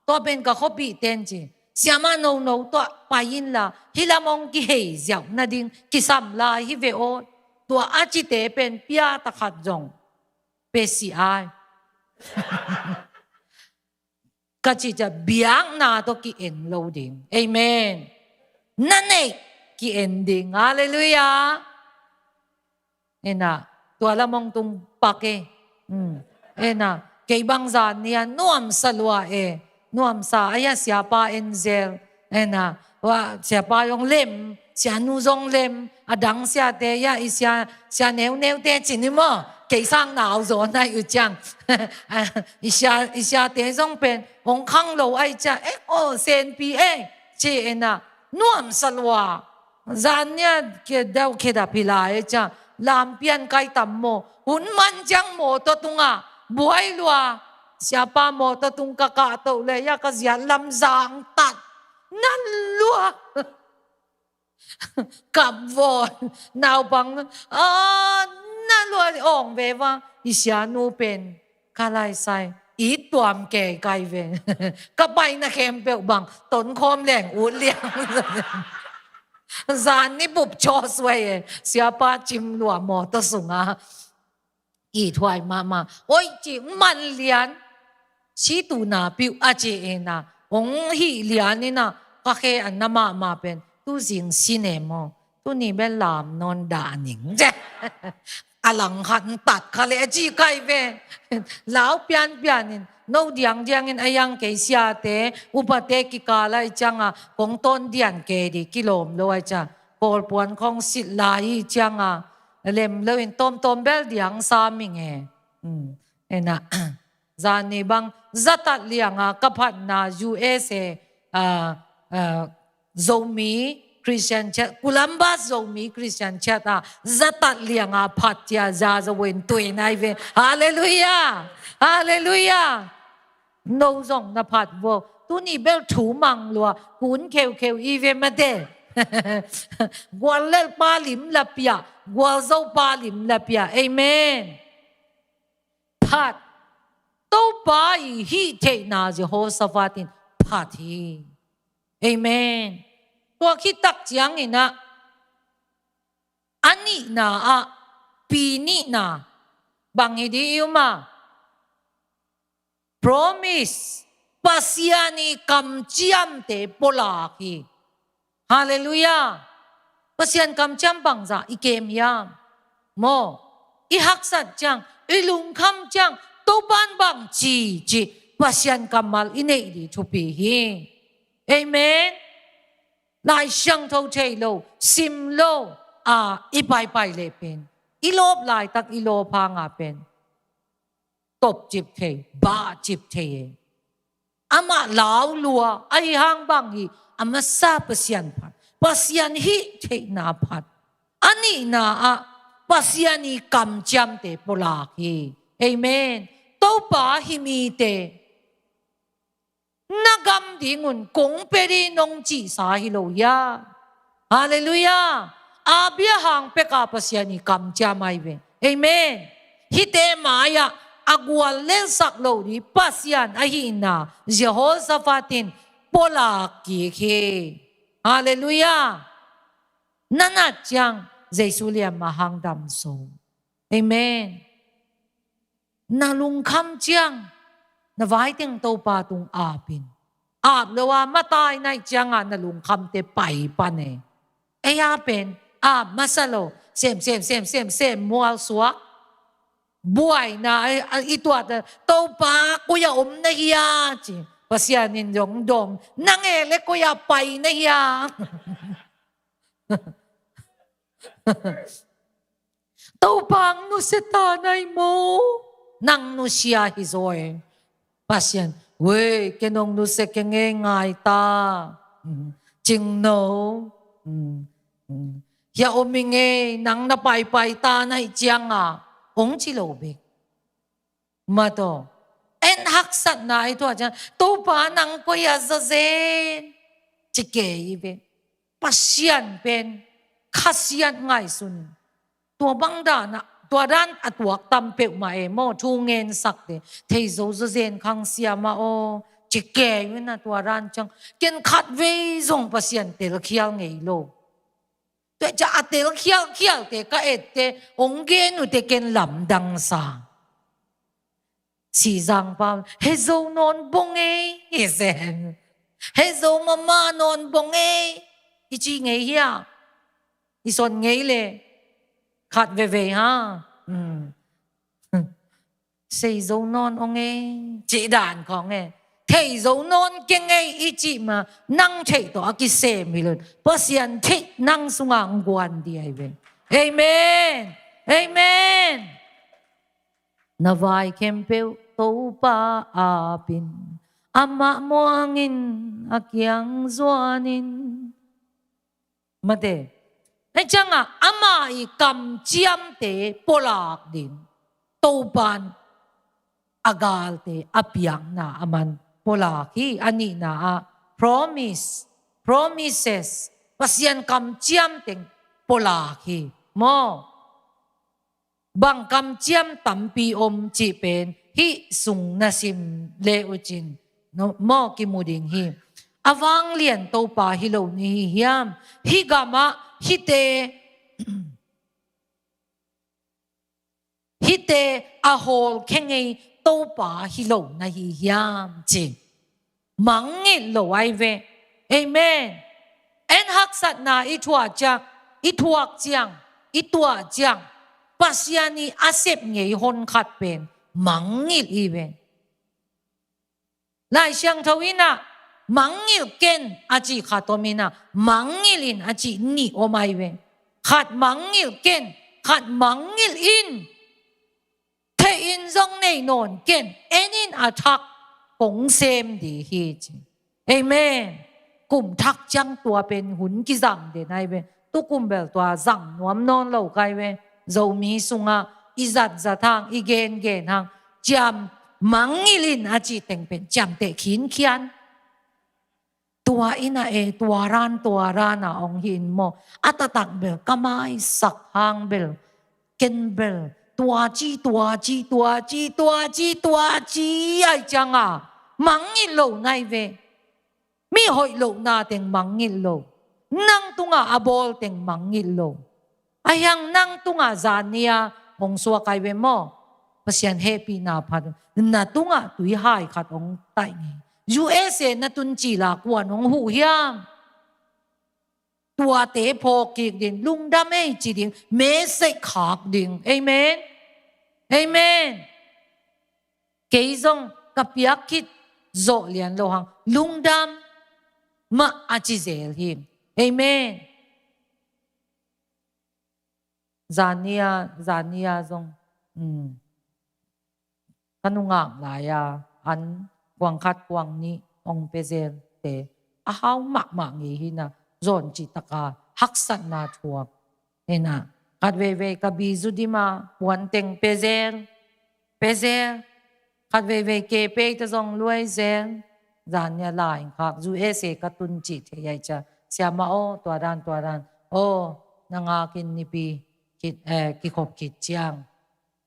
Tua pen ka khuapihte in ci, siama nono tua pai inla, hih lam hong kihei ziau nading kisam lai hi ve aw. Tua a cite pen pia takhat zong pia si ai. Ka cih ciang biakna tawh ki-en lo ding. Amen. Na neih ki-en ding. Halleluiah. Ena, tua lam hong tung pak e. Hmm. Ena, kei bang zan nia nuamsa lua e. Nuamsa, aia siapa en zel. Ena, wa, siapa zong lem, sianu zong lem, a dang siate ia, i sia, sia neuneute cini maw, kei sang nau zaw nai uh ciang. I sia, i siate zong pen, hong khang lo ai cia, eh, oh, senpi, eh, ci ena, nuamsa lua. Zan nia kia dau kia dap hi lai e cia, lampian kai tam maw, hun man ciang mawtaw tungah buai lua. Siapa mawtaw tung ka kahtoh le ia ka ziat lam zang tat. Na lua. Kap vawn. Naupang, ah, na lua awng ve va. I sianu pen ka laisai, i tuam kei kai ve. Ka paina khempeuh bang tonkhawm leng ut liang. Zan ni bup caw suai e. Siapa cim lua mawtaw sunga. I thuai mahmah. Oi, ci man lian. Si tu na piu a ci ena. Hong hi lian ina. Ka khe an na mahmah pen. Tu zing si ne maw. Tu ni ben lam non da ning. a langkhat tat kha le a ci kai ve. Lau pianpian in, no diangdiang in a yang kei siate, upate kikal a i cianga, kong tawn dian ke di kilawm lo a i ciang. Kawlpuan khong sit lai i cianga, lem lo in tawmtawm bel diang sa ming e. Hmm. Ena, zani bang, zatat lianga ka phatna U S A, ah, ah, Zomi Christian Church, Columbus Zomi Christian Church a, zatat lianga phat cia za zo wen tui nai ve. Hallelujah! Hallelujah! No zong na phat vo. Tuni bel thu mang lua, kun kheukheu i ve mate. Gual lel pa lim la pia, gual zo pa lim la pia. Amen. Phat. Topa i hih theihna Jehoshaphat in phat hi. Amen. Tua khit tak ciangin ah, a nihna ah, pi nihna, bang hi di i um a? Promise. Pasian i kamciamte pulak hi. Hallelujah. Pasian kamciam bangzah i kem hiam? Maw, i haksat ciang, i lungkham ciang, Topan bang ci, ci, Pasian kammal i neih di thupi hi. Amen. Lai Siangtho thei lo, sim lo, a, i paipai le pen, i lawp laitak i lawp hanga pen topcip thei, bahcip thei e. Amah lau lua, ahi hang bang hi, a masa Pasian phat, Pasian hih theihna phat. A nihna ah, Pasian i kamciamte pulak hi. Amen. Topa hi mite, na gam dingun kong pe di nong cihsa hi lo hia? Hallelujah. Abraham peka Pasian i kamciam ai ve. Amen. Hihte mai-ah a gual lelsak lo di Pasian ahihna Jehoshaphat in pulak kik hi. Hallelujah. Na nat ciang Jesu liam a hang damso. Amen. Na lungkham ciang, na vaiteng Topa tung apin. Ap lo a matai naih cianga na lungkhamte pai pan e. Ei a pen, ap masa lo, sem, sem, sem, sem, sem, mual suak. Buaina, a, a, i tuat a, Topa, koi a om na hia, ci. Pasian in zong dong, nang e le koi a pai na hia. Topa ang nusia ta nai maw, nang nusia hi zaw e. Pasian, wei, ken hong nusia kei ngei ngai ta. Mm, cing no. Mm, mm. Hia om i ngei, nang na paipai ta nai cianga, hong ci lo bek. Mataw. En haksatna i tuah ciang, Topa nang koi a zazen. Ci kei i ve. Pasian pen khasiat ngaihsun. Tua bang dan a, tua dan a tuak tam peuhmah e maw, thu ngen sakte. Thei zo zazen khang siama aw. Ci kei i ve na tua dan ciang. Ken khat vei zong Pasian telkhial ngei lo. Tua ciang a telkhialkhialte ka ette, hong gen uhte ken lamdang sa. Sizang pa, he zo nawn bong ei, i zen. He zo mama nawn bong ei, i ci ngei hia. I son ngei le, khat veve ha. Hmm. Sei zo nawn ong ei, cih dan khong e. Thei zo nawn keng ei i cih ma, nang theih tawh a kisem hi lo. Pasian theih nang sunga ang guan di ai ve. Amen. Amen. Na vai khempeuh Topa apin, amah muangin a kiang zuanin. Mate. Hei ciangah ama i kamciamte pulak din, Topan a galte a piakna a man pulak hi. A nihna ah promise, promises, Pasian kamciam teng pulak hi. Maw? Bang kamciam tampi om cih pen hih sung na sim le uh cin, no, maw, kimu ding hi. A vanglian Topa hi lo ni hi hiam? Hih gamah hihte, hihte a hawlkhia ngei Topa hi lo na hi hiam ci. Mangngilh lo ai ve. Amen. En haksatna i thuak ciang, i thuak ciang, i tuah ciang, Pasian i a sep ngei hon khat pen mangngilh i ve. Lai Siangtho in ah mangngilh ken a cih khat om in ah mangngilh in a cih nih om ahi ve. Khat mangngilh ken, khat mangngilh in. Theih in zong nei nawn ken, en in a thak kong sem ding hi ci. Amen. Kum thak ciang tua pen hun kizang den ahi ve. Tukum bel tua zang nuam nawn lo kai ve. Zomi sungah i zatzat hang, i gengen hang, ciam mangngilh in a cih teng pen ciamteh khinkhian. Tua in ah e, tua ran, tua ran a ong hi in maw. A taktak bel ka maisak hang bel, ken bel tua ci, tua ci, tua ci, tua ci, tua ci ahi ciang a mangngilh lo nai ve. Mi hoih lohna teng mangngilh lo. Nang tungah a bawl teng mangngilh lo. Ahi hang nang tungah zan ni-a hong suak ahi ve maw. Pasian hehpihna phat. Na tungah tuihai khat hong taih ngei. U S A na tun cil a kuan hong huh hiam. Tuate phawk kik ding, lungdam ei ci ding, message khak ding. Amen. Amen. Kei zong ka piak khit zawh lian lo hang, lungdam mah a ci zel hi. Amen. Zan ni-a, zan ni-a zong, um, ka nungak lai-a an kuang khat kuang nih hong pia zelte a hau mahmah ngei hi in ah, zawn cih tak a haksatna thuak hi in ah, khat veivei ka bizu dim a puan teng pia zel, pia zel. Khat veivei ke pei ta zong luai zel. Zan ni-a lai khak, U S A ka tun cih thei ahi ciang, siamah aw, tua dan, tua dan, aw, na ngak in nipi khit, eh, kikhop khit ciang,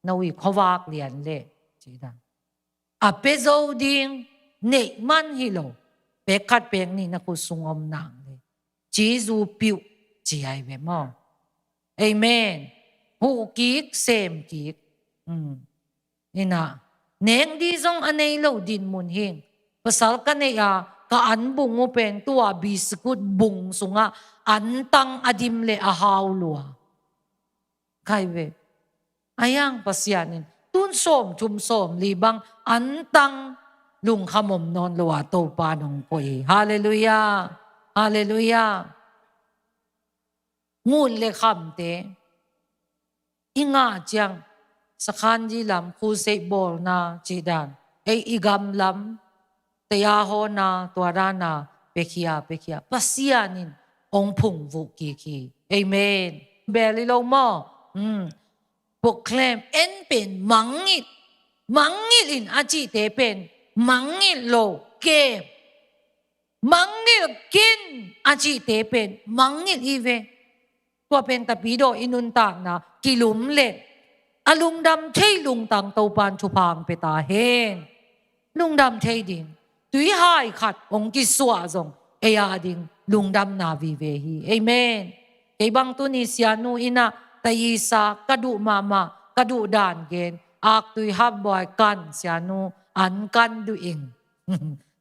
na ui khuavak lian leh ci dan. A pia zo ding, neih man hi lo. Pek khat pek nih na khut sung om nang leh, ci zu piuh ci ahi ve maw. Amen. Huh kik, sem kik. Um. Hi in ah, nek ding zong a nei lo dinmun hi. Pasal ka neih a, ka an bung uh pen tua biskut bung sungah antang a dim leh a hau lua. Kai ve. Ahi hang Pasian in tun sawm thum sawm li bang antang lungkham om nawn lo a Topa nong koih hi. Halleluiah. Halleluiah. Ngun le khamte i ngah ciang, sakhan di lam, khusei bawlna cih dan, ei i gam lam, taya hawna, tua dana, pekhia, pekhia. Pasian in ong phungvuh kik hi. Amen. Bel hi lo maw? Hmm. Proclaim, en pen mangngilh. Mangngilh in a cihte pen mangngilh lo, kem. Mangngilh kin a cihte pen mangngilh hi ve. Tua pen tapidaw i nuntakna kilum leh a lungdam thei lungtang Topan thupha ong pia ta hen. Lungdam thei ding. Tuihai khat ong kisuah zong ei a ding lungdamna vive hi. Amen. Kei bang tuni sianu in ah taisa ka duh mahmah, ka duh dan gen, aktui hapbuai kan, sianu an kan duh ing.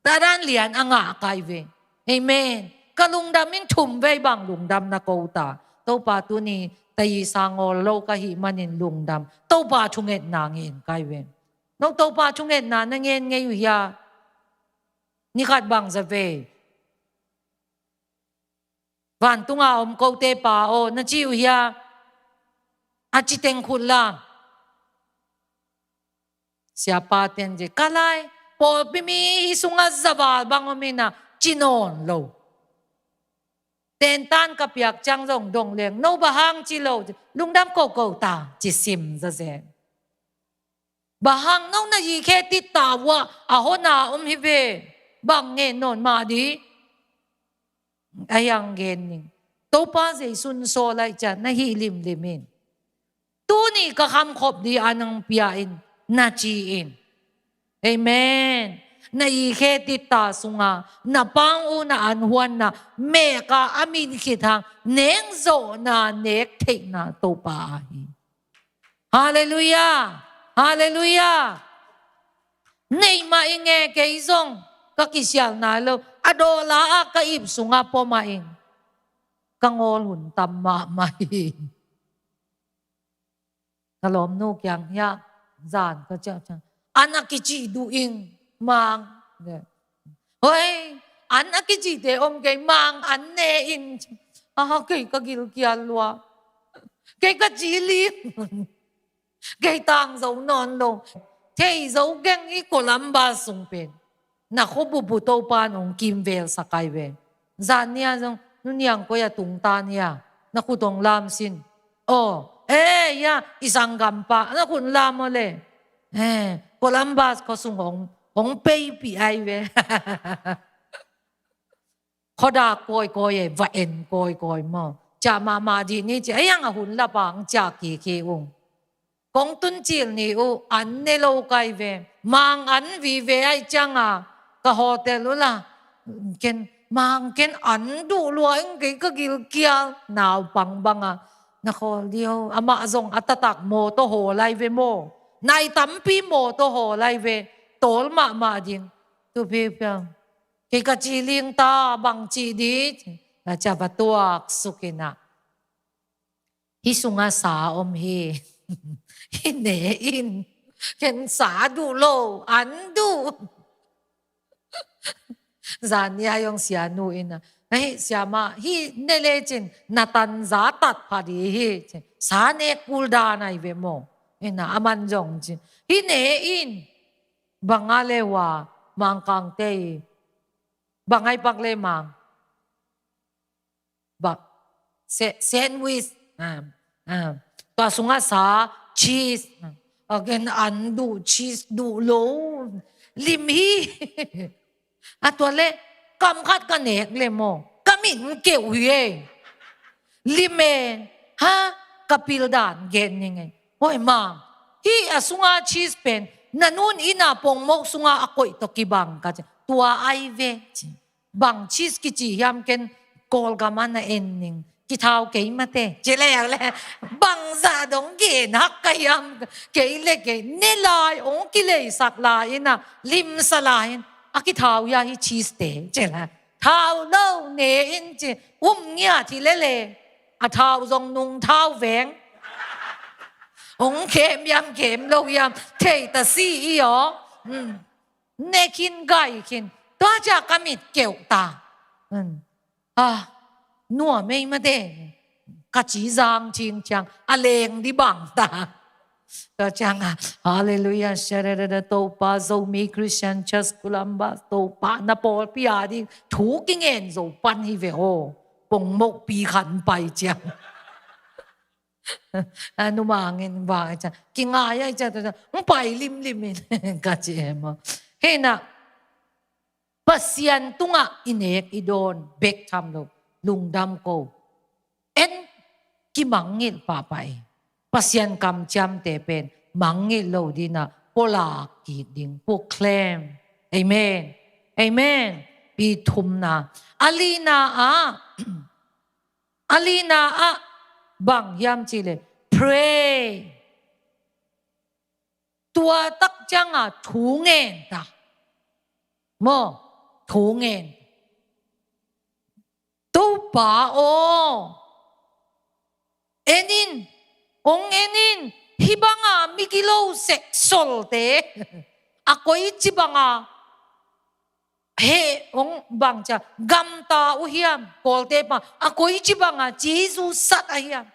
Tua dan lian a ngah kai ve. Amen. Ka lungdam in thum vei bang lungdam na ko ta. Topa tuni taisa ngawl lo ka hih manin lungdam. Topa thungetna ngen kai ve. No Topa thungetna na ngen ngei uh hia? Ni khat bang za vei. Vantunga om kote pa aw, na ci uh hia? A ci teng khut la. Siapa ten ci, ka lai, pawlpi mi hi sungah zaval bang om in ah ci nawn lo. Tentan ka piak ciang zong dong leng, no bang hang ci lo, lungdam koko ta, ci sim zazen. Bang hang no na yi khe tit ta uh a, a hona om hi ve. Bang ngen nawn mah di. A hiang gen ning. Topa Jesu'n sawl lai ciang na hih limlim in. Tuni ka khamkhop di a nang pia in, na ci in. Amen. Na yi khe tit ta sunga na pang uh na an huanna mek a a min khit hang nek zawhna nek theihna Topa ahi. Halleluiah. Halleluiah. Neih mah ing e, kei zong ka kisial nai lo. A dawla ah ka ip sungah pom mah ing. Ka ngawl hun tam mahmah hi. Ka lawmnu kiang hiah zan ka ciah ciang, an a kici duh ing, mang. Hoi, an a kicite om kei, mang an ne in. A, kei ka gilkial lua. Kei ka ci ling. Kei tang zo nawn lo. Thei zo keng i Columbus sung pen. Na khuabubu Topan hong kimvel sak ai ve. Zan nia zong, nu Niang koi a tungta nia. Na khut hong lam sin. Aw, eh, ya, i sanggampa. Na khut lam aw le. Eh, Columbus khuasung hong, hong peipih ai ve. Khuadak kawikawi e, va en kawikawi maw. Ciah mahmah dih ni ci, a hiang a hun lap a hong ciah kiki ung. Kong tun cil ni uh, an ne lo kai ve. Mang an vive ai ciang a, ka hotel uh la. Ken, mang ken an duh lua ing, kei ka gilkial. Naupang bang a, na khawl dih o. Amah zong a taktak mawtaw hawl ai ve maw. Nai tampi mawtaw hawl ai ve. Tawl mahmah ding. Tu pi piang. Kei ka ci ling ta, bang ci dih. Ka ciah va tuak suk in a. Hih sungah sa om hi. Hih ne in. Ken sa duh lo, an duh. Zan nia hong sianu in a. Hih siamah, hih ne lecin, na tanza tat pha dih hi. Sa nek kul dan ai ve maw. In a, aman zong ci. Hih ne in. Bang a le hua, Mangkangte i. Bang ai pak le mang. Bang. Sa-, sandwich. Ah, ah. Tua sungah sa, cheese. Ah. Again, an duh, cheese duh lo. Lim hi. A tua le, kam khat ka nek le maw. Ka min keu hi e. Lim e. Ha? Ka pil dan gen ning e. Hoi ma. Hih a sunga cheese pen. Na nun inn a pongmok sunga a koih tawh kibang ka ci. Tua ai ve ci. Bang cheese kici hiam ken Kawlgam a na en ning. Kithau kei mate. Ci le le. Bangzah dong gen hak ka hiam. Kei le kei. Ne lai ong kileisak lai in a. Limsa lai in. A kithau hia hi cheese te. Ci le. Thau lo ne in ci. Um ngiat hi le le. A thau zong nung thau veng. Ong kem hiam kem lo hiam. Thei ta si i aw. Hmm. Ne khin gai khin. Tua ciah ka mit keuh ta. Hmm. Ah, nuam ei mate. Ka ci zang cing ciang. A leng di bang ta. Tua ciang a. Hallelujah. Sharada Topa Zomi Christian Church Columbus Topa. Na pawlpi a ding. Thu kingen zo pan hi ve aw. Pongmok pi khan pai ciang. A, numangin vang ai ciang. Kingai ai ciang. Tua ciang. Pai limlim in. Ka ci em aw. Hei na. Pasian tungah i nek i dawn bek tham lo, lungdam ko. En kimangngilh pahpah e. Pasian kamciamte pen mangngilh lo dinah pualak kik ding, proclaim. Amen. Amen. Pi thumna. A lina ah, a lina ah bang hiam cih leh, pray. Tua tak ciangah thu ngen ta. Maw, thu ngen. Topa aw, en in, ong en in, hih banga migilo sek solte. A koici banga he ong bang cia gamta uh hiam, Kawlte pa, a koici banga Jesu sat a hiam.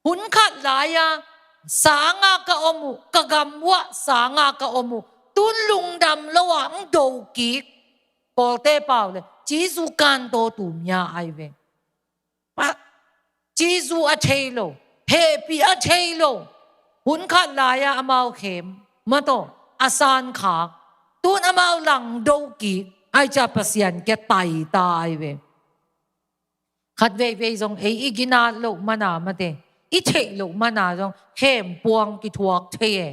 Hun khat lai-a sanga ka om uh, ka gam uah sanga ka om uh, tun lungdam lo-a ong do kik. Kawlte pau le Jesu kantaw tumia ai ve. Pa, Jesu a thei lo, hehpih a thei lo. Hun khat lai-a amau khem, mataw, a sankhak. Tun amau langdo kik, ai cia Pasian kia taita ai ve. Khat veivei zong ei i ginat loh mana mate, i theih loh mana zong khempuang kithuak thei e.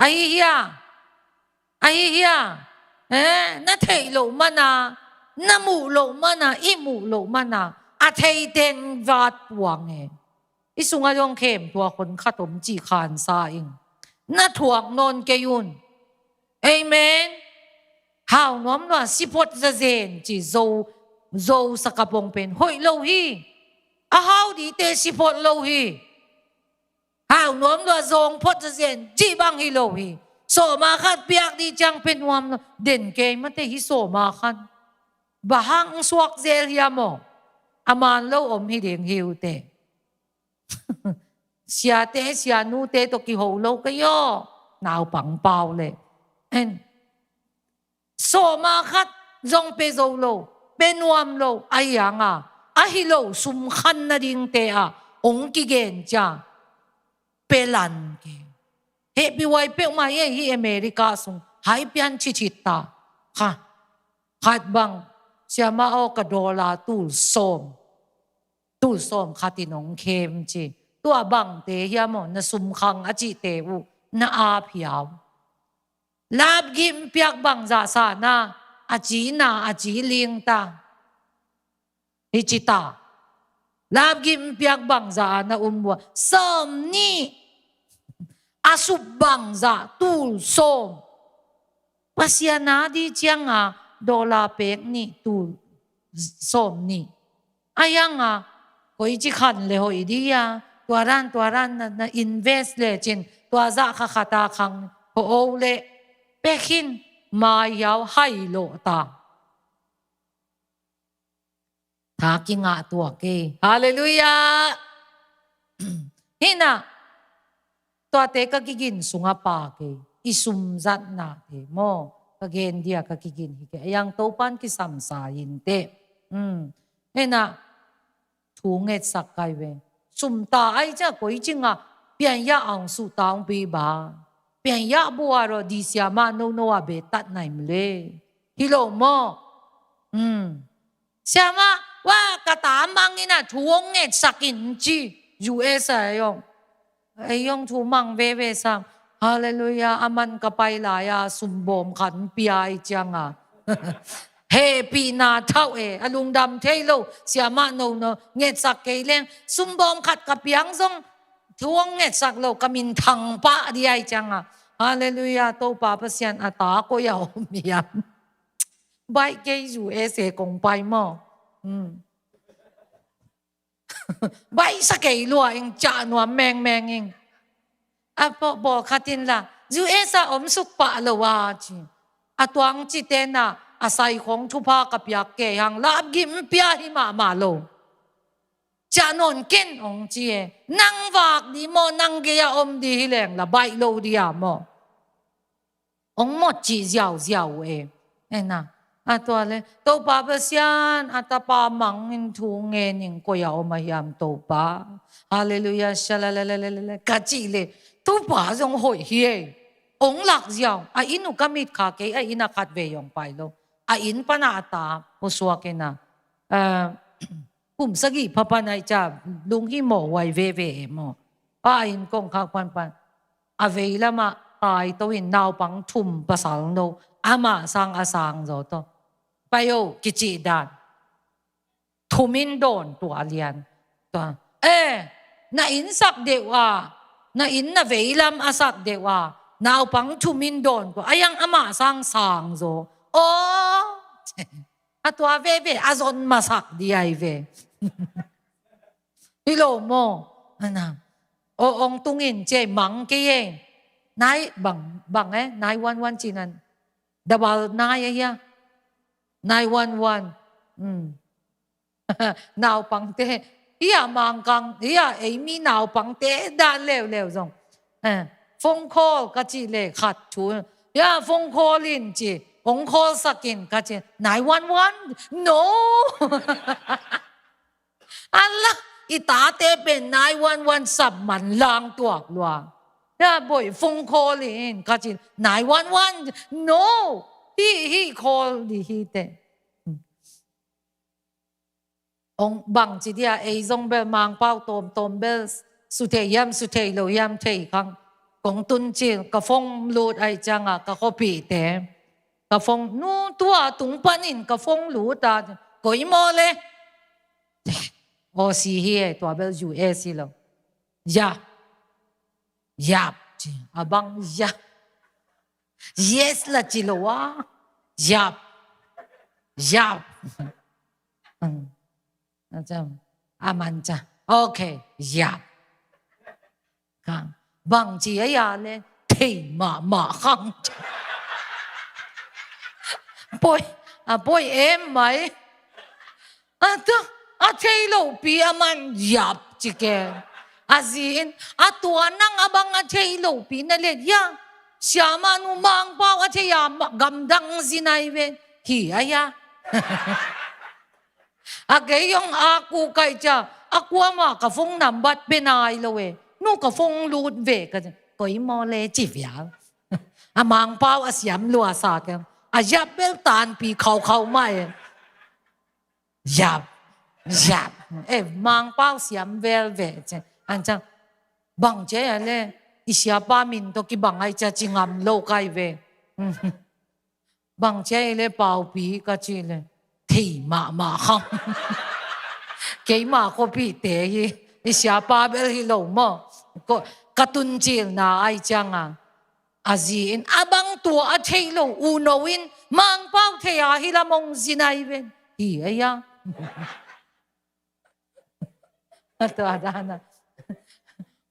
Ahi hia? Ahi hia? Eh, na theih loh mana, na muh loh mana, i muh loh mana, a theiten vat puang e. I sungah zong khemtuak hun khat om cih khansa ing. Na thuak nawn kei un. Amen. Hau nuam lua, siphot zazen ci zo, zo sakapong pen hoih lo hi. A hau dite siphot lo hi. Hau nuam lua zawng phot zazen, cih bang hi lo hi. Sawma khat piak dih ciang pia nuam lo. Den kei mate hi sawma khat. Bang hang suak zel hiam aw? A man lo om hi ding hi uh teh. Siate, sianute tawh kiho lo kei aw. Naupang pau le. En. Sawma khat zong pia zo lo, pia nuam lo, ahi hang a, ahi lo sum khan nadingte ah hong kigen ciang pia lan kei. Hehpih huai peuhmah hi, hi America sung hai pian cicit ta. Kha, khat bang, siamah aw, ka dollar tul sawm, tul sawm khat in hong khem ci. Tua bangte hiam aw, na sum khang a cihte uh na ap hiam? Lapgim piak bangzah sa na, a ci na, a ci ling ta. Hi ci ta. Lapgim piak bangzah a na um bua. Sawm nih. A sup bangzah tul sawm. Pasian a dih ciang a dollar pek nih tul sawm nih. Ahi hang a, koici khan le hoih dih a, tua dan, tua dan na, na invest le cin, tua zah kha khat a khang ho o le, pek in, mai hiau hai lo ta. Tha kingah tua kei. Halleluiah. Hi na, tuate ka kigin sungah pa kei, i sum zatnate maw, ka gen dia ka kigin hi kei. Ahi hang Topan kisam sa in teh. Um. Hi na, thu ngetsak kai ve. Sum ta ai cia koi cing a, pian yah ang su ta ong pi ba. Pian yah bua ro di siamah no no a be tat nai mle. Hi lo maw? Um. Siamah, wa ka ta mang in a thu ong ngetsak in ci. U S a yong. Ei hong thu mang veve sam. Halleluiah, a man ka pai lai a, sumbawm khat pia i ciang a. Hehpihna thauh e, a lungdam thei lo, siamah no no, ngetsak kei leng, sumbawm khat ka piang zong, thu hong ngetsak lo, ka minthang pah di a i ciang a. Halleluiah, Topa Pasian a ta koi a om hiam. Baih kei U S A kong pai maw. Hmm. Baihsa kei lua ing, ciah nuam mengmeng ing. A pawh bawl khat in la, U S a om suk pah lo a ci. A tuang ci tena, a sai khong thupha ka piak kei hang, lapgim pia hi mahmah lo. Ciah nawn ken ong ci e, nang vak di maw, nang gei a om di hi leng la baih lo di a maw. Ong mot cih ziauziau e. Ena. A tua le, Topa Pasian, a tapa mang in thu ngen ing, koi a om a hiam Topa. Halleluiah, shalalalalalala, ka cih le, Topa zong hoih hi e. Ong lak ziau, a inn uh ka mit kha kei, a inn a khat vei ong pai lo. A inn pana a ta, pusuak ina. Ah, kum sagih phapan ai ca, lung hi mawh huai veve e maw. A inn kong khak panpan. A veilamah taito in naupang thum pasal no, amah sang a sang zaw tawh. Pai o, kicih dan. Thum in dawn tua lian. Tua. Eh, na inn sak deuh a, na inn na veilam a sak deuh a, naupang thum in dawn tua. A yang amah sang sang zaw. Aw, a tua veve, a zon masak di ai ve. Hi lo maw? Ana. O ong tungin cia mang kei e. Nai bang, bang e, nine one one cinan. Double nine a hia. Nine one one. Hmm. Naupangte. Hia mangkang, hia eimi naupangte dan leuleu zong. Eh, phone call ka ci le khat thu. Hia phone call in ci. Ong call sakin ka ci. Nine one one? No. Ala, i tate pen nine one one sap man lang tuak lua. Ya boih phone call in ka ci, nine one one, no. Hi, hi call di hi te. Ong bang ci dia, ei zong bel Mangpau tawmtawm bel su thei hiam, su thei lo hiam thei khang. Kong tun cil, ka phone lut ai cianga, ka khuapihte. Ka phone, nu tua tung panin ka phone lut a, koi maw le. Aussie hi e, tua bel U S hi lo. Ya. Yap. Ci, a bang ya. Yes la ci lo a. Yap. Yap. Hmm. A cam. A man ca. Okay. Yap. Bangci a ia le thei mahmah khang. Poi, a poi em mai. A tua, a thei lopi a man yap ci ke. A zi in, a tua nang a bang a thei lopi na le ia. Siamanu Mangpau a thei a gamdang zi nai ve. Hi a ia. A kei hong a ku kai cia, a kuama ka phone number pe nai lo e. Nu ka phone lut ve ka ci, koi maw le ci vial. A Mangpau a siam lua sa ke. A yap bel tanpi khaukhau mah e. Yap, yap. E, Mangpau siam vel ve ci. An ciang, bang ci a le, i siapa min tawh kibang ai cia ci ngam lo kai ve. Bang ci a i le Paupi ka ci le. Thei mahmah khang. Keima khuapihte hi. I siapa bel hi lo maw. Ko, ka tuncilna ai cianga. A zi in a bang tua a thei lo u no in Mangpau thei a hi lam hong zi nai ven. Hi a ia. A tua dana.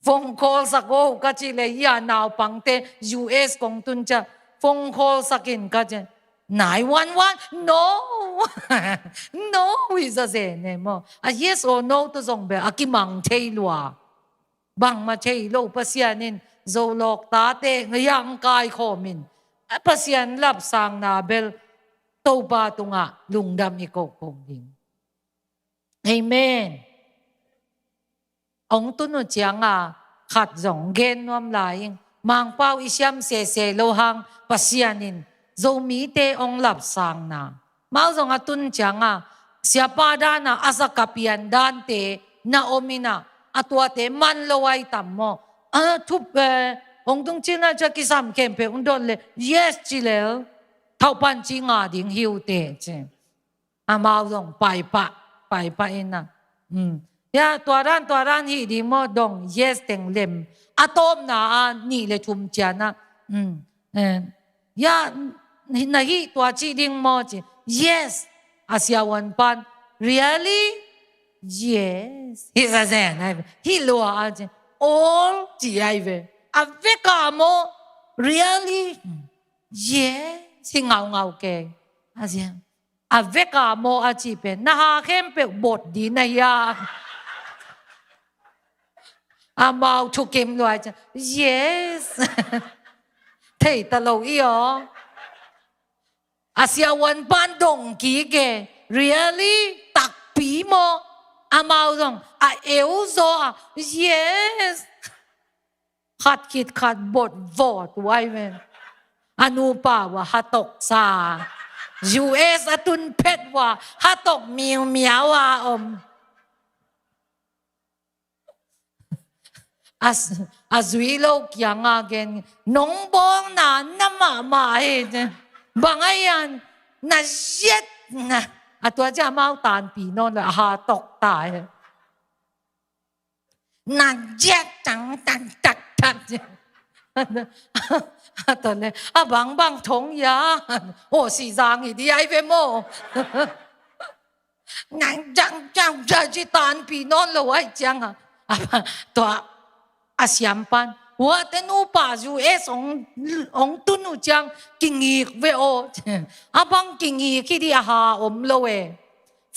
Phone call sak o ka ci le ia naupangte U S kong tun cia. Phone call sak in ka ci. Nine one one? No. No, hi zazen e maw. A yes or no tawh zong bel a kimang thei lua. Bangmah thei lo Pasian in Zolawk tate ngayang kaikhawm in. A Pasian lapsangna bel Topa tungah lungdam i kohkoh ding. Amen. Hong tun uh cianga khat zong gen nuam lai ing. Mangpau i siam sese lo hang Pasian in Zomite hong lapsangna. Mau zong a tun cianga siapa dana a zakapian dante na om ina a tuate man lo ai tam maw. A thup, eh, hong tung cina cia kisam khempeuh hong dot le yes ci lel. Thaupan ci nga ding hiute ci. Amau zong paipah, paipah ina. Hmm. Ya, tua dan, tua dan hi ding maw dong, yes teng lem. A tawpna a nih le thum ciana. Hmm. Eh. Ya, na hi tua ci ding maw ci. Yes. A siavuan pan. Really? Yes. Hi zazen. Hi lua a ci. All ci ai ve. A veka maw. Really? Yes. Hi ngaungau ke. A zia. A veka maw a ci pen, na ha khempeuh bot di na hia. Amau thukim luai cia. Yes. Thei ta lo i aw. A siavuan pan dong kik e. Really? Takpi maw. Amau zong a eu zaw a. Yes. Khat khit khat bot vawt uai ven. A nupa ua hatok sa. U S a tun phet ua hatok miumiau a om. A, a zui lo kianga gen nong bawlna na mahmah hi. Bang a ian na ziat na. A tua cia mau tanpi nawn lo a hatok ta hi. Na ziat tang tang tak tak. A tawh le a bangbang thong ia. Aw si zang hi di ai ve maw. Na zang zang zang ci tanpi nawn lo ai cianga. A tua a siam pan. Huate nupa U S ong, ong tun uh ciang kingik ve aw. A bang kingik hi di a ha om lo e.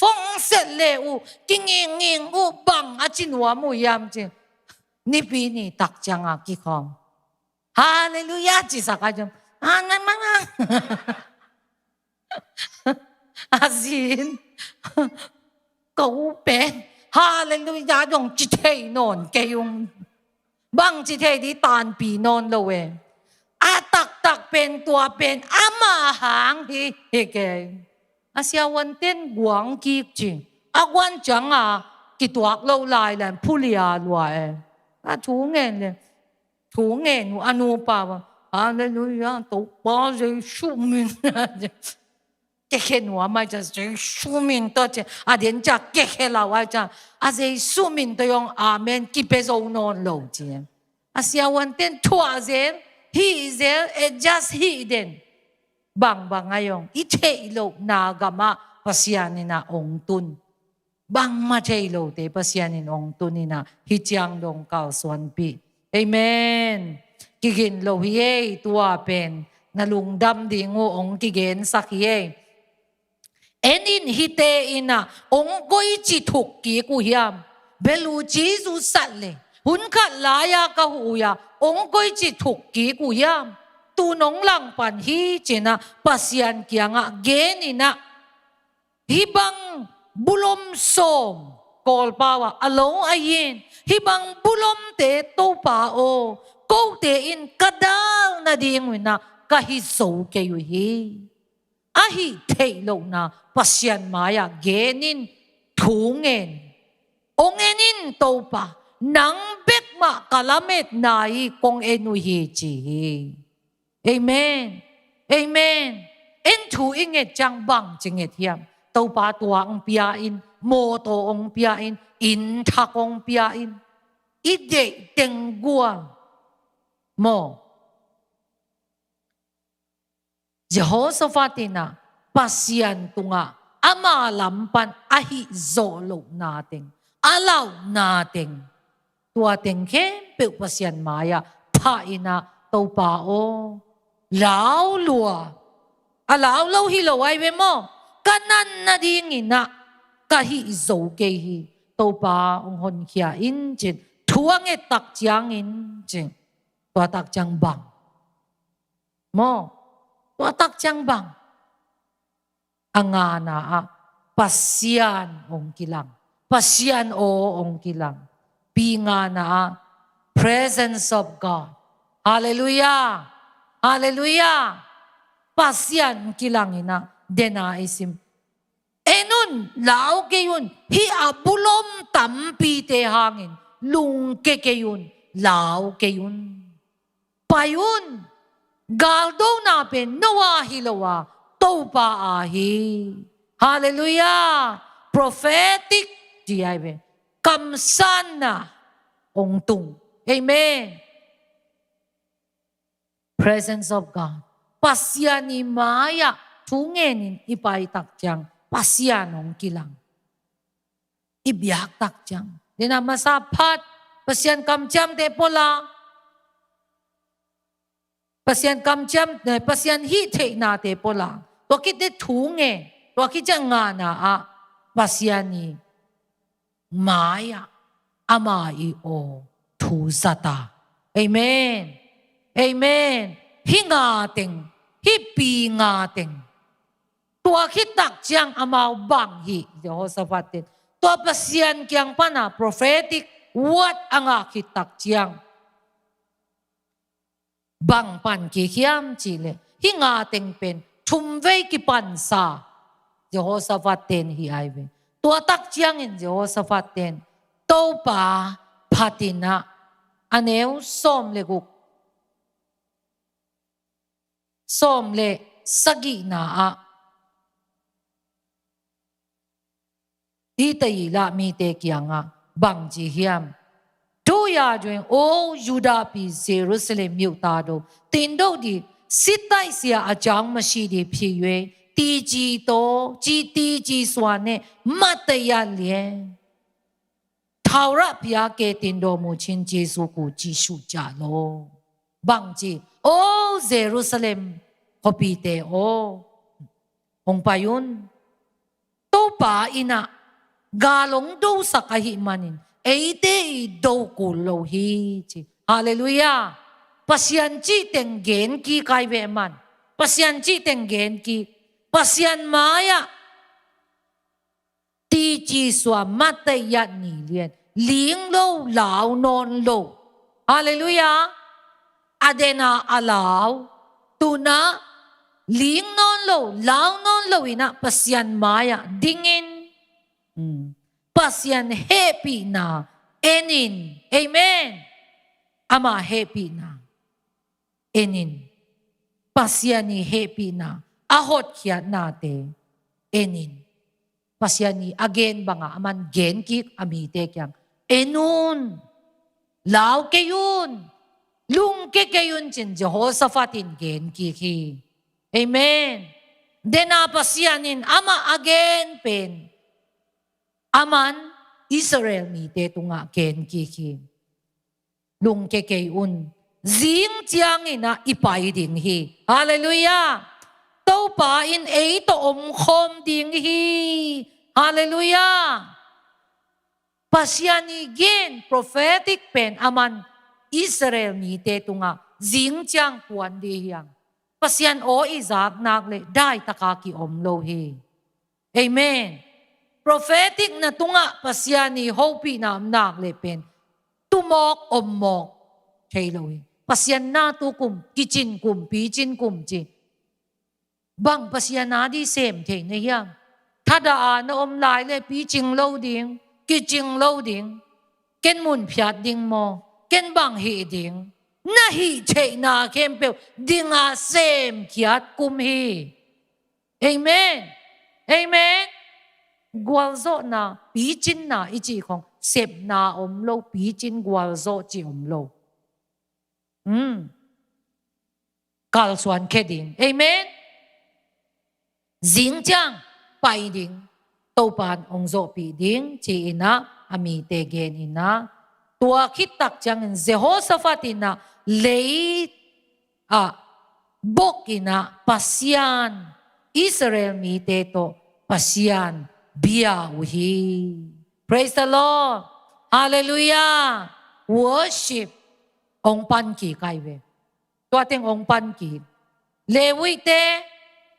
Fong set le uh, kinginging uh bang a ci nuam uh hiam ci. Nipi ni tak cianga kikhawm. Halleluiah ci sak a ciang. A nan mang a. A zin. Ka u pen. Halleluiah dong ci thei nawn kei ung. Bang ci thei di tanpi nawn lo e. A taktak pen tua pen ama hang hi hi kei. A siavuan ten guang kik ci. A guan cianga kituak lo lai lan phulia lua e. A thu ngen le. Thu ngen uh a nupa va. Halleluiah, Topa Jesu min. Kekhe nua mai ca Jesu min tawh ci. A den ca kekhe lau ai ca. A Jesu min tawh yong amen kipe zo nawn lo ci. A siavuan ten thuah zel, hih zel, adjust hih den. Bangbang a yong i theih loh na gamah Pasian in a ong tun. Bangmah thei lote Pasian in ong tun in a hi ciang dong kalsuanpih. Amen. Kigin lo hi ei, tua pen na lungdam ding uh hong kigensak hi ei. En in, hihte in ah hong koici thuk kik uh hiam? Bel uh ci zusat le, hun khat lai-a ka huh uh a, hong koici thuk kik uh hiam? Tun hong langpan hi, ci-in ah Pasian kiangah gen in ah, hih bang bulom sawm, Kawlpau ah a lo ahi in, hih bang bulomte Topa aw, kote in ka dal nading uh in ah ka hih zo kei uh hi. A hih theih lohna Pasian mai-ah gen in, thu ngen. Hong en in Topa, nang bek mah ka lametna hi, kong en uh hi, ci hi. Amen. Amen. En thu i nget ciang bangci nget hiam? Topa, tua hong pia in, mawtaw hong pia in, inn thak hong pia in, i deih teng gual maw. Jehoshaphat in ah Pasian tungah ama lam pan a hih zawh lohna teng, a lauhna teng, tua teng khempeuh Pasian mai-ah phah in ah, Topa aw, lau lua, a lau lo hi lo ahi ve maw, ka nan nading in ah ka hih zo kei hi. Topa, hong honkhia in, ci-in thu a nget tak ciangin, ci-in, tua tak ciang bang maw, tua tak ciang bang? A ngana ah Pasian hong kilang, Pasian aw hong kilang. Pi ngana ah presence of God. Halleluiah. Halleluiah. Pasian kilang in ah, dena i sim, en un, lau kei un, hih a bulom tampite hangin lungke kei un, lau kei un. Pai un. Galdona pen no a hi lo a, Topa a hi. Halleluiah. Prophetic, ci ahi ve, kamsanna hong tung. Amen. Presence of God. Pasian i mai-ah thu ngenin i pai tak ciang Pasian hong kilang. I biak tak ciang, dena masa phat Pasian kamciamte pua lang, Pasian kamciam, eh, Pasian hih theihnate pua lang, tua khit teh thu ngen, tua khit ciang ngana ah Pasian i mai-ah ama i aw thu zat a. Amen. Amen. Hih nga teng, hih pi nga teng, tua khit tak ciang amau bang hi, Jehoshaphat ten tua Pasian kiang pana prophetic word a ngah khit tak ciang bang pan kik hiam cih leh, hih nga teng pen thum vei kipansa Jehoshaphat ten hi ai ve. Tua tak ciangin Jehoshaphat ten Topa phat in ah, a neu sawm le guk, sawm le sagihna ah, Israel mite kiangah bang ci hiam? သူ့ရာဇဝင်၊ အိုယုဒပြည်ယေရုရှလင်မြို့သားတို့၊ သင်တို့သည် စစ်တိုက်စရာအကြောင်းမရှိသည်ဖြစ်၍ တည်ကြည်သော၊ ကြည်၊ တည်ကြည်စွာနှင့် မတ်တရပ်လျက် ထာဝရဘုရားကယ်တင်တော်မူခြင်း ယေရှုကို ကြည့်ရှုကြလော့။ Bang ci, O Jerusalem khuapite aw, hong pai un. Topa in ah gal hong dosak ahih manin eite i do kul lo hi, ci. Halleluiah. Pasian cih teng gen kik ai ve man. Pasian cih teng gen kik. Pasian mai-ah တည်ကြည်စွာ မတ်တရပ်နေလျက်၊ လင်းလို့ လောင်းလို့ Halleluiah. A den a a lau, tu-in ah ling nawn lo, lau nawn lo in ah Pasian mai-ah dingin, Pasian hehpihna enin. Amen. Ama hehpihna enin. Pasian i hehpihna, a hotkhiatnate enin. Pasian i a gen banga aman gen kik a mite kiang, en un, lau kei un, lungke kei un, ci-in Jehoshaphat in gen kik hi. Amen. Dena Pasian in amah a gen pen aman Israel mite tungah gen kik hi. lungke kei un. Zing ciangin ah i pai ding hi. Halleluiah. Topa in ei tawh omkhawm ding hi. Halleluiah. Pasian i gen prophetic pen aman Israel mite tungah zing ciang kuan ding hi hang. Pasian aw i zak nak leh daitaka ki-om lo hi. Amen. Prophetic na tungah Pasian i hopihna om nak leh pen tumawk ommawk thei lo hi. Pasian na tu kum, kicin kum, picin kum ci. Bang Pasian a di sem thei na hiam? Thadah a na om lai leh picing lo ding, kicing lo ding. Ken mun phiat ding maw? Ken bang hih ding? Na hih theihna khempeuh dinga semkhiat kum hi. Amen. Amen. Gualzawhna, picinna i cih khong sepna om lo, picin gualzawh cih om lo. Hmm. Kalsuan khe ding. Amen. Zing ciang pai ding. Topan ong zawhpih ding ci-in ah a mite gen in ah, tua khit tak ciangin Jehoshaphat in ah lei ah bok in ah Pasian, Israel mite tawh Pasian bia uh hi. Praise the Lord. Halleluiah. Worship. Ong pan kik ai ve. Tua teng ong pan kik. Lewite,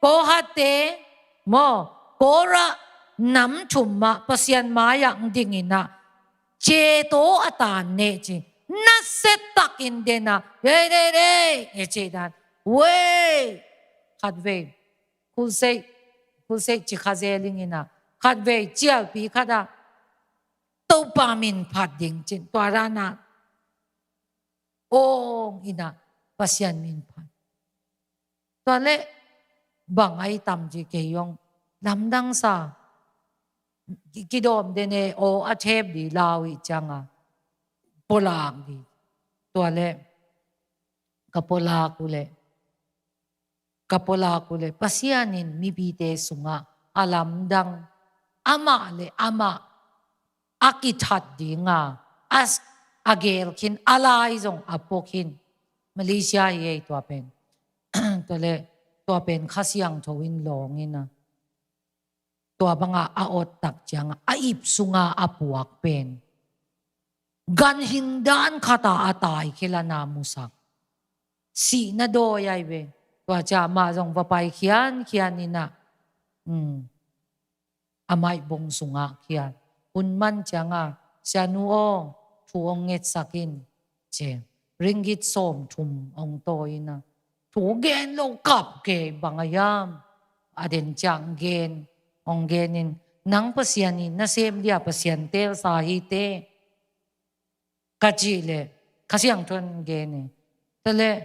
Kohathte maw, Korah nam thum mah Pasian mai-ah ding in ah, ceto a tan ne ci. Nasia takin den ah, dei, dei, dei, e ci dan. Wei! Khatvei. Khulsei, khulsei ci kha zel ing in ah. Khatvei, cialpi khat ah Topa min phat ding cin. Tua dan ah ong in ah Pasian min phat. Tua leh bang ai tam ci kei ong lamdang sa. Ki-, kidawm den e, aw a thep di lau i ciang a. Pulak di. Tua leh ka pulak uh leh. Ka pulak uh leh Pasian in mipite sungah a lamdang amah le amah a kithat ding a, a s-, a gel khin, a lai zong a pua khin. Malaysia hi ei tua pen. Tua leh tua pen Kha Siangtho in lawng in a. Tua bangah a awt tak ciangah a ip sungah a puak pen ganhing dan khatah a tai khel a na musak. Sihna dawi ai ve. Tua ciang amah zong va pai khiankhian in ah, um, a maibong sungah khian. Hun man ciangah, "Sianu aw, thu ong ngetsak in," ci. Ringgit sawmthum ong tawi in ah, "Thu gen lo kap kei, bang a hiam?" A den ciang gen, ong gen in, "Nang Pasian in nasem dia Pasian telsa hi teh," ka cih leh Kha Siangtho in gen e. Tua leh,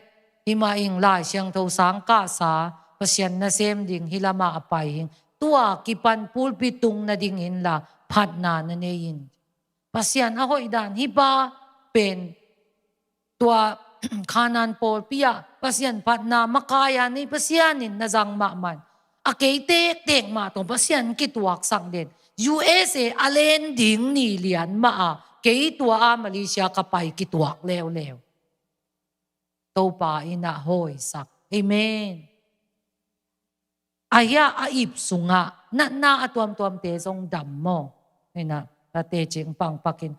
"Hi mah ing, Lai Siangtho sang kahsa, Pasian nasem ding hih lamah a pai ing. Tua kipan pulpit tung nading in la phatna na nei in." Pasian a hoih dan hih pa pen tua Khanaan pawlpi ah Pasian phatna makai a nei Pasian in na zang mahmah in, a kei tektek mah tawh Pasian kituaksak den. U S A a len ding ni lian mah a kei tua a Malaysia ka pai kituak leuleu. Topa in a hawisak. Amen. Ahia a ip sungah natna a tuamtuamte zong dam maw? Hina, tate cing pangpakin.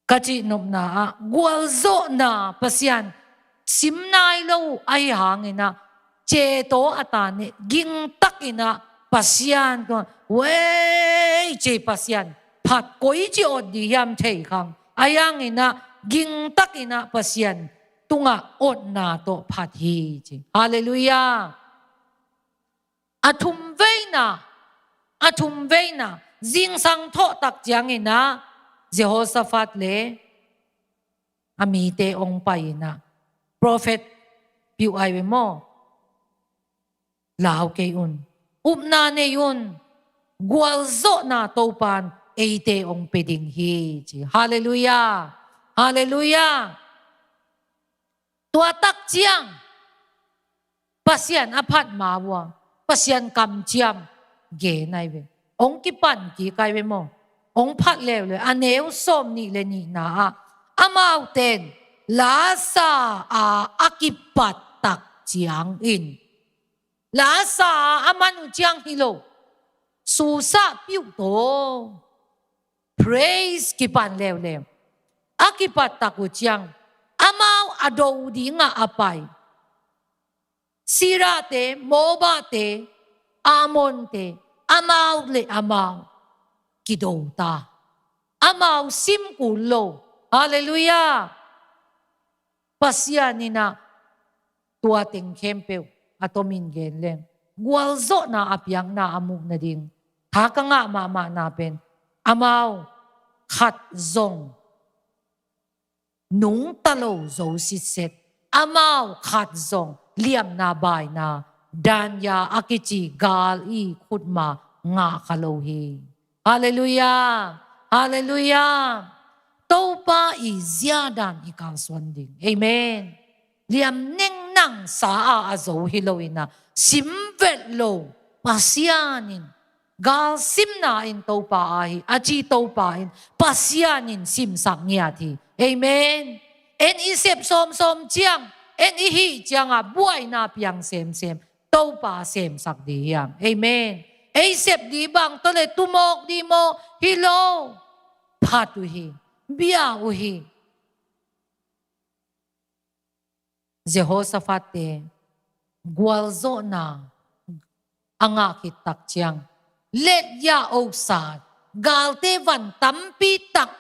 Ka cihnopna ah gualzawhna Pasian sim nai lo ahi hangin ah, ceto a tan e, gingtakin ah Pasian tua, wei, ci Pasian phat koi ci awt di hiam thei khang. Ahi hangin ah gingtakin ah Pasian tungah awtna tawh phat hi ci. Halleluiah. A thum veina, a thum veina, zingsang thawh tak ciangin ah Jehoshaphat le a mite ong pai in ah, prophet piu ai ve maw? Lau kei un. Upna nei un. Gualzawhna Topan eite ong pe ding hi ci. Halleluiah. Halleluiah. Tua tak ciang Pasian a phat ma uh a, Pasian kamciam gen ai ve. Ong kipan kik ai ve maw? Ong phat leuleu, a neu sawm nih le nihna ah, Amaute in lasa a a kipat tak ciangin, lasa a a man uh ciang hi lo, susah piuh taw. Praise, kipan leuleu. A kipat tak uh ciang amau a do dingah a pai Sirahte, Mobahte, Ammonte, amau le amau kido ta. Amau sim kul lo. Halleluiah. Pasian in ah tua teng khempeuh a tomin gen leng gualzawhna a piakna a muh nading tha ka ngah mahmahna pen amau khat zong nungta lo zo sitset, amau khat zong liamna baina, danya a kici gal i khutma ngah kha lo hi. Halleluiah. Halleluiah. Topa i ziadan i kalsuan ding. Amen. Liamneng nangsa a a zo hi lo in ah, simvet lo Pasian in galsimna in Topa ahi a ci Topa in Pasian in simsak ngiat hi. Amen. En i sep sawmsawm ciang, en i hih ciangah buaina piang semsem Topa semsak di hiam? Amen. Ei sep di bang tawh le tumawk di maw? Hi lo. Phat uh hi. Bia uh hi. Jehoshaphat te gualzawhna a ngah khit tak ciang, let ya osa, galte van tampi tak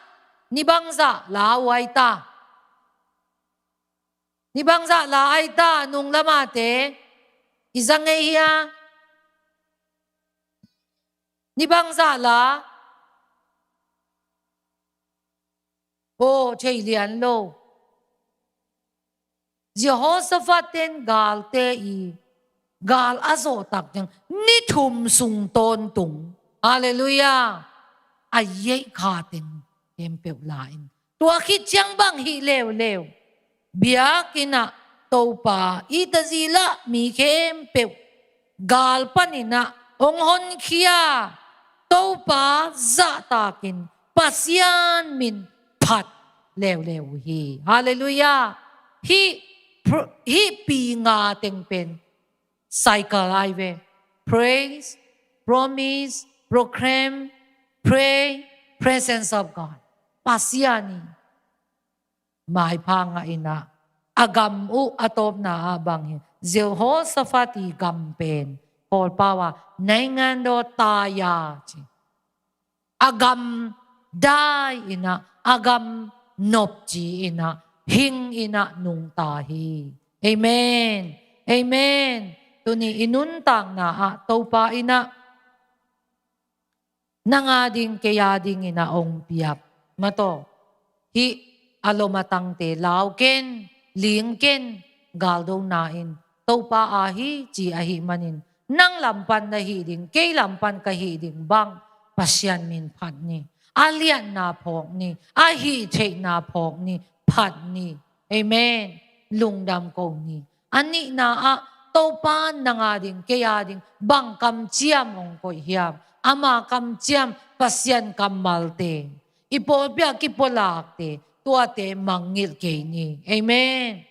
ni bangzah la uh ai ta. Ni bangzah la ai ta, nung lamate i za ngei hia? Ni bangzah la? Aw, thei lian lo. Jehoshaphat ten galte i gal a zawh tak ciang ni thum sung tawntung. Halleluiah. A yeih kha teng khempeuh la in. Tua khit ciang bang hih leuleu. Biakinn ah Topa i tazila mi khempeuh gal panin ah hong honkhia, Topa zahtakin Pasian min phat leuleu uh hi. Halleluiah. Hih pr-, hih pi nga teng pen cycle ai ve. Praise, promise, proclaim, pray, presence of God. Pasian i maipha ngah in ah, a gam uh a tawpna ah bang hi. Jehoshaphat i gam pen Kawlpau ah နိုင်ငံတော်သာယာ ci. A gam dai in ah, a gam nopci in ah, hing in ah nungta hi. Amen. Amen. Tuni i nuntakna ah Topa in ah nang a ding, kei a ding in ah hong piak. Mataw, hih a lom a tangte lau ken, ling ken, galdona in Topa a hi ci ahih manin, nang lam pan na hih ding, kei lam pan ka hih ding bang Pasian min phat ni. A liatna phawk ni, a hih theihna phawk ni, phat ni. Amen. Lungdam ko ni. A nihna ah, Topa nang a ding, kei a ding bang kamciam hong koih hiam? Ama kamciam, Pasian kammalte, i pawlpi ah kipulakte, tuate mangngilh kei ni. Amen.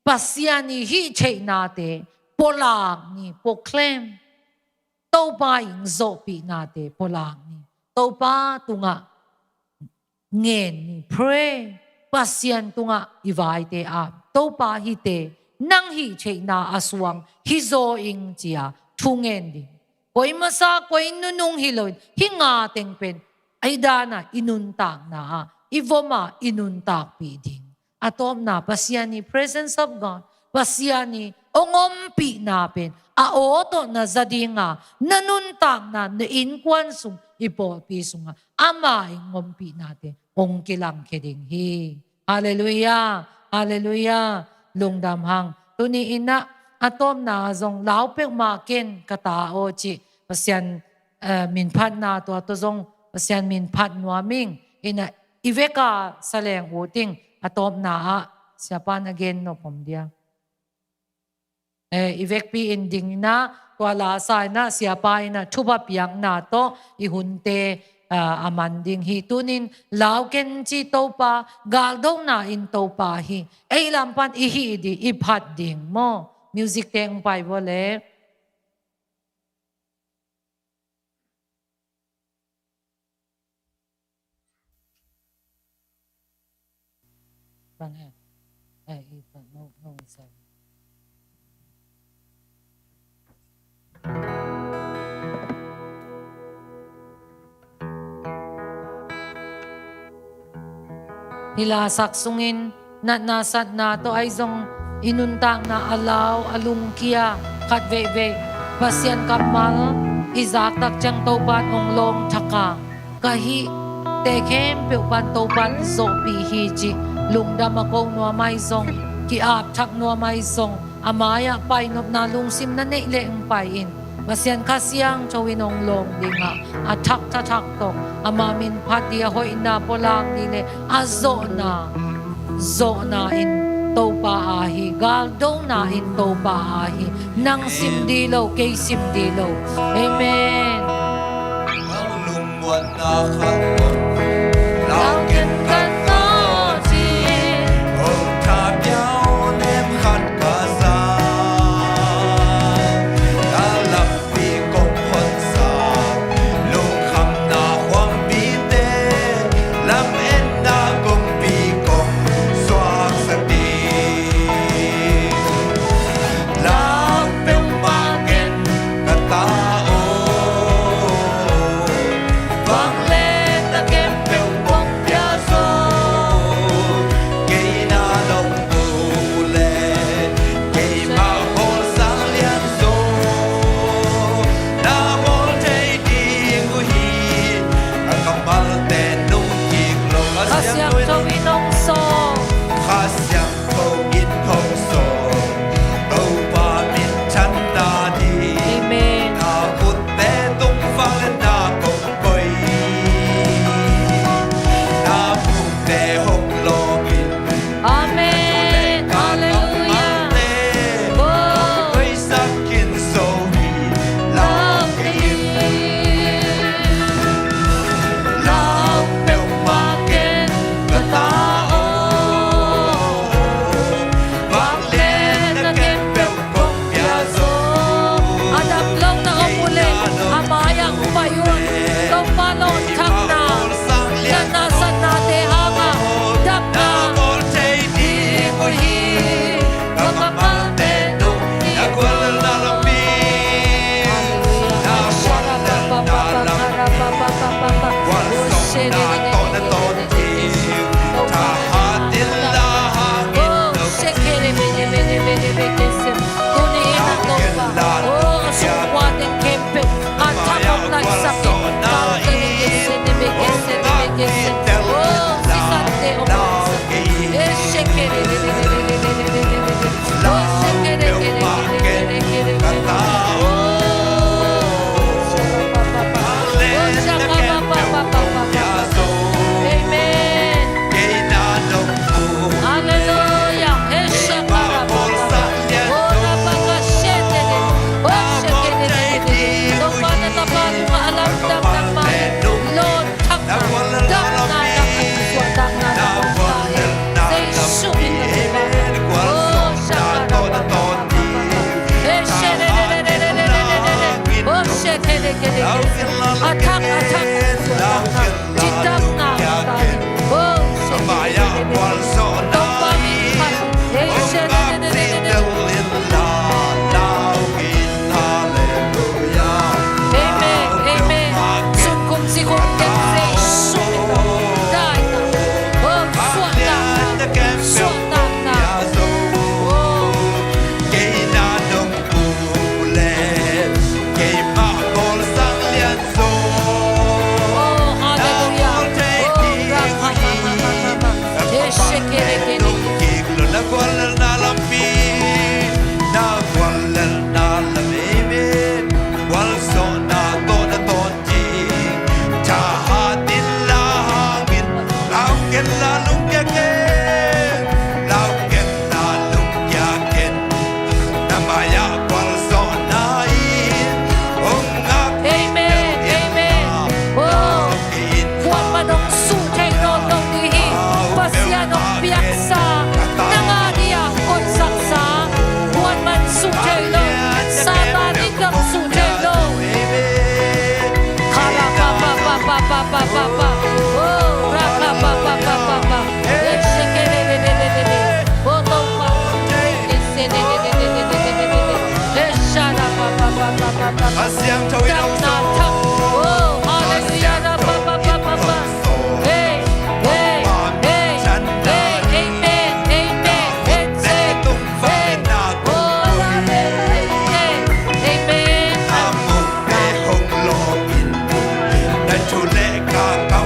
Pasian i hih theihnate pulak ni, proclaim. Topa i hong zawhpihnate pulak ni. Topa tungah ngen ni, pray. Pasian tungah i vaite ah, Topa, hihte nang hih theihna a suang hi zaw ing ci-a thu ngen ding. Koi masa, koi nunung hi loin, hih nga teng pen ei dan ah i nuntakna ah, i vom ah i nuntakpih ding. A tawpna, Pasian i presence of God, Pasian i hong ompihna pen a aw tawh na za ding a, na nuntakna, na innkuan sung, i pawlpi sungah ama i hong ompihnate hong kilangkhia ding hi. Halleluiah. Halleluiah. Lungdam hang. Tuni in ah a tawpna zong lau peuhmah ken ka ta aw cih Pasian, eh, minphatna tua tawh zong Pasian minphat nuam ing. In ah i vek a sa leng ut ing. A tawpna ah siapa na gen nop om dia. Eh, i vekpi in ding in ah, tua lasa in ah, siapa in ah thupha piakna tawh i hunte, a, a man ding hi. Tunin lau ken ci Topa, galdona in Topa hi. Ei lam pan i hih ding, i phat ding maw. Music teng pai vua le. Bang he. Eh, i pa no, no, i sa. Hih lasak sungin natna satna tawh ahi zong i nuntakna a lau a lungkia khat veivei Pasian kammal i zaktak ciang Topan hong lawng thak a, ka hihte khempeuh pan Topan zawhpih hi cih lungdam a ko nuam ahi zong, ki-ap thak nuam ahi zong, a mai-ah painopna lungsim na neih leh hong pai in. Pasian Kha Siangtho in hong lawng dingah a thak tha thak tawh ama min phat ding, a hoihna pulak ding le a zawhna, zawhna in Topa ahi, galdona in Topa ahi. Nang sim ding lo, kei sim ding lo. Amen. Lau ken ka ta cin, hong thapia nem khat ka za, ka lampi kong honsa, lungkhamna huampite, lametna kumpi kong suaksak ding. Lau peuhmah ken ka ta aw, vangliatna khempeuh kong pia zo. Kei na nong mu leh, keimah bawlsa lianzaw na bawl thei ding uh hi. Ka kammalte nung kik lo, Kha Siangtho in hong sawm. Kha Siang Topa in hong sawm, Topa minthanna ding. Amen. Na khut tung vangliatna kong koih, na phungte hong lawm in. Amen. Halleluiah. Oh. Koihsak khin zo hi, lau kei in. Lau peuhmah ken ka ta aw, vangliatna khempeuh kong pia zo. A dam lo na om uh leh, a mai-ah pai un. Topa lawngthanna, natna satnate hangah damna, ding uh hi. Ka kammalte nung, na guallelhna lampi, na guallelhna lampi, gualzawhna tawh na tawn ding, thahat inla, hang in lo. Tuni in a Topa, oh, a sungkua teng khempeuh a thak hong laisak in, kal teng in, sin in, sin in, sin in, oh, sisante hong laisak in. Amen. Halleluiah. Topa na tapa tungah a lamdang nangmah in lawng thak na, damna na, suahtakna na hong ta in. Jesuh min a Topa. Oh, shaka rapa papa papa. Oh, shake it, it, it, it, it, it. Oh, shake it, it, it, it, it. Attack, attack. Suahtakna. Citapna. Oh, shake it, it, it, it, it. Topa min phat. Eh, shake it, it, it, it, it. Amen, amen. Sun khum zi khum ken Jesuh min tawh daihna, oh, suahtakna, suahtakna. Oh, halleluiah. Oh, ra, ra, ra, ra, ra, ra. pa pa pa pa. Oh, ra ka pa pa pa pa pa. Eh, shake de de de de de de. Oh, to pa. Eh, se de de de de de de de de de. Eh, sha ra pa pa pa pa pa pa. A siangtho in hong sawm. Oh, hallelujah, ra pa pa pa pa pa. Hey, hey, hey, hey, amen, amen. Hey, hey, oh, amen, hey, hey, amen. A muk pen hong lawp in, na thu le ka kau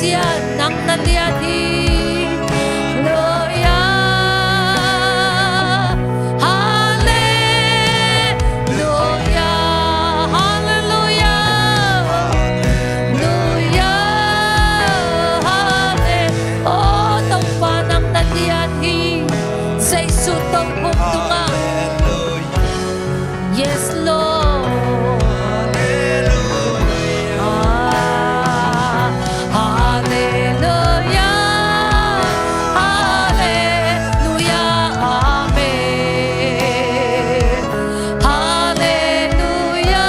Nang na lian hi. Halleluia. Halleluia. Halleluia. Halleluia. Oh, Topa, nang na lian hi. Jesu Topa tungah. Yes, Lord. Halleluia. Halleluia. Halleluia. Amen. Halleluia.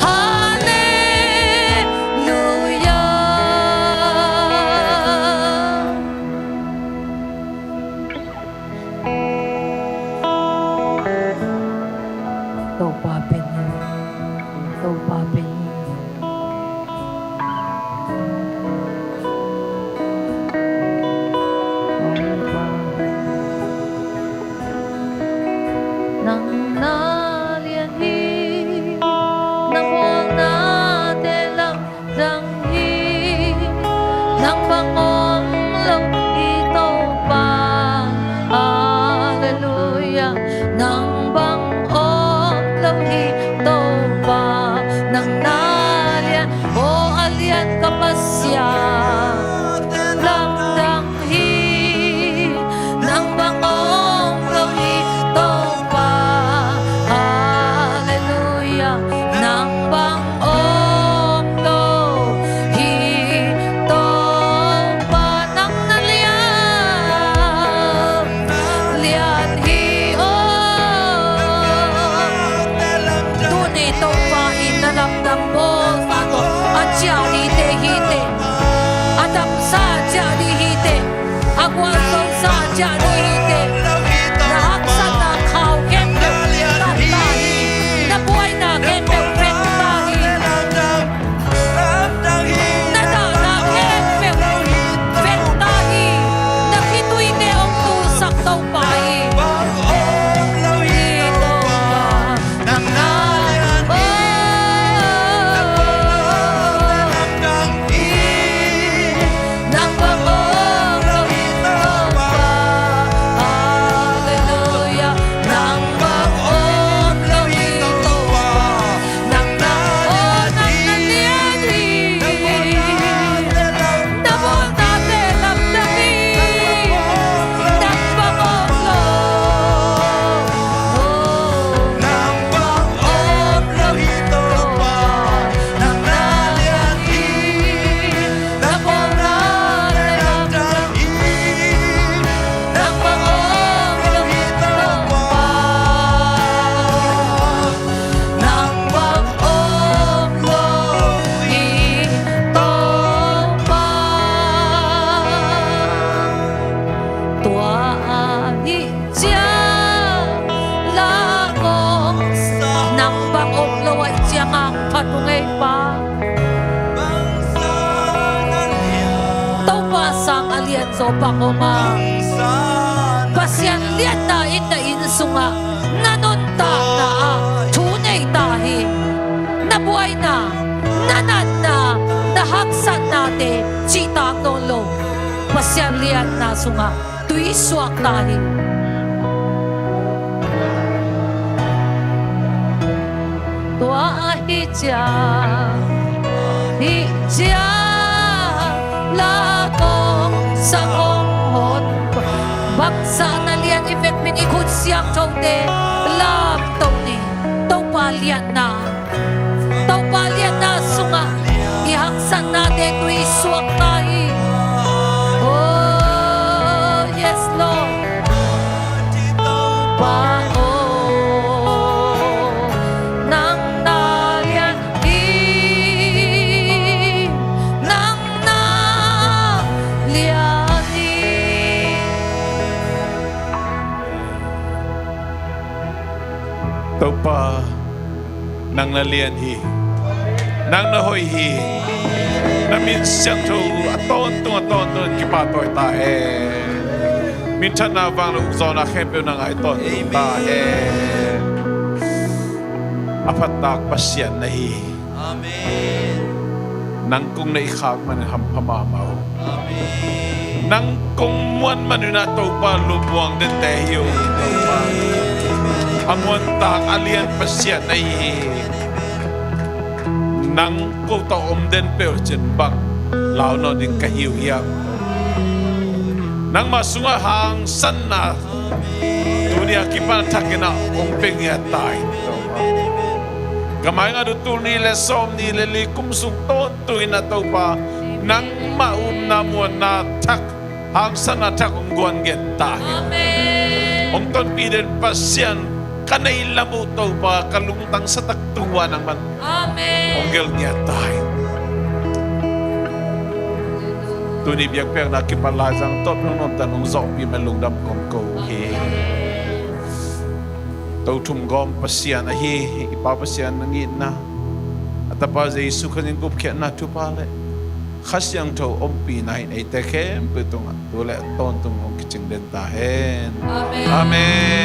Halleluia. Topa pen hi. Topa pen hi. Topa. Nang na lian hi. Na bawlnate lam dang hi. Nang bang om lo hi Topa. Halleluia. Nang bang om lo hi Topa. Nang na lian, oh, a lian ka Pasian. Lamdang hi. Nang bang om lo hi Topa. Halleluia. Nang bang om lo hi Topa. Nang na lian, lian hi, oh. Tuni Topa in na lamdang bawlsa tawh a ciah ding te hi teh. A damsa ciah ding hi teh. A gualzosa ciah ding hi teh. Na haksatna khau khempeuh tat ta hi. Na buaina khempeuh vet ta hi. Na dahna khempeuh vet ta hi. Na khituite hong tusak Topa hi. Hi Topa. Nang na lian hi. Nang bang om lo hi Topa. Halleluia. Nang bang om lo hi Topa. Nang na lian hi. Na bawlnate lamdang hi. Nang bang om lo. Nang bang om lo hi Topa. Nang na lian hi. Na bawlnate lamdang hi. Nang bang om lo hi Topa. Nang bang om lo hi Topa. Tua ahih ciang la kong sa. Nang bang om lo ahih ciang a phat ung ei Pa. Topa sang a lian zaw bang om a. Pasian liatna in na inn sungah, na nuntakna ah thu nei ta hi. Na buaina, na natna, na haksatnate cihtak nawn lo. Pasian liatna sungah tui suak ta hi. Tua ahih ciang, hih ciang la kong sa kong hon. Bangsa na lian i vet min i khut siangthote lamto ni. Topa liatna, Topa liatna sungah i haksatnate tui suak ta hi. Oh, yes, Lord. Topa aw, nang na lian hi, nang na lian hi. Topa, nang na lian hi. Nang na hoih hi. Na min siangtho a tawntung a tawntung in kipahtawi ta hen. Minthanna, vanglian, ukzawhna khempeuh na ngai tawntung ta hen. A phattak Pasian na hi. Amen. Nang kong neih khak manin hampha mahmah uh. Nang kong muan manin ah Topa, lungmuang dente hi uh Topa. A muantak a lian Pasian na hi hi. Nang ko tawh om den peuh cin bang lau nawn ding ka hi uh hiam? Nangmah sungah hangsanna tuni a kipan a thakin ah hong pia ngiat ta in Topa. Ka maingat uh tul nih le sawm nih le li kum sung tawntungin ah Topa, nangmah upna muanna thak, hangsanna thak hong guan ngiat ta hi. Amen. Hong tonpih den Pasian ka neih lam uh Topa, ka lungtang sa tak tung uh ah nangman Amen. Hong gelh ngiat ta hi. Tuni biakpiakna kipan laizang tawp nong nuamtan hong zawhpih man lungdam kong ko uh hi. Tothum gawm Pasian ahi i Pa Pasian nang itna, a Tapa Jesu Khazih gupkhiatna thupha le Kha Siangtho ompihna in eite khempeuh tungah tu le tawntung hong kicing den ta hen. Amen. Amen.